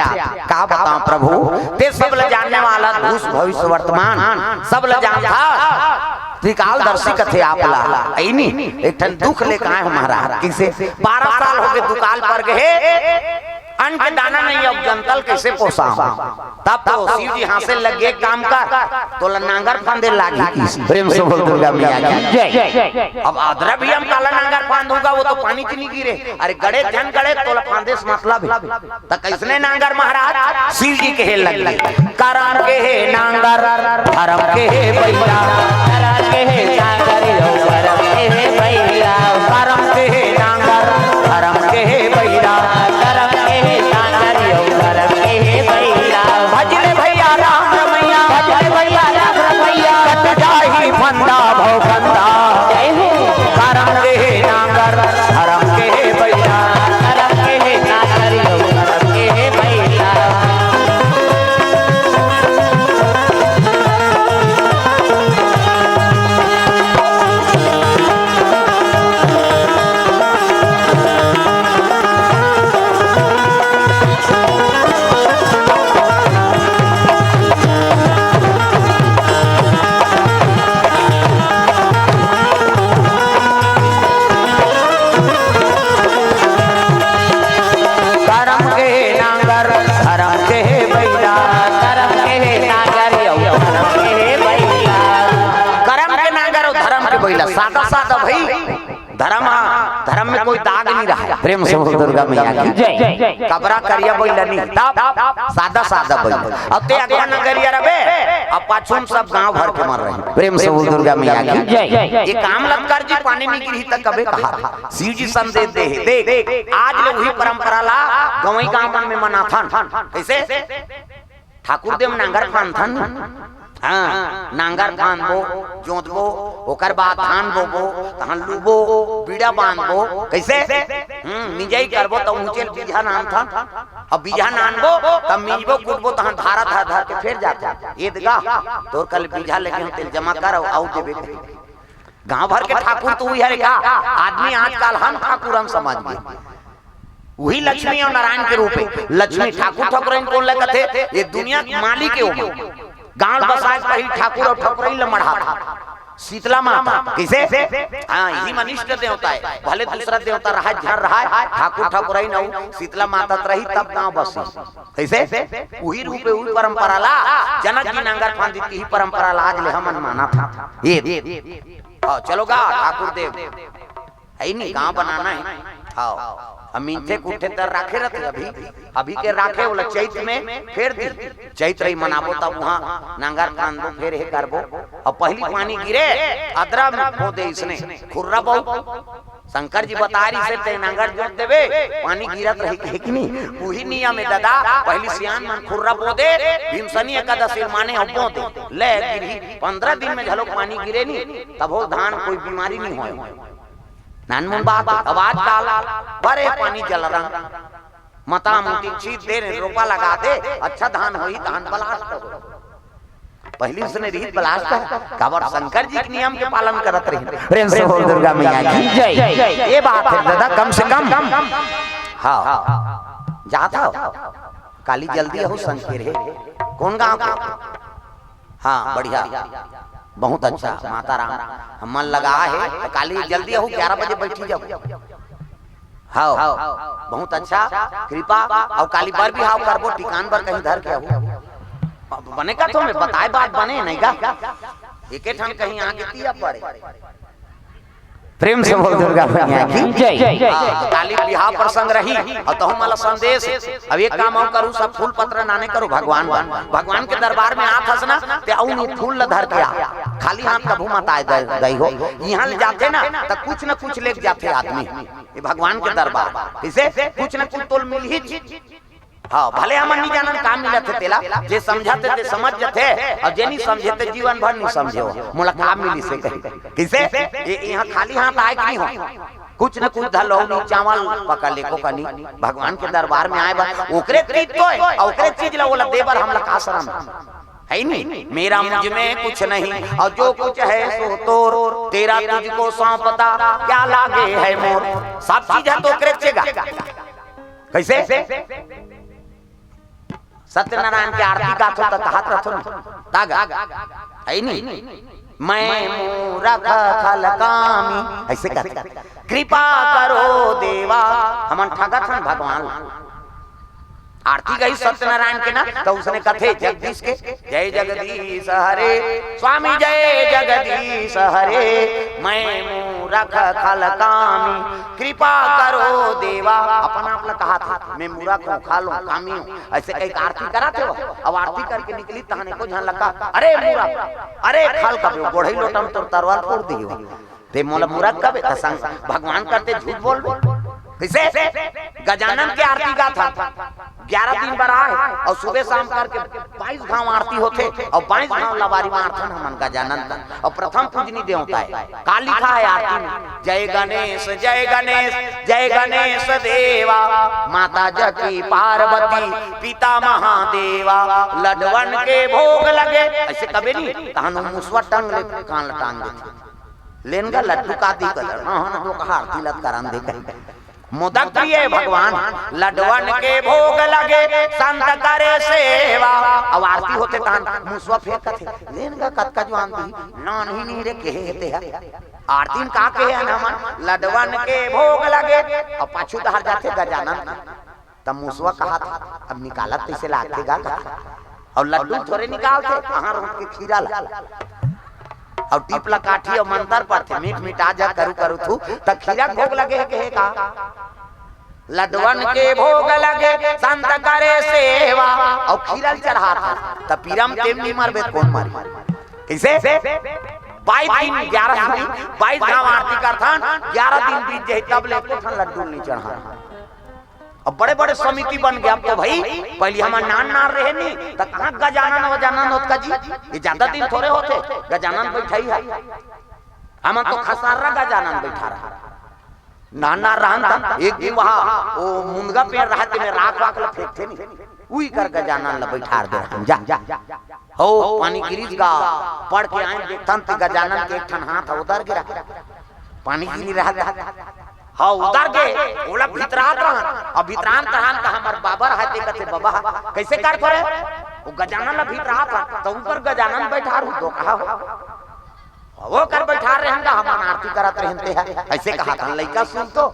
का बतांव प्रभु? तें सब ल जानने वाला, भूत भविष्य वर्तमान सब ल जानथस। त्रिकालदर्शी कथे आप ला। अइनी एक ठन दुख लेके आए हंव महाराज। कइसे? बारह साल होगे दुकाल पर गए, अन्न के दाना नहीं, अब जनता ल कइसे पोसांव? तब तो शिव जी हांसे लगे, "एक काम कर, तोला नांगर फांदे लागही।" प्रेम से बोल दुर्गा मैया की जय। अब अदरा भी हम काला नांगर फांदहूं गा, वो तो पानी च नइ गिरे। अरे गड़े झन गड़े, तोला फांदे से मतलब हे। त कइसने नांगर महाराज? शिव जी कहे लगे, "करम के हे नांगर, धरम के हे बइला।" करम के हे नांगर, करम के हे बइला। करम के हे नांगर, धरम के हे बइला। करम के हे नांगर, धरम के हे बइला। भजले भइया राम रमैया, भजले भइया राम रमैया। कट जाही फंदा भव फंदा। जय हो। करम के हे नांगर, धरम के हे बइला। करम के हे नांगर, धरम के हे बइला। करम के नांगर, धरम के बइला। करम के नांगर, धरम के बइला। करम के नांगर अउ धरम के बइला, सादा सादा भई। धरम, धरम में कोई दाग नहीं रहा। प्रेम से बोल दुर्गा मैया की जय। कबरा करिया बइला नहीं, तब सादा सादा बइला। अब तें अगवा नगरिया रबे, अब पाछू में सब गांव भर के मर रही। प्रेम से बोल दुर्गा मैया की जय। ये काम लत कर जी, पानी नहीं गिरही त कबे कहा। शिव जी संदेश दे हे। देख, आज ले उही परंपरा ला गंवई गांव मन में मनाथन। कइसे? ठाकुर देव नांगर फांदथन। हां, नांगर फांदबो, जोतबो, ओकर बाद धान बोबो, तहन लूबो, बीड़ा बांधबो। कइसे? हम्म, मिंजई करबो त ऊंचे बीजहा नानथन। अब बीजहा नानबो, तब मिंजबो, कूटबो, तहन धारा धर धर के फेर जाथन। ए दगा, तोर कल बीजहा लगे हो, तेला जमा कर, अउ, अउ देबे कही। गांव भर के ठाकुर तो उही हरे का? आदमी आजकल हम ठाकुर हम समझ गे। उही लक्ष्मी अउ नारायण के रूप हे। लक्ष्मी ठाकुर ठकुरइन कोन ल कथे? ये दुनिया के मालिक हे ओमा। गांव बसाए के पहिली ठाकुर अउ ठकुरइन ल मढ़ाथे। शीतला माता। कइसे? हां, इही मन इष्ट देवता हे। भले दूसरा देवता रहय, झन रहय, ठाकुर ठकुरइन अउ शीतला माता त रही तब गांव बसी। कइसे? उही रूप हे, उही परंपरा ला। जनक जी नांगर फांदिस, इही परंपरा ला आज ले हमन मानथन। ये, हां, चलो गा ठाकुर देव। है नी, गांव बनाना है। हाँ, अब मिनथे कुट्ठे तर राखे रथे, अभी अभी के राखे, ओला चैत में फेर दी। चैत रही मनाबो, तब वहां नांगर फांदबो, फेर हे करबो। अब पहली पानी गिरे, अदरा में बो दे इसने खुर्रा बो। शंकर जी बता रही से, ते नांगर जोत देबे, पानी गिरत रही, कहे कि नहीं? उही नियम है दादा, पहली सियान मन खुर्रा बो दे, भीमसनी एकादशी माने अब बो दे। ले गिरही, पंद्रह दिन में घलो पानी गिरे नहीं, तब हो धान कोई बीमारी नहीं होय। नानमुन बात, अब आजकल बरे पानी जल रहा, मता मुटी छीट दे, रोपा लगा दे, अच्छा धान होही, धान blast हो। पहली उसने रीत blast है, काबर शंकर जी के नियम के पालन करत रही। प्रेम से बोल दुर्गा मैया की जय। ये बात है दादा, कम से कम। हाँ, जात हो, काली जल्दी हो संग के रे। कौन गांव के? हाँ, बढ़िया, बहुत अच्छा। माता राम हमन लगा है, तो काली जल्दी हो, ग्यारह बजे बैठी जाओ। हाँ, बहुत अच्छा, कृपा। और काली बर बिहाव करबो, टिकान बर कहीं धर के आऊ। बने का तो मैं बताए बात बने नहीं गा, एके ठन कहीं आगे तिया पड़े। प्रेम से बोल दुर्गा मैया की जय। हाँ, तो काली बिहाव प्रसंग रही, और तहु माला संदेश। अब एक काम अउ करू, सब फूल पत्र नाने करू, भगवान बन, भगवान के दरबार में आत हस ना, ते अउ नी फूल ल धर के आ, खाली हाथ कभू मत आए दे, दई हो। यहाँ ले जाते ना, तो कुछ न कुछ लेके जाते आदमी। ये भगवान के दरबार, इसे कुछ न कुछ तोल मिल ही। हाँ, भले हमन नहीं जानन का मिलत है तेला, जे समझत है ते समझ जथे, और जे नहीं समझे ते जीवन भर नहीं समझे हो। मोला का मिली से कही, किसे? ये यहाँ खाली हाथ आए कि नहीं हो? कुछ न कुछ धलो, नहीं चावल पका ले को कनी, भगवान के दरबार में आए बा, ओकरे चीज तो है, और ओकरे चीज ला ओला दे बर हमला का शरम है? है नहीं, मेरा मुझ में कुछ नहीं, और जो कुछ है सो तोर, तेरा तुझको सौंपता, क्या लागे है मोर। सब चीज है तो ओकरे चेगा। कैसे? सत्यनारायण के आरती गाथो त कहत रथो न, तागा, है नी? मैं मूरख खल कामी, ऐसे कहते, कृपा करो देवा। हमन ठगत हन भगवान ला। आरती गई सत्यनारायण के ना, तो उसने कथे जगदीश के, जय जगदीश हरे, स्वामी जय जगदीश हरे, मैं मूरख खल कामी, कृपा करो देवा। अपन आप ला कहा था, मैं मूरख हूँ, खल हूँ, कामी हूँ, ऐसे कही आरती करा थे वो। अब आरती करके निकली, तहने को झन लगा, अरे मूरख, अरे खल कबे, गोढ़ई लोटा में तोर तरवार फोड़ दियो। ते मोला मूरख कबे, त संग भगवान करते झूठ बोल। कैसे? गजानन के आरती गाथा, ग्यारह दिन बर आए, और सुबह शाम करके बाईस घाव आरती होथे, और बाईस घाव लबारी मारथन हमन गजानन का, और प्रथम पूजनी देवता है। का लिखा है आरती में? जय गणेश, जय गणेश, जय गणेश देवा, माता जकी पार्वती, पिता महादेवा, लडवन के भोग लगे। ऐसे कबे नहीं, तहन मुसवा टंग ले, कान ल टांग देथे। लेन गा लड्डू का दी कदर, हाँ, हाँ, जो कहा आरती लत करन दे कहीं। मोदक प्रिय भगवान, लडवन के भोग लगे, संत करे सेवा। अब आरती होथे तहन मुसवा फेंकत हे, लेन गा कतका जुआन दी, नान ही नहीं रे कहे हे ते हा। आरती में का कहे हन हमन, लडवन के भोग लगे, अब पाछू डहर जाथे गजानन। तब मुसवा कहा था, अब निकालत तैसे लागथे गा कहा। और लड्डू थोरे निकालथे, कहाँ रोक के खीरा ला। और टीप ला काठी और मंतर पढ़थे, मीठ मिठा जा करू करू थू, त खीरा भोग लगे हे कहे का। लडवन के भोग लगे, संत करे सेवा। और खीरा ल चढ़ा था, त पीरा म तेम नहीं मरबे, कौन मरी? कैसे? बाईस दिन, ग्यारह दिन, बाईस घाव आरती करथन, ग्यारह दिन बीत जाही, तब ले एको ठन लड्डू नहीं चढ़ा। अब बड़े-बड़े समिति बन गया अब तो भाई, पहली हमन नान नान रहे नहीं, त कहाँ गजानन वजानन होत का जी? ये ज्यादा दिन थोरे होथे, गजानन बैठाई है। हमन तो खसारा गजानन बैठा रहा। नान नान रहन त एक दिन वहाँ वो मुनगा पेड़ रहा, तेमे राख वाख ला फेंकथे नहीं, उही कर गजानन ला बैठार दे रहन, जा। हो, पानी गिरिस गा, पढ़ के आए देखथन ते गजानन के एक ठन हाथ उधर गिरा। पानी गिरी रहा, हाँ, उधर गे, ओला भितरात रहन। अब भितरात रहन त हमर बाबा रहते, कथे, "बाबा, कैसे कर पड़े?" वो गजानन ला भितरात रहन, त ऊपर गजानन बैठार हो, तो कहा हो। वो कर बैठार रहन त हमन आरती करत रहन ते है। ऐसे कहा था लइका सुन तो,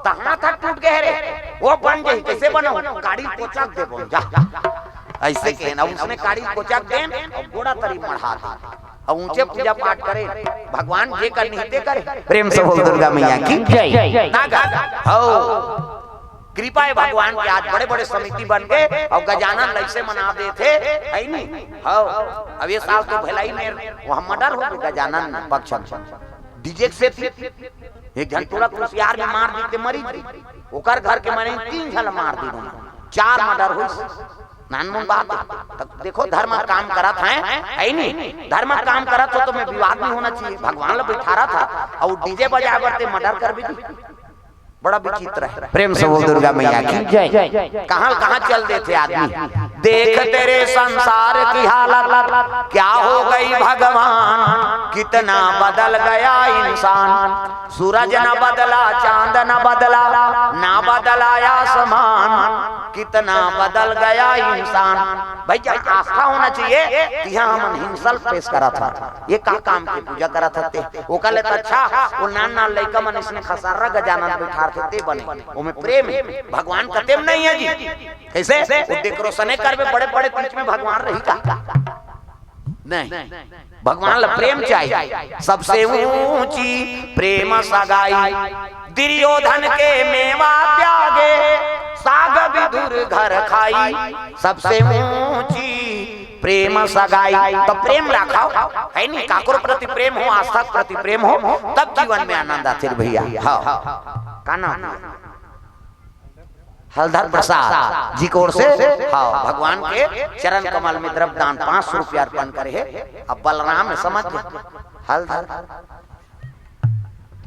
त हाथ हाथ टूट गए रे। वो बन गई, कैसे बनो? गाड़ी कोचक दे बोल, जा। ऐसे कहे ना, उसने गाड़ी कोचक देन और गोड़ा तरी मढ़ा दे। अउ ऊंचे पूजा पाठ करे, भगवान जे कर निहिते करे। प्रेम से बोल दुर्गा मैया की जय। ना गा? हौ। कृपा हे भगवान के, आज बड़े-बड़े समिति बन गे अउ गजानन लइसे मना देथे, हइ नी? हौ। अब ये साल तो भिलाई में वहाँ मर्डर हो गे गजानन पक्ष में। डीजे के सेती एक झन टूरा कुसियार में मार दीते मरी, ओकर घर के मरे तीन झन मार दीन, चार मर्डर होइस। नानमुन बात हे। त देखो, धर्म काम करत हे, हइ नी? धर्म काम करत हो तो में विवाद नहीं होना चाहिए। भगवान ल बैठारत हा अउ डीजे बजाए बर ते मर्डर कर भी दी। बड़ा विचित्र हे। प्रेम से बोल दुर्गा मैया की जय। कहाँ कहाँ चल देथे आदमी। देखते रे संसार की हालत, क्या हो गई भगवान, कितना बदल गया इंसान। सूरज न बदला, चांद न बदला, ना बदला आसमान, कितना बदल गया इंसान। भाई, जहाँ आस्था होना चाहिए, तिहाँ हमन हिंसा ल पेश करत हन। ये का काम के पूजा करत हते? ओकर ले त अच्छा, वो नान नान लइका मन इसने खसर्रा गजानन बैठारथे, ते बने। ओमे प्रेम हे, भगवान कते में नहीं हे जी। कइसे? वो डेकोरेशने करबे, बड़े-बड़े बीच में भगवान रही का? नहीं। भगवान ल प्रेम चाहिए। सबसे ऊंची प्रेम सगाई, दुर्योधन के मेवा त्यागे, साग विदुर घर खाई। सबसे ऊंची प्रेम सगाई, त प्रेम राखव, हइ नी? काकरो प्रति प्रेम हो, आस्था के प्रति प्रेम हो, तब जीवन में आनंद आथे भैया। हाँ, का नाम? हलधर प्रसाद जी के ओर से, हाँ, भगवान के चरण कमल में द्रव्य दान पाँच सौ रुपया अर्पण करे हे। अब बलराम हे, समझ ले, हलधर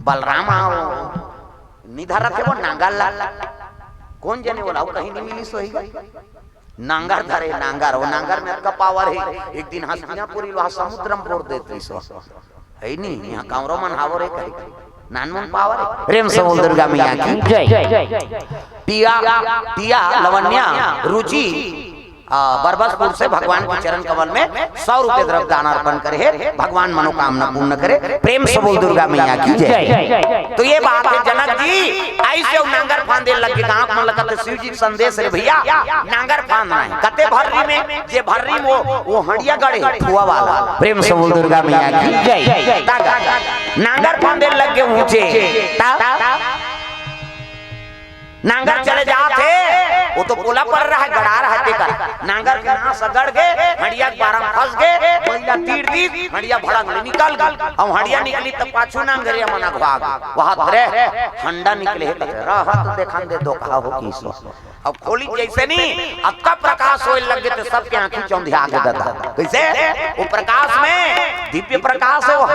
बलराम आओ, निधर रखे वो नांगर ला, कोन जने ओला, वो कहीं नहीं मिली सोही। नांगर धरे, नांगर, वो नांगर में अतका पावर हे, एक दिन हस्तिनापुरी लोहा समुद्र में फोर देत रहिस। हइ नी, यहाँ कांवरो मन हावो रे कही। नानमुन पावर हे। प्रेम से बोल दुर्गा मैया की जय। टिया, टिया, लवन्या, रुचि, आ, बरबसपुर से भगवान के चरण कमल में सौ रुपये द्रव्य दान अर्पण करे हे। भगवान मनोकामना पूर्ण करे। प्रेम से बोल दुर्गा मैया की जय। तो ये बात हे, जनक जी अइसे अउ नांगर फांदे लग गे, गाँव मन लगत हे शिव जी के संदेश रे भैया, नांगर फांदना हे। कते भर्री में, जे भर्री में वो, वो हंडिया गड़े हे, फुआ वाला। प्रेम से बोल दुर्गा मैया की जय। तागा, नांगर फांदे लग गे ऊंचे, ता, नांगर चले जात हे, वो तो पोला पर रहा, गड़ा रहा तेकर। नांगर के नास गड़ गे, हंडिया के बारा में फंस गे, पहिला तीर दी, हंडिया भड़ंग ले निकल गे। अब हंडिया निकली त पाछू नांगरिया मन अघवा गे। वहां रे हंडा निकले हे, त रहत देखन दे दो कहा हो की सो। अब खोली जइसे नी, अतका प्रकाश होए लग गे, त सबके आंखी चौंधिया गे ददा। कइसे? वो प्रकाश में, दिव्य प्रकाश हे वो।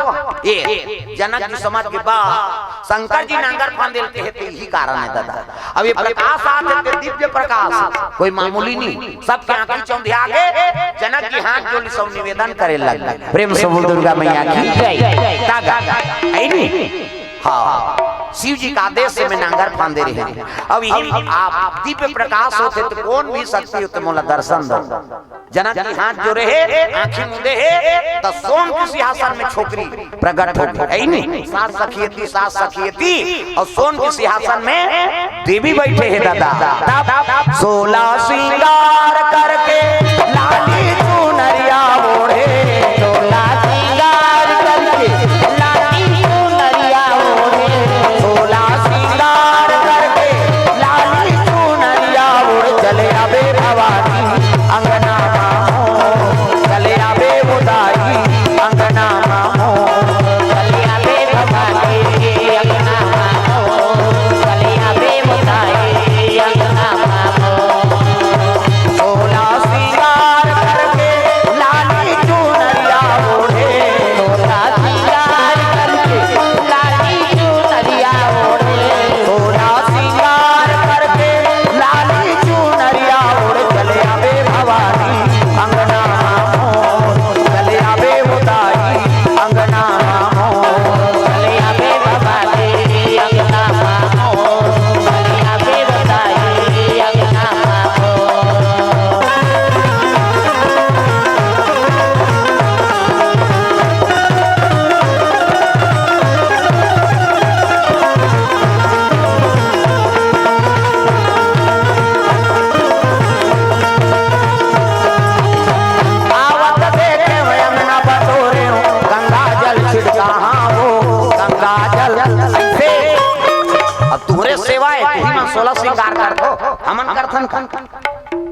ये जनक जी समझ गे बा, शंकर जी नांगर फांदे ल कहे हे, त यही कारण हे ददा। अब ये प्रकाश आथे, त दिव्य प्रकाश, कोई मामूली नहीं। सबके आंखी चौंधिया गे, जनक जी हाथ जोड़ी सब निवेदन करे लग गे। प्रेम से बोल दुर्गा मैया की जय। तागा, हइ नी? हाँ, शिव जी के आदेश से में नांगर फांदे रहें। अब यही आप दिव्य प्रकाश होथे त कोन भी शक्ति होथे, मोला दर्शन दो। जनक जी हाथ जोड़े हे, आंखी मूंदे हे, त सोन के सिंहासन में छोकरी प्रगट हो गे, हइ नी? सात सखियती, सात सखियती, अउ सोन के सिंहासन में देवी बइठे हे ददा। तब सोला सिंगार करके लाली चुनरिया ओढ़े, सोला सिंगार करके लाली चुनरिया ओढ़े, सोला सिंगार करके लाली चुनरिया ओढ़ चले आबे भवानी अंगना मामो, चले आबे उदाई अंगना मामो, चले आबे भवानी अंगना मामो, चले आबे उदाई अंगना मामो। सोला सिंगार श्रृंगार करथो, हमन करथन का?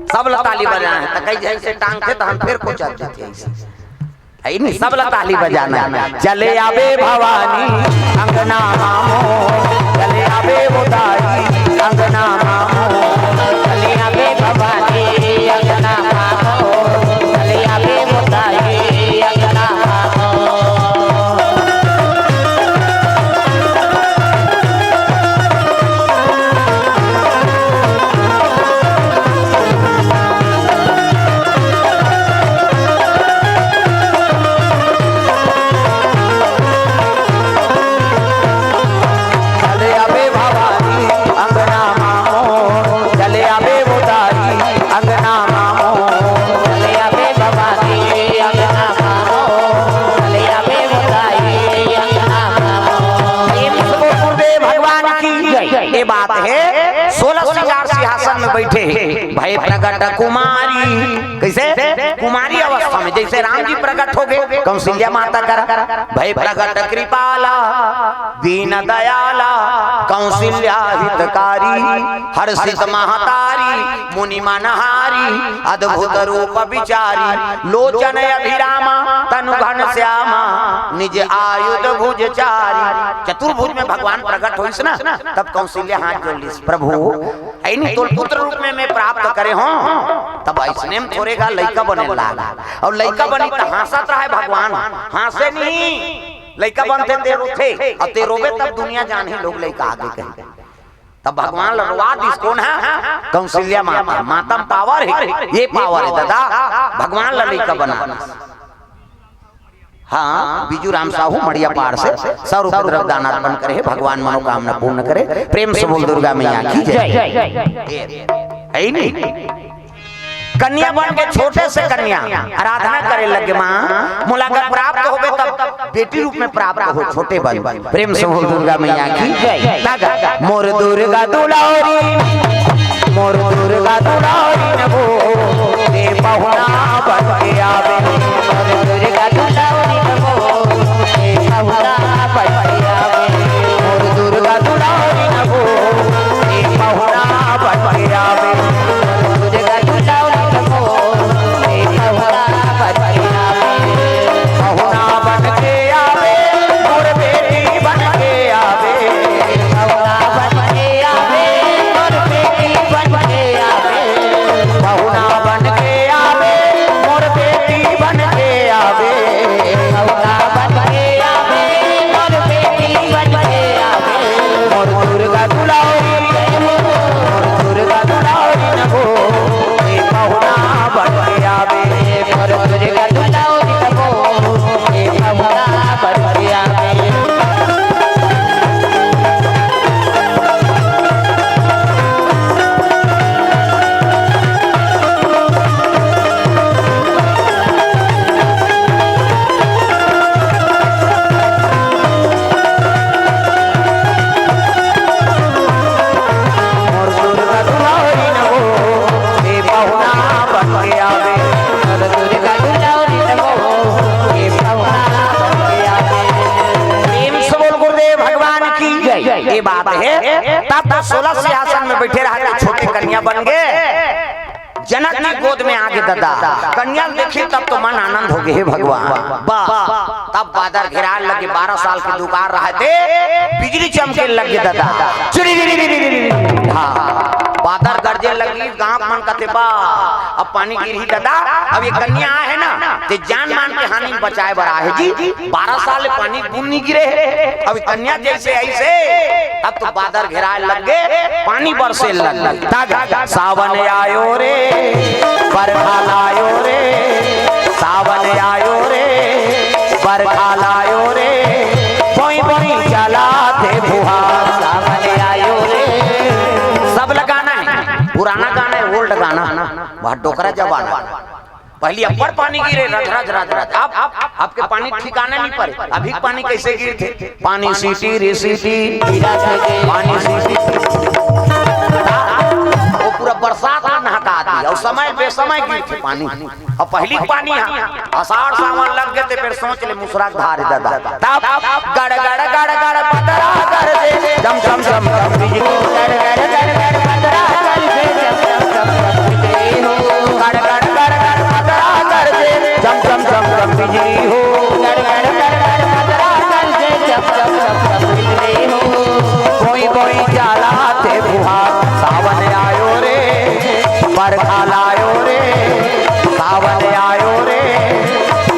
सब ल ताली बजाए हे, त कई झन से टांगथे, त हम फेर कोचर देथे। है नहीं, सब ल ताली बजाना हे। चले आबे भवानी अंगना मामो, चले आबे उदाई अंगना मामो, चले आबे भवानी अंगना मामो, चले आबे उदाई अंगना मामो। चले आबे भवानी अंगना मामो, चले आबे उदाई अंगना मामो, चले आबे भवानी अंगना मामो, चले आबे उदाई अंगना मामो। प्रेम से बोल गुरुदेव भगवान की जय। ये बात हे, सोलह श्रृंगार सिंहासन में बैठे हे, भय प्रगट कुमारी। कैसे? कुमारी अवस्था में, जैसे राम जी प्रगट हो गए कौशल्या माता करा, भय प्रगट कृपाला, दीन दयाला, कौशल्या हितकारी, हर्षित महतारी, मुनि मनहारी, अद्भुत रूप विचारी, लोचन अभिरामा, तनु घन श्यामा, निज आयुध भुज चारी। चतुर्भुज में भगवान प्रगट होइस ना, तब कौशल्या हाथ जोड़ लिस, प्रभु, ऐनी तोर पुत्र रूप में मैं प्राप्त करे हों, तब ऐसने में थोरे गा लइका बने लाग। अउ लइका बनी त हाँसत रहय भगवान, हाँसे नहीं। लइका बनथे ते रोथे, अउ ते रोबे तब दुनिया जानही लोग लइका आगे कही। तब भगवान ल रोवा दिस कोन हे? कौशल्या माता। माता म पावर हे, ये पावर हे दादा, भगवान ल लइका बना दिस। हाँ, बिजू राम साहू मड़िया पार से सौ रुपये द्रव्य दान अर्पण करे हे, भगवान मनोकामना पूर्ण करे। प्रेम से बोल दुर्गा मैया की जय। जय, जय, जय, जय। है ही नहीं। कन्या बन के छोटे से कन्या आराधना करे लगे, माँ, मोला अगर प्राप्त होबे तब बेटी रूप में प्राप्त हो, छोटे बन। प्रेम से बोल दुर्गा मैया की जय। तागा, मोर दुर्गा दुलारी, मोर दुर्गा दुलारी न वो, दे पहुना बन के आवे। मोर दुर्गा दुलारी न वो, दे पहुना बन के आवे। मोर दुर्गा दुलारी न वो, दे पहुना बन के आवे। मोर दुर्गा दुलारी न वो, दे पहुना बन के आवे। पहुना बन के आवे, मोर बेटी बन के आवे। पहुना बन के आवे, मोर बेटी बन के आवे। पहुना बन के आवे, मोर बेटी बन के आवे। पहुना बन के आवे, मोर बेटी बन के आवे। मोर दुर्गा दुलारी, मोर दुर्गा दुलारी न वो, ए पहुना बन के आवे। मोर दुर्गा दुलारी न वो, ए पहुना बन के आवे। मोर दुर्गा दुलारी न वो, ए पहुना बन के आवे। मोर दुर्गा दुलारी न वो, ए पहुना बन के आवे। प्रेम से बोल गुरुदेव भगवान की जय। ये बात हे, तब तो सोलह सिंहासन में बैठे रहा के छोटे कन्या बन गए। जनक जी गोद में आगे ददा, कन्या ल देखी तब तो मन आनंद हो गए, हे भगवान। बा, तब बादर घेराए लगे, बारह साल के दुकार रहा थे, बिजली चमके लगे ददा। चिरी री री री री री री। हाँ, बादर गरजे लगी, गांव मन कथे बा, अब पानी गिरही ददा। अब ये कन्या आहे ना, ते जान मान के हानि बचाए बर आहे जी। बारह साल ले पानी बूंद नहीं गिरे हे। अब कन्या जैसे ऐसे, अब तो बादर घेराए लग गए, पानी बरसे लग गए। तागा, सावन आयो रे, बरखा लायो रे, सावन आयो रे, बरखा लायो रे, बोई बोई चलाथे फुहार। सावन आयो रे। सब ल गाना हे, पुराना गाना हे, ओल्ड गाना, वह डोकरा जमाना। पहली अब्बड़ पानी गिरे, रज, रज, रज, रज। अब, अब, अब के पानी ठिकाना नहीं परे। अभी पानी कैसे गिरथे? पानी सीटी रे सीटी, पानी सीटी। वो पूरा बरसात में नहका दी, अउ समय बेसमय गिरथे पानी। अउ पहली पानी हा, असाढ़ सावन लग गए ते, फिर सोच ले मुसरा धार ददा। तब गड़, गड़, गड़, गड़, बदरा गरजे, जम, जम, जम, जम, बिजली गड़, गड़, गड़, गड़, गरजे, चम चम चम चम बिजली हो। गड़ गड़ गड़ गड़ मदरा गरजे, चम चम चम चम बिजली हो। गड़ गड़ गड़ गड़ मदरा गरजे, चम चम चम चम बिजली हो। बोई बोई चाला थे फुहार, सावन आयो रे, बरखा लायो रे। सावन आयो रे,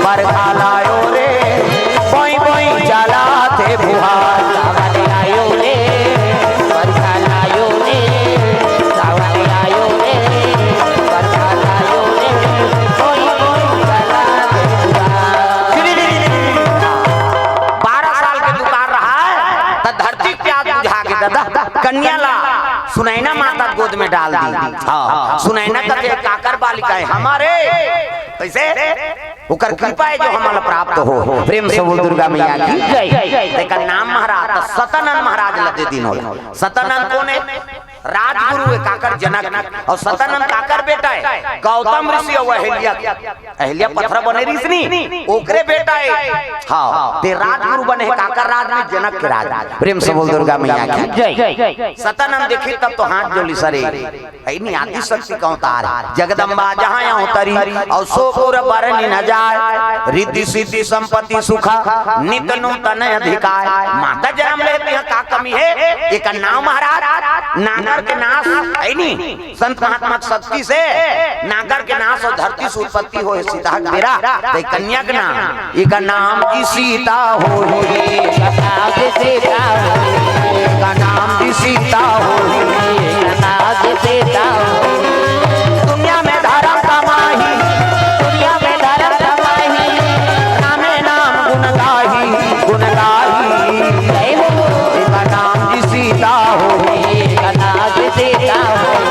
बरखा लायो रे, बोई बोई चाला थे फुहार। सावन आयो रे, बरखा लायो रे, सावन आयो रे, बरखा लायो रे, बोई बोई चाला थे फुहार। बारह साल के दुकान रहा है, त धरती प्यास बुझा के दादा कन्या ला सुनैना माता गोद में डाल दी। हाँ, सुनैना कथे काकर बालिका है हमारे। कैसे? ओकर कृपा है जो हमला प्राप्त हो। प्रेम से बोल दुर्गा मैया की जय। तेकर नाम महाराज त सतानंद महाराज ला दे दिन हो। सतानंद कौन है? राजगुरु है काकर, जनक। और सतानंद काकर बेटा है? गौतम ऋषि और अहिल्या, अहिल्या पथरा बने ऋषि नी, ओकरे बेटा है। हाँ, ते राजगुरु बने है काकर राज में, जनक के राज। प्रेम से बोल दुर्गा मैया की जय। सतानंद देखी तब तो हाथ जोड़ी सरे। है नी, आदि शक्ति का अवतार है। जगदम्बा जहाँ अवतरी, और सो गुर बरनि न जाय। रिद्धि सिद्धि संपत्ति सुख, नित नूतन अधिकार। माता जन्म लेती है, का कमी है? एक नाम महाराज, नागर के नाश, है नी, संत महात्मा के शक्ति से नागर के नाश और धरती से उत्पत्ति होय सीता के बेरा, ते कन्या के नाम, एक नाम की सीता होही। नाम की सीता होही। एक नाम की सीता होही। एक नाम की सीता होही। दुनिया में धर्म कमाही। दुनिया में धर्म कमाही। नामे नाम गुण गाही, गुण गाही। जय हो। एक नाम की सीता होही। एक नाम की सीता होही।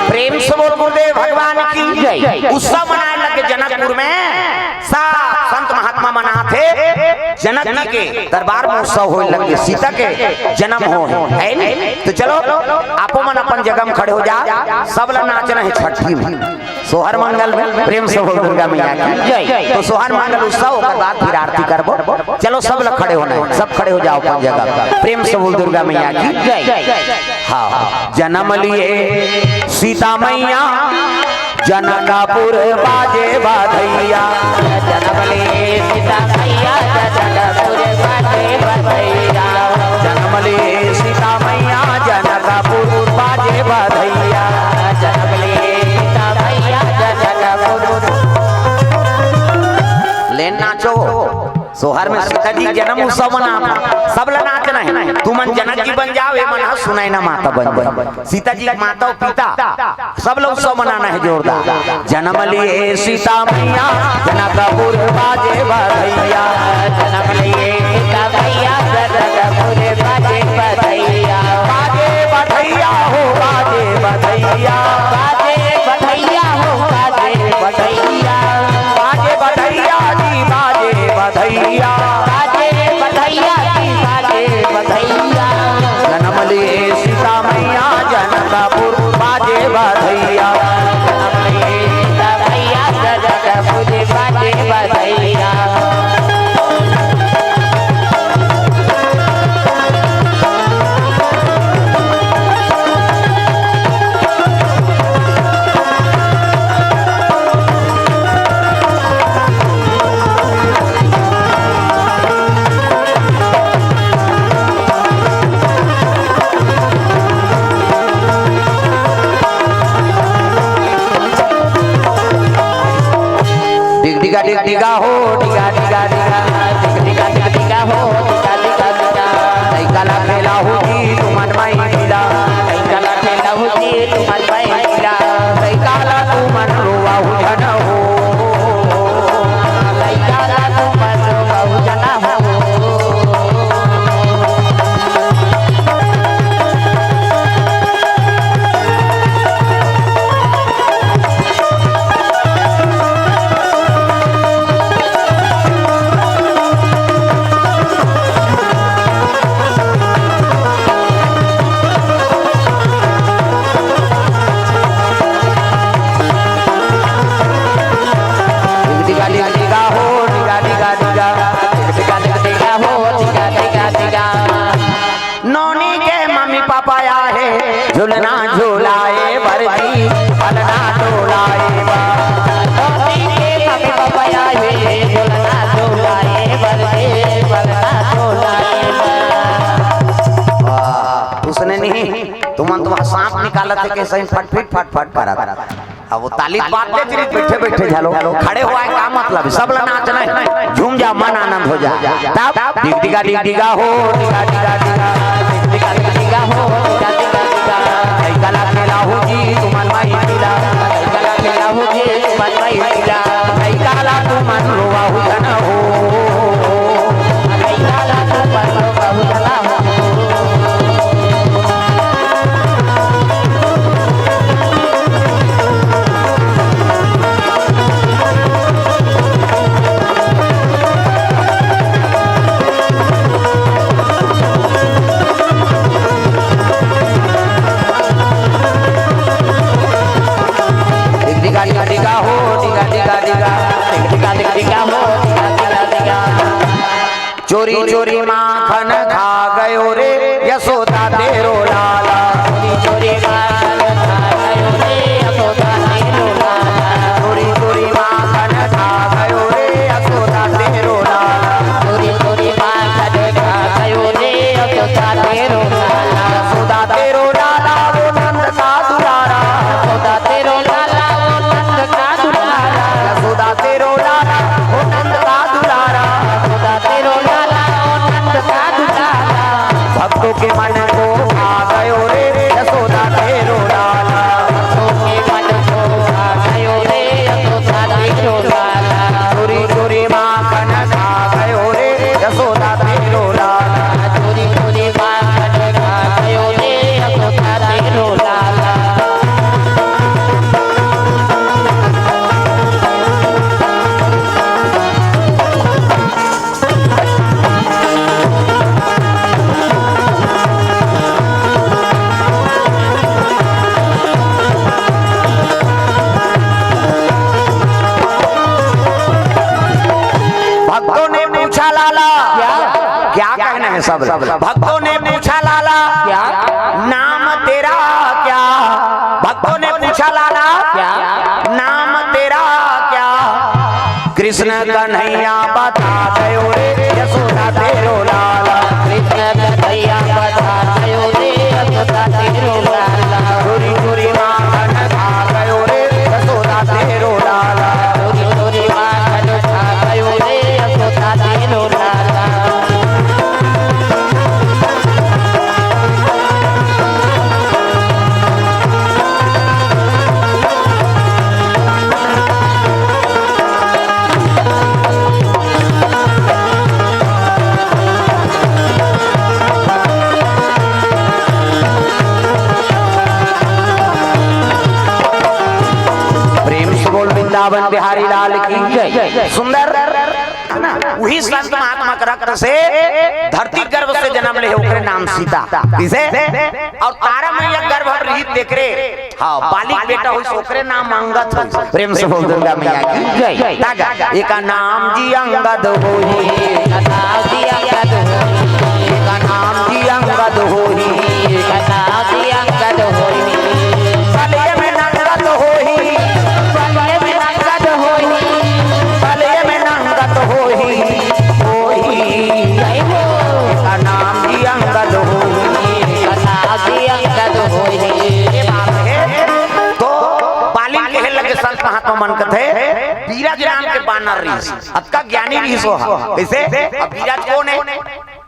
प्रेम से बोल गुरुदेव भगवान की जय। उत्सव मनाए लगे जनकपुर में, सब संत महात्मा मनाथे। जनक जी के दरबार में उत्सव होए लगे, सीता के जन्म हो है नी? तो चलो, आपो मन अपन जगह में खड़े हो जा, सब ला नाचना है छठी में। सोहर मंगल में प्रेम से बोल दुर्गा मैया की जय। तो सोहर मंगल उत्सव, ओकर बाद फिर आरती करबो। चलो, सब ला खड़े होना है, सब खड़े हो जाओ अपन जगह। प्रेम से बोल दुर्गा मैया की जय। हाँ, जन्म लिए सीता मैया जनकपुर बाजे बधैया। जन्म लिए सीता मैया जनकपुर बाजे बधैया। जन्म लिए सीता मैया जनकपुर बाजे बधैया। जन्म लिए सीता मैया जनकपुर। ले नाचो। सोहर में सीता जी जन्म उत्सव मनात हे, सब ला नाचना है। तुमन जनक जी बन जाओ, ये मन ह सुनैना माता बन जाओ। सीता जी माता और पिता, सब ला उत्सव मनाना है जोरदार। जन्म लिए सीता मैया, जनकपुर बाजे बधैया। जन्म लिए सीता मैया, जनकपुर बाजे बधैया। बाजे बधैया हो, बाजे बधैया। बाजे बधैया हो, बाजे बधैया। बाजे बधैया जी, बाजे बधैया। बाजे बधैया जी, बाजे बधैया। जनम लिए सीता मैया जनकपुर बाजे बधैया। जनम लिए सीता मैया जनकपुर बाजे बधैया। डिग डिगा डिग डिगा हो, डिगा डिगा डिगा, डिग डिगा डिग डिगा हो, डिगा डिगा डिगा। लइका ला खेलाहू जी तुमन माई मिला। लइका ला खेलाहू जी तुमन माई मिला। लइका ला तुमन रोवाहू झन हो। लइका ला तुमन रोवाहू झन हो। झुलना झुलाए बर जी, पलना डोलाए बर। धोती के मम्मी पापा आए, झुलना झुलाए बर जी, पलना डोलाए बर। वाह, उसने नहीं, तुमन तो वहाँ सांप निकालत हे, कैसे फट फट फट फट करत। अब वो ताली बात दे, तेरी बैठे बैठे झालो, खड़े हुआ है, का मतलब? सब ला नाचना है, झूम जा, मन आनंद हो जा। तब डिग डिगा, डिग डिगा हो, डिगा डिगा डिगा, डिग डिगा, डिग डिगा हो, डिगा डिगा डिगा। लइका ला खेलाहू जी, तुमन माई पीला। लइका ला खेलाहू जी, तुमन माई पीला। लइका ला तुमन रोवाहू झन हो। लइका ला तुमन रोवाहू झन हो। डिगा, डिगा, डिगा हो, डिगा, डिगा, डिगा। डिगा, डिगा, डिगा हो, डिगा, डिगा, डिगा। चोरी चोरी माखन खा गयो रे यशोदा तेरो लाला। चोरी चोरी माखन खा गयो रे यशोदा तेरो लाला। चोरी चोरी माखन खा गयो रे यशोदा तेरो लाला। चोरी चोरी माखन खा गयो रे यशोदा तेरो लाला। यशोदा तेरो लाला वो नंद का दुलारा। यशोदा तेरो लाला वो नंद का दुलारा। यशोदा तेरो लाला वो नंद का दुलारा। यशोदा तेरो लाला वो नंद का दुलारा। भक्तों के मन को भा गयो रे यशोदा तेरो लाला। भक्तों के मन को भा गयो रे यशोदा तेरो लाला। चोरी चोरी माखन खा गयो रे यशोदा तेरो लाला। चोरी चोरी माखन खा गयो रे यशोदा तेरो लाला। भक्तों ने पूछा लाला, क्या? क्या कहना है सब? भक्तों ने पूछा लाला, क्या? नाम तेरा क्या? भक्तों ने पूछा लाला, क्या? नाम तेरा क्या? कृष्ण कन्हैया बता गयो रे यशोदा तेरो लाला। कृष्ण कन्हैया बता गयो रे यशोदा तेरो लाला। चोरी चोरी माखन खा गयो रे यशोदा तेरो लाला। चोरी चोरी माखन खा गयो रे यशोदा तेरो लाला। प्रेम से बोल वृंदावन बिहारी लाल की जय। सुंदर है ना? वही संत महात्मा के रक्त से धरती गर्भ से जन्म ले, ओकरे नाम सीता। किसे? और तारा मैया गर्भ में रहित तेकरे, हाँ, बाली के बेटा होइस, ओकरे नाम अंगद होइस। प्रेम से बोल दुर्गा मैया की जय। तागा, एका नाम जी अंगद होही। एका नाम जी अंगद होही। एका नाम जी अंगद होही। एका नाम जी अंगद होही। बलिये में नंगत होही। बलिये में नंगत होही। बलिये में नंगत होही। होही। जय हो। एका नाम जी अंगद होही। एका नाम जी अंगद होही। ये बात है। तो बाली कहे लगे संत महात्मा मन कथे, बीरज नाम के बानर रहिस, अतका ज्ञानी रहिस ओ हा। कैसे? अब बीरज कोन है?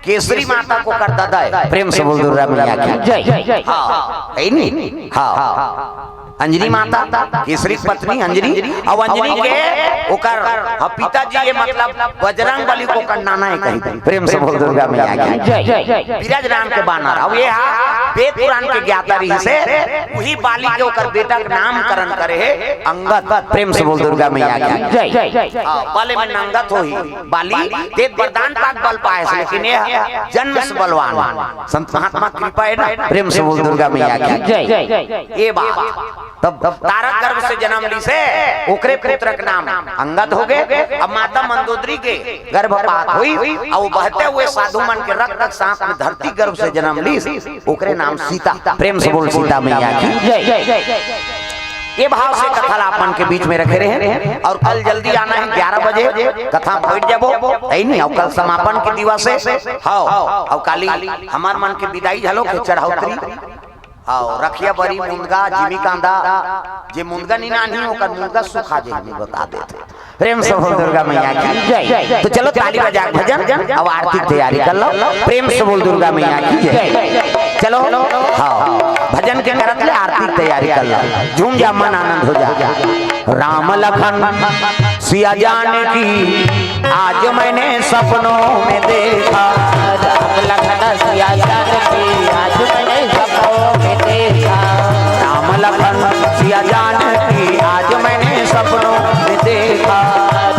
केसरी माता के ओकर ददा है। प्रेम से बोल दुर्गा मैया की जय। हाँ, है नी? हाँ। अंजनी माता, केसरी के पत्नी अंजनी, अउ अंजनी के ओकर, हाँ, पिताजी, ये मतलब बजरंग बली के ओकर नाना है कही। प्रेम से बोल दुर्गा मैया की जय। बीरज नाम के बानर, अब ये हा वेद पुराण के ज्ञाता रहिस हे, उही बाली के ओकर बेटा के नामकरण करे हे अंगद। प्रेम से बोल दुर्गा मैया की जय। हाँ, बल में नंगत होही बाली, ते वरदान पाके बल पाए हे, लेकिन ये जन्म से बलवान हे। संत महात्मा कृपा है ना, प्रेम से बोल दुर्गा मैया की जय। ये बात। तब तारक गर्भ से जन्म लीस हे, ओकरे पुत्र के नाम अंगद हो गे। अब माता मंदोदरी के गर्भपात होइस, अउ बहते हुए साधु मन के रक्त के साथ में धरती गर्भ से जन्म लीस, ओकरे नाम सीता। प्रेम से बोल सीता मैया की जय। ये भाव से कथा ला आप मन के बीच में रखे रहे, अउ कल जल्दी आना हे ग्यारह बजे कथा में बैठ जाबो, हे नहीं? अउ कल समापन के दिवस हे, हाँ, अउ काली हमर मन के बिदाई घलो के चढ़ौतरी, हाँ, रखिया बरी मुंदगा, जिमी कांदा, जे मुंदगा नी नानी, ओकर मुंदगा सुखा जे, हमें बता देथे। प्रेम से बोल दुर्गा मैया की जय। तो चलो ताली बजा के भजन, अब आरती के तैयारी कर लो। प्रेम से बोल दुर्गा मैया की जय। चलो, हाँ, भजन के करत ले आरती के तैयारी कर लो, झूम जा, मन आनंद हो जा। राम लखन सिया जानकी आज मैंने सपनों में देखा। राम लखन सिया जानकी आज मैंने सपनों में देखा। राम लखन सिया जानकी आज मैंने सपनों में देखा।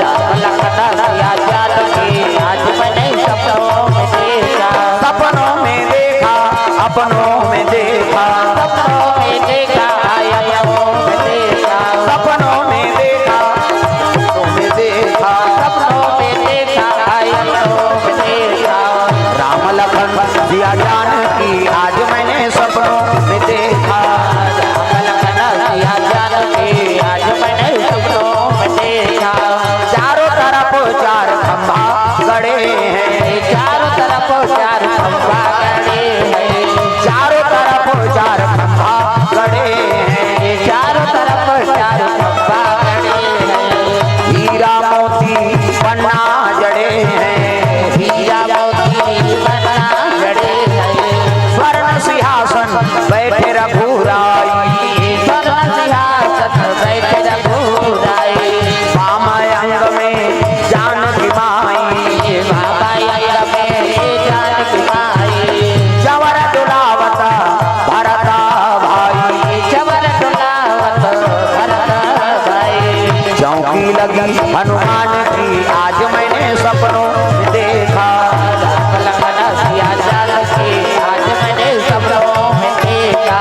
राम लखन सिया जानकी आज मैंने सपनों में देखा। सपनों में देखा, अपनों में देखा। सपनों में देखा, अपनों में देखा। सपनों में देखा, अपनों में देखा। सपनों में देखा, अपनों में देखा। राम लखन सिया जानकी आज मैंने सपनों में देखा। राम लखन सिया जानकी आज मैंने सपनों में देखा। चारों तरफ चार खंभा गड़े हैं। चारों तरफ चार खंभा गड़े हैं। चारों तरफ चार खंभा गड़े हैं। चारों तरफ चार खंभा गड़े हैं। हीरा मोती पन्ना जड़े हैं। हीरा मोती पन्ना जड़े हैं। स्वर्ण सिंहासन बैठे रघुराई। स्वर्ण सिंहासन बैठे रघुराई। वाम अंग में जानकी माई। वाम अंग में जानकी माई। चवर डुलावत भरत भाई। चवर डुलावत भरत भाई। चौकी लगी हनुमान की आज मैंने सपनों में देखा। राम लखन सिया जानकी आज मैंने सपनों में देखा।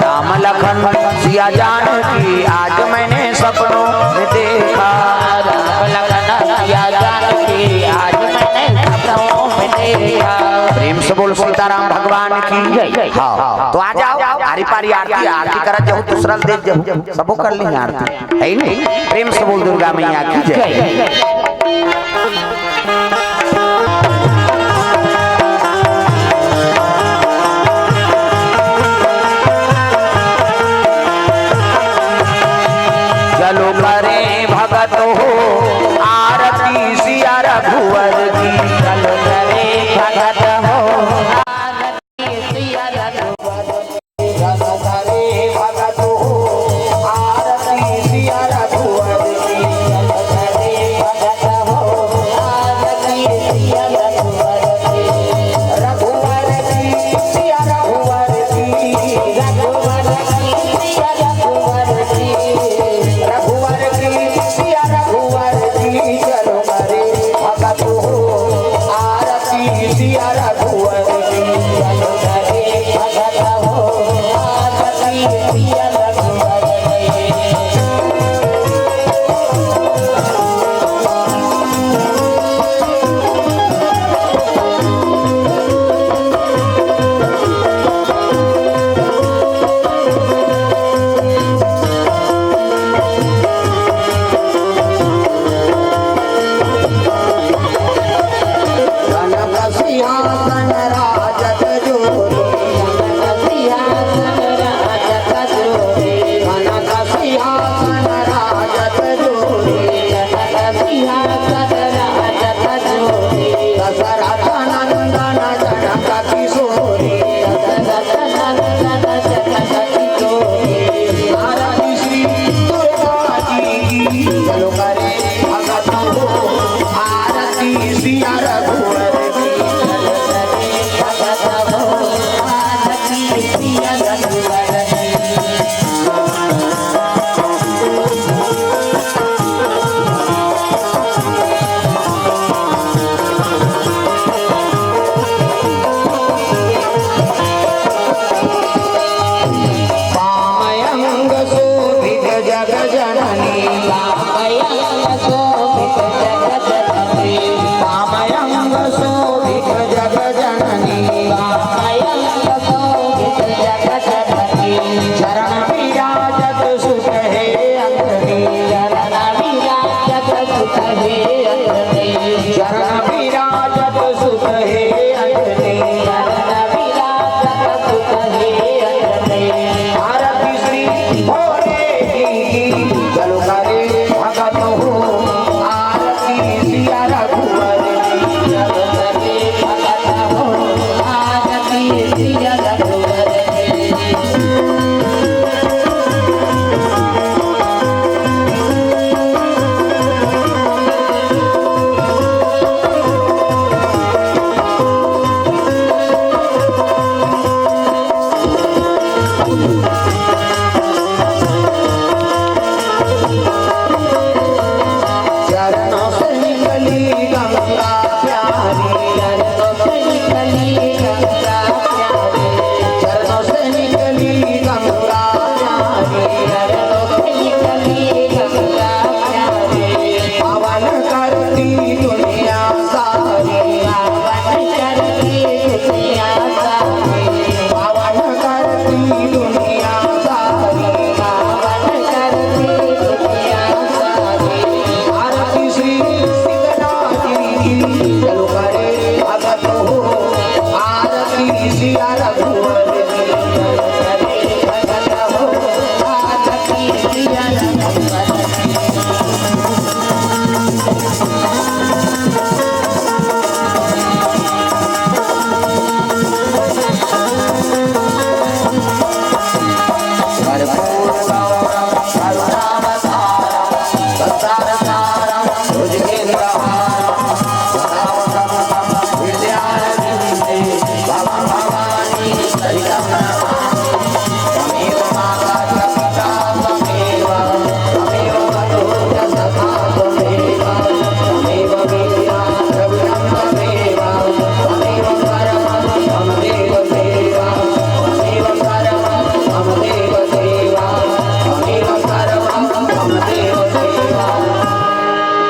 राम लखन सिया जानकी आज मैंने सपनों में देखा। राम लखन सिया जानकी आज मैंने सपनों में देखा। प्रेम से बोल सीताराम भगवान की जय। हाँ, तो आ जाओ, आरी पारी आरती, आरती करत जाओ, दूसरा दे जाओ, सबो कर ले आरती, हे नहीं? प्रेम से बोल दुर्गा मैया की जय। चलो करें भगत हो आरती सिया रघुवर की। चलो करें भगत हो आरती सिया रघुवर की। चलो करें भगत हो आरती सिया रघुवर की। चलो करें भगत हो आरती सिया रघुवर की। रघुवर की सिया रघुवर की। रघुवर की सिया रघुवर की। रघुवर की सिया रघुवर की। चलो करे भगत हो आरती सिया रघुवर की। चलो करे भगत हो आरती सिया रघुवर की। कनक सिंहासन राजत जोरी। कनक सिंहासन राजत जोरी। कनक सिंहासन राजत जोरी। कनक सिंहासन राजत जोरी। दशरथ नंदन जनक किशोरी। दशरथ नंदन जनक किशोरी। आरती श्री दुर्गा जी की। चलो करे भगत हो आरती सिया रघुवर की।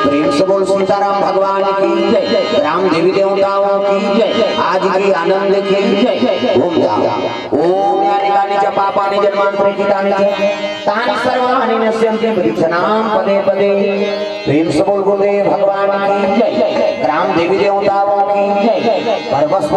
प्रेम से बोल सीताराम भगवान की जय, राम देवी देवताओं की जय, आज की आनंद की जय। घूम जाओ। ओम यानि कानि च पापानि जन्मांतरे कृतानि च तानि सर्वाणि नश्यन्ति मृच्छन्ति पदे पदे। प्रेम से बोल गुरुदेव भगवान की जय, राम देवी देवताओं की जय, सर्वस्व